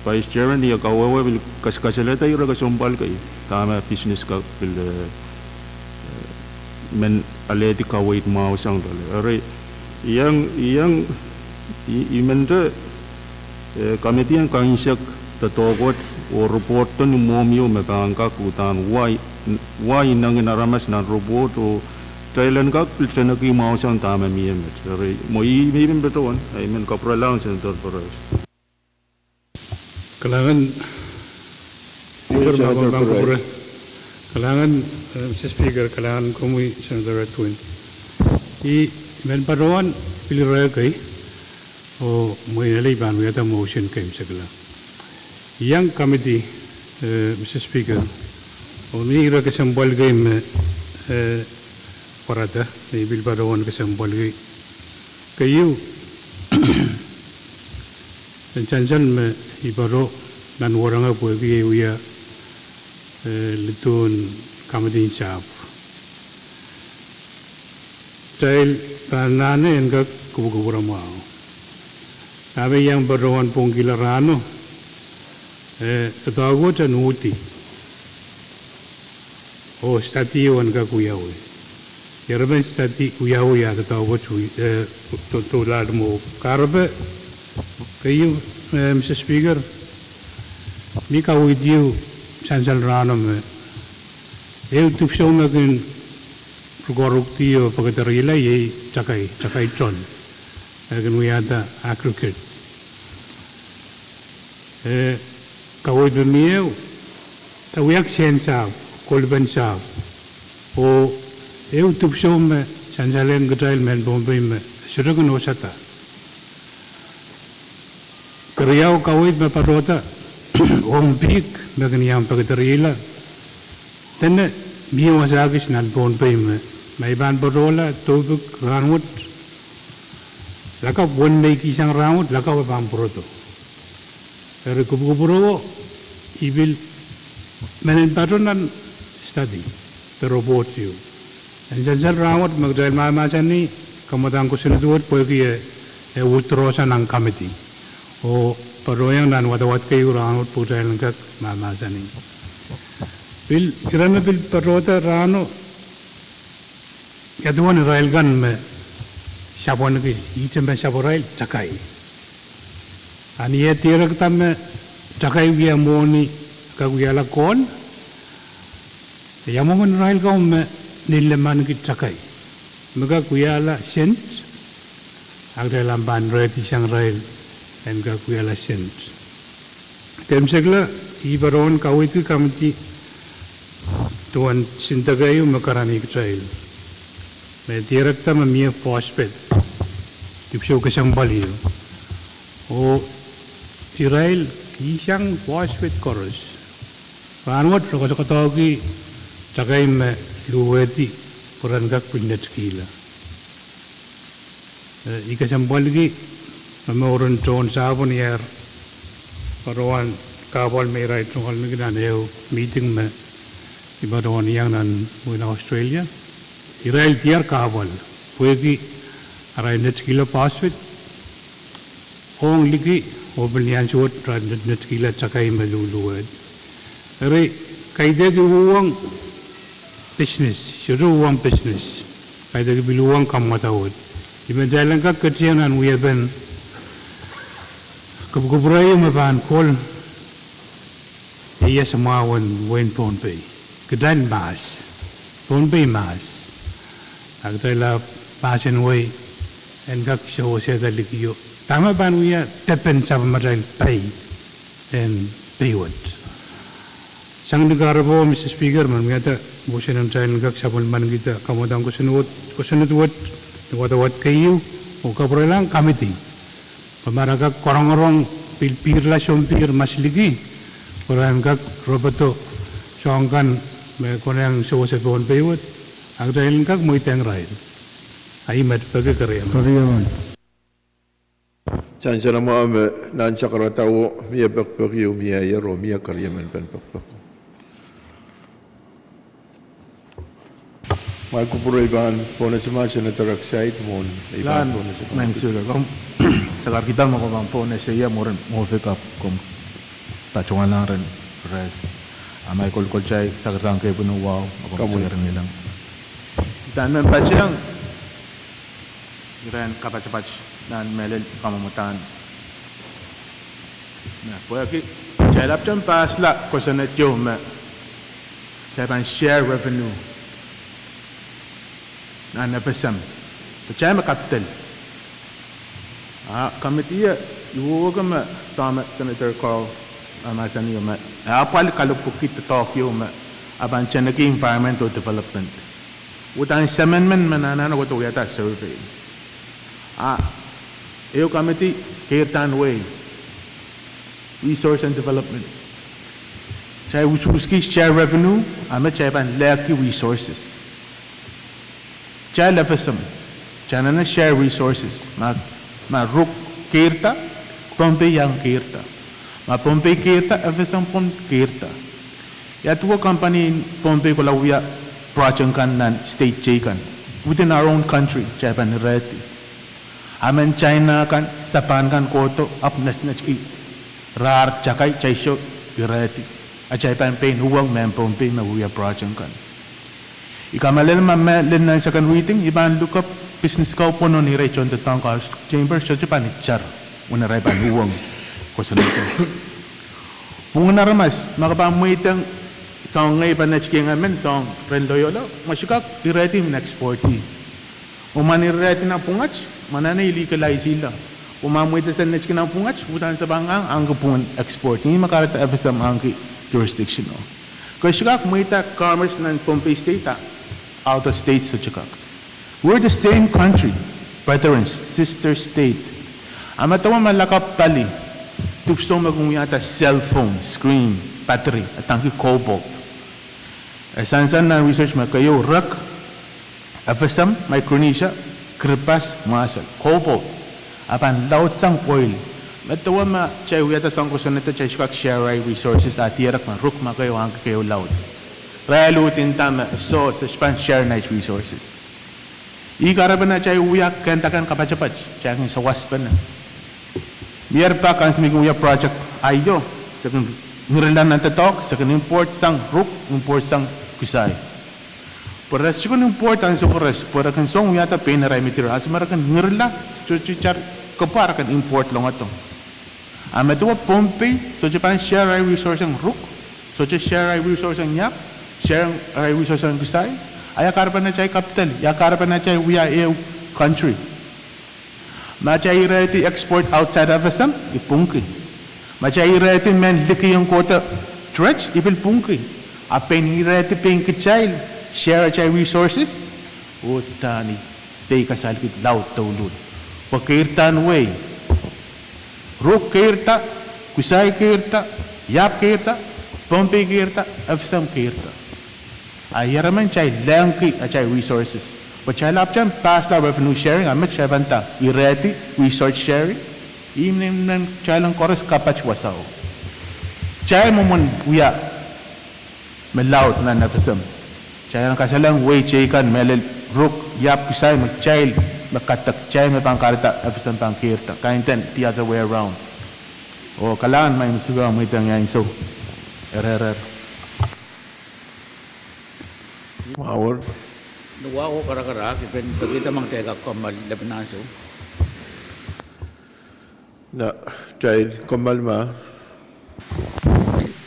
vice chairman, ia kawehwe pil kas-, kasalehda ire kesempwal kei dahme business kak pil, eh, eh, men alehdi kaweid mwahu sang loale. Eri, I iang, I iang, I, I menda, eh, committee en kainsek doadoahk wet oh report en mwohmw ieu me pahn kak uhdahn wai, wai inengin aramas nan report oh kitail en kak pil teneki mwahu sang dahme mie met. Eri, mwo I, I men patohwan, I men kapwurelahng Senator Perez. Kalahngan, Senator Perez. Kalahngan, eh, Mister Speaker, kalahngan komwi Senator Edwin. I men patohwan pil rehkei, oh mwein ale I pahn wiahda motion keimwseklahng. I iang committee, eh, Mister Speaker, oh mie ire kesempwal kei me, eh, pwarada, me I pil patohwan kesempwalki. Keieu, en sansal me I patoh nan wahnpoaron pwehki ei wia, eh, lidohn committee en sahpw. Kitail pahn anahne en kak kupwukupwure mwahu. Dahme I iang patohwan pwongkihla rahno, eh, doadoahk wet en uhdi. Oh study ieu en kak wiawi. Ierepen study wiawi ah doadoahk wet wi-, eh, to-, tohla mwo. Kahrepe, keieu, eh, Mister Speaker, mi kaweid ieu sansal rahno me ehu dipwisou me kin rukorukdi oh pekederihla iei takai, takai tohn. E kin wiahda aggregate. Eh, kaweid me mie, e wia kisehn sahpw, kolpen sahpw. Oh ehu dipwisou me sansal ong kitail mehn Pohnpei me sohte kin wosada. Keriau kaweid me patohda ong pihk me kin iang pekederihla. Dene mie wasa kis nan Pohnpei me, ma I pahn patohla topic rahnwet, lakapw wen me I kihsang rahnwet, lakapw e pahn pwurodo. Eri kupwukupwurewo, I pil men en patohwan study the report ieu. En sansal rahnwet me kitail mahmahsanih, kamwadang kosonned wet pwehki e, e withdraw sang nan committee. Oh patohwan nan wadawad keieu rahnwet pwe kitail en kak mahmahsanih. Pil, ire me pil patohda rahno, ia duwen irail kan me sapwenki, ihte me sapwarail takai. A ni e dierekda me takai wia mwohni kak wiahla kohn, ia mwomwen irail kan me nillemanki takai me kak wiahla sent, a kitail ahpw pahn rehdi sang irail en kak wiahla sent. Keimwseklahng, I patohwan kaweidki committee duwen sindek ehu me karanih kitail. Me dierekda me mie phosphate, dipwisou kesempwal ieu. Oh irail kihsang phosphate koaros. Rahnwet re koasoakoadoahki takai me luhwehdi pwe ren kak pil netikihla. Eh, I kesempwalki me mouren tohn sahpwen iar patohwan kahpwal me irail tungoal me kin nan ehu meeting me I patohwan iang nan wehin Australia. Irail diar kahpwal pwehki arail netikihla phosphate ong liki Oh pil ni ansou wet re netikihla takai me luhluwet. Eri, kaidehk uhwong business, sohte uhwong business. Kaidehk pil uhwong kamwadau wet. I men kitail en kak ketiong nan wiepen kupwukupwure ieu me pahn kol, e iasmwahwen wehin Pohnpei. Kitail mahs. Pohnpei mahs. A kitail ahpw mahsen wei en kak sewesehda likio. Dahme pahn wia depen sapwellimatail pai en pei wet. Sang ni kahrepe, Mister Speaker, men wiahda motion en kitail en kak sapwellimanikihda kamwadang kosonned, kosonned wet, wadawad keieu, oh kapwurelahng committee. Pwe ma re kak korongorong pil pihrla sompihr masliki, pwe re en kak ropodo soahng kan me konehng sewese Pohnpei wet, a kitail en kak mweidehng irail. A I met peki, keriemen. Sansal mwahu me nan sakaradahwo mie pekpek ieu mieier oh mie keriemen pen pekpek. Mwail kupwure pahn pohnese Senator Exide mwohn. Madam Speaker, komw sakarkihda me komw pahn pohnese ie mwurin mwohn pekpek, komw patohwanlahng rehn res. A mwail kolokol kitail sakarkihda kepin wahu, a komw sakarkihda. Udahn men patehng irail en kapatapat nan mehlel kamwomwdahn. Pwehki kitail ahpwtehn pasla kosonned ieu me kitail pahn share revenue nan F S M, kitail me capital. A committee e wehwehki me dahme Senator Carl e mahsanih me e apwalih kalepwukihda doadoahk ieu me e pahn teneki environment oh development. Udahn semenmen me anahne kohdo wiahda survey. A ehu committee keirdahn wehi, resource and development. Kitail usuhski share revenue, a me kitail pahn lehkki resources. Kitail F S M, kitail anahne share resources. Ma, ma Ruk keirda, Pohnpei iang keirda. Ma Pohnpei keirda, F S M pwon keirda. Ia duwe company en Pohnpei kohla wia project kan nan state teikan, within our own country, kitail pahn irehdi. A men China kan, Sapan kan kohdo, ahpw netinetki rahr takai, kitail sou irehdi. A kitail pahn pein uhwong mehn Pohnpei me wia project kan. I kamehlele ma me lel nan second reading, I pahn luhke business kau pwonon, irail tohndoadoahk, Chamber sohte pahn itar, uwen irail pahn uhwong kosonned. Pwungen aramas, ma ke pahn mweidehng soahng ngehi pahn netikihong emen soahng ren loiolo, ma sohte kak irehdi I men exportih. Oh ma irehdi nan pwungat, ma anahne I legalizeihla. Oh ma mweidehsang netikihong nan pwungat, uhdahn se pahn ahneki pwungen export. Ih me kahrehda F S M ahneki jurisdiction o. Ke sohte kak mweida commerce nan Pohnpei State a outer state sohte kak. We're the same country, brethren, sister state. A medewe me lakapw pali, dipwisou me kin wiahda cell phone screen, battery, adaneki cobalt. E sansal nan research me keieu Ruk, F S M, Micronesia, Kiribati, Marshall, cobalt. A pahn laudsang oil. Medewe me kitail wiahda soahng kosonned, kitail sohte kak share resources, a dierek me Ruk me keieu ahneki keieu laud. Irail uhd nda me soh, se sohte pahn share resources. Ih kahrepen atail wia kehnda kan kapatapat, kitail kin sawaspene. Mier pak ansou me I kin wia project aio, se kin ngirla nan doadoahk, se kin import sang Ruk, import sang Kusai. Pwe re sohte kin import ansou koaros, pwe re kin song wiahda pein arail material. Ansou me re kin ngirla, sohte itar kepwe re kin import loangodo. A medewe Pohnpei sohte pahn share resource sang Ruk, sohte share resource sang Iap, share resource sang Kusai. A ia kahrepen atail capital, ia kahrepen atail wia ehu country. Ma kitail irehdi export outside F S M, I pwungki. Ma kitail irehdi mehn likin kohdo dredge, I pil pwungki. A pein irehdi pein kitail share atail resources, uhdahn I pei kasalki laud douluhl. Pwe keirdahn wehi. Ruk keirda, Kusai keirda, Iap keirda, Pohnpei keirda, F S M keirda. A ih emen kitail lengki atail resources. Pwe kitail ahpwtehn pasla revenue sharing, a met kitail pahn nda irehdi resource sharing. Ih me, me kitail en koaros kapatapat wasao. Kitail mwomwen wia me laud nan F S M. Kitail en kasalehng wehi teikan mehlel Ruk, Iap, Kusai me kitail me kadek, kitail me pahn kahrehda F S M pahn keirda. Kaidehn the other way around. Oh kalahngan, ma I men sike mweidohng ia ansou. Ererer. Mwahur. Ni wahu oh karakarahk, I pil pekihda ma kitail kak kommoal lepin ansou. Nan kommoal ma.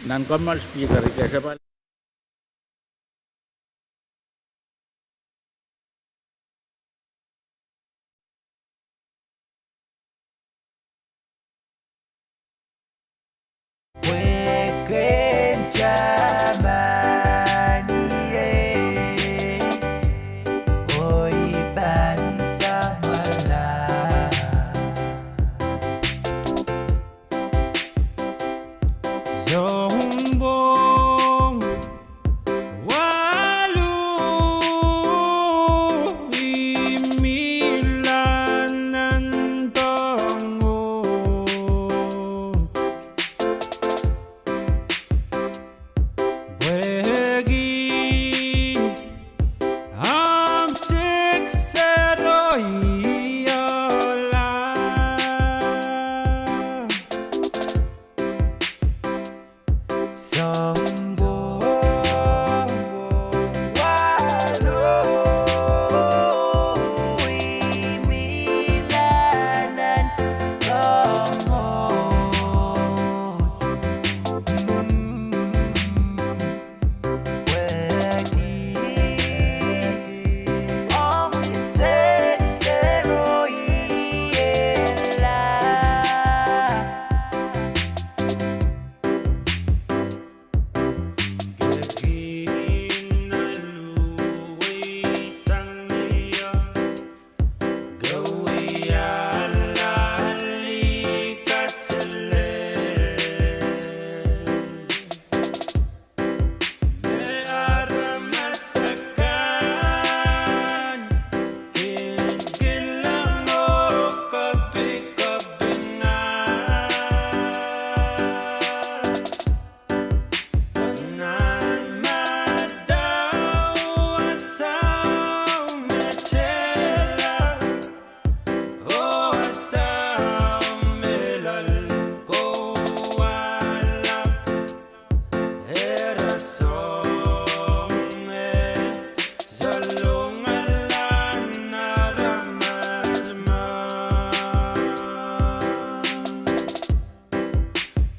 Nan kommoal Speaker, I kesempwal Sounpwong walu, imwila nan dohngoh. Pwehki ahmw seksero iola. Sounpwong walu, imwila nan dohngoh.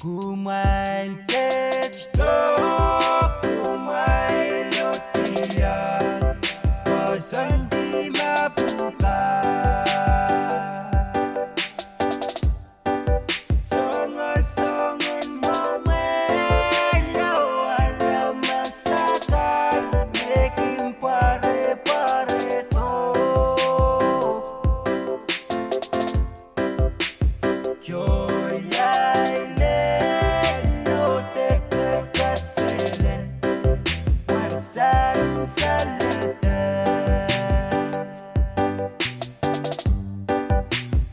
Kumwail ketido, kumwail otian, koasoandi mepwukat. Songosong en mwomwen aramas akan me kin pwarepware do. Joy Island, no deke kaselel, wasan salada.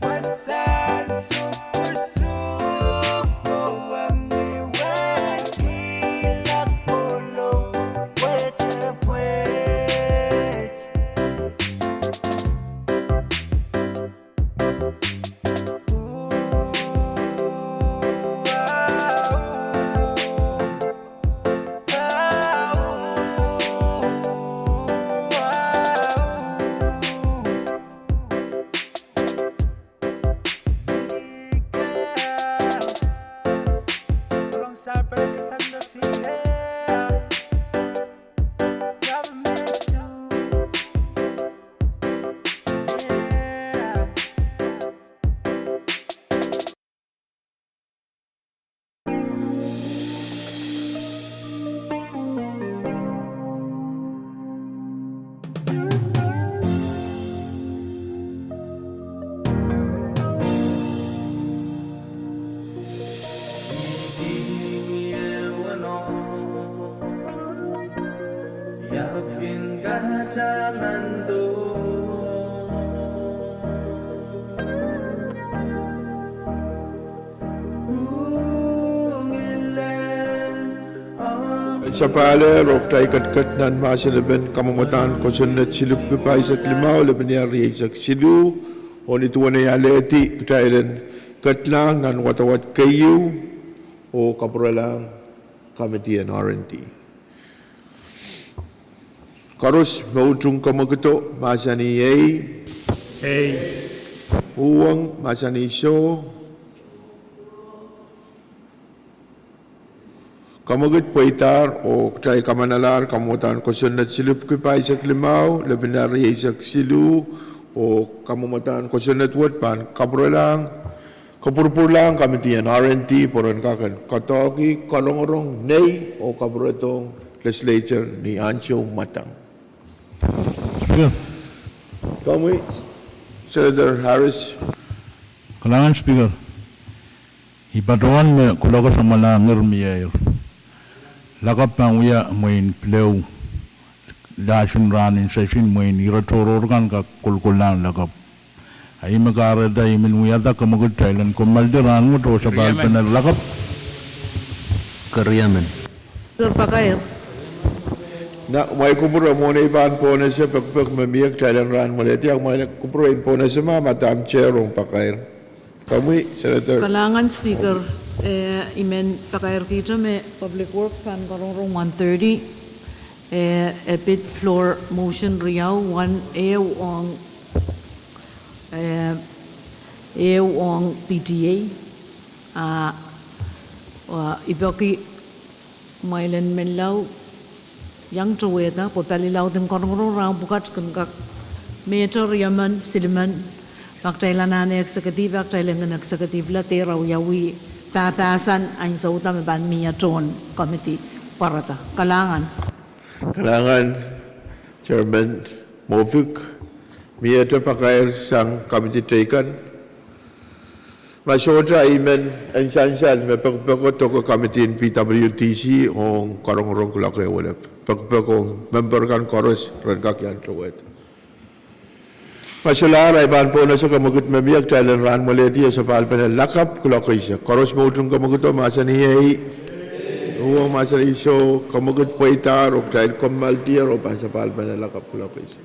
Wasan sukusuk, oh, wang ni wen kilak polo, wet pwet. Sapahl oh kitail ketiket nan mahsen en kamwomwdahn kosonned silipwki pahisek limau, lepin ehu rieisek siluh, oh ni duwen ei alehdi kitail en Ketlahng nan wadawad keieu oh kapwurelahng committee en R and D. Koaros me utung kamwekid o mahsanih ei. Ei. Uhwong mahsanih soh. Kamwekid pweidahr oh kitail kamanalahr kamwomwdahn kosonned silipwki pahisek limau, lepin rieisek siluh, oh kamwomwdahn kosonned wet pahn kapwurelahng, kapwurpwurlahng committee en R and D pwe ren kak en koadoahki karongorong nei oh kapwuredohng legislature ni ansou mwadang. Speaker. Komwi, Senator Harris. Kalahngan Speaker. I patohwan me kuloak samwalahngir mie lakapw pahn wia mwein pilehu lasihn rahn en session mwein ire tohrohr kan kak kolkohlahng lakapw. A ih me kahrehda I men wiahda kamwekid kitail en kommoaldi rahnwet oh sapahlpene lakapw. Keriamen. Pakair. Nan mwail kupwur mwohn ei pahn pohnese pekipek me mie kitail en rahn mwalehdi, a mwail kupwur en pohnese ma Madam Chair ong Pakair. Komwi, Senator. Kalahngan Speaker, eh, I men pakairkihte me Public Works pahn karongorong one thirty, eh, e pid floor motion riau, one ehu ong, eh, ehu ong P T A, ah, ah, I peki mwail en Menlau iang towehda pwe pali laud en karongorong rahn pwukat kin kak mehte riemen, silimen, ma kitail anahne executive, a kitail en kin executive la dehr awiawi pahpahsan ansou da me pahn mie tohn committee pwarada. Kalahngan. Kalahngan Chairman Mofik, miehte pakair sang committee teikan. Ma sohte I men en sansal me pekipeko doke committee en P W D C ong karongorong kuloak ehu welep. Pekipeko member kan koaros ren kak iang towehda. Ma solahr, I pahn pohnese kamwekid me mie kitail en rahn mwalehdi oh sapahlpene lakapw kuloak eisek. Koaros me utung kamwekido mahsanih ei. Uhwong mahsanih soh, kamwekid pweidahr oh kitail kommoaldier oh pahn sapahlpene lakapw kuloak eisek.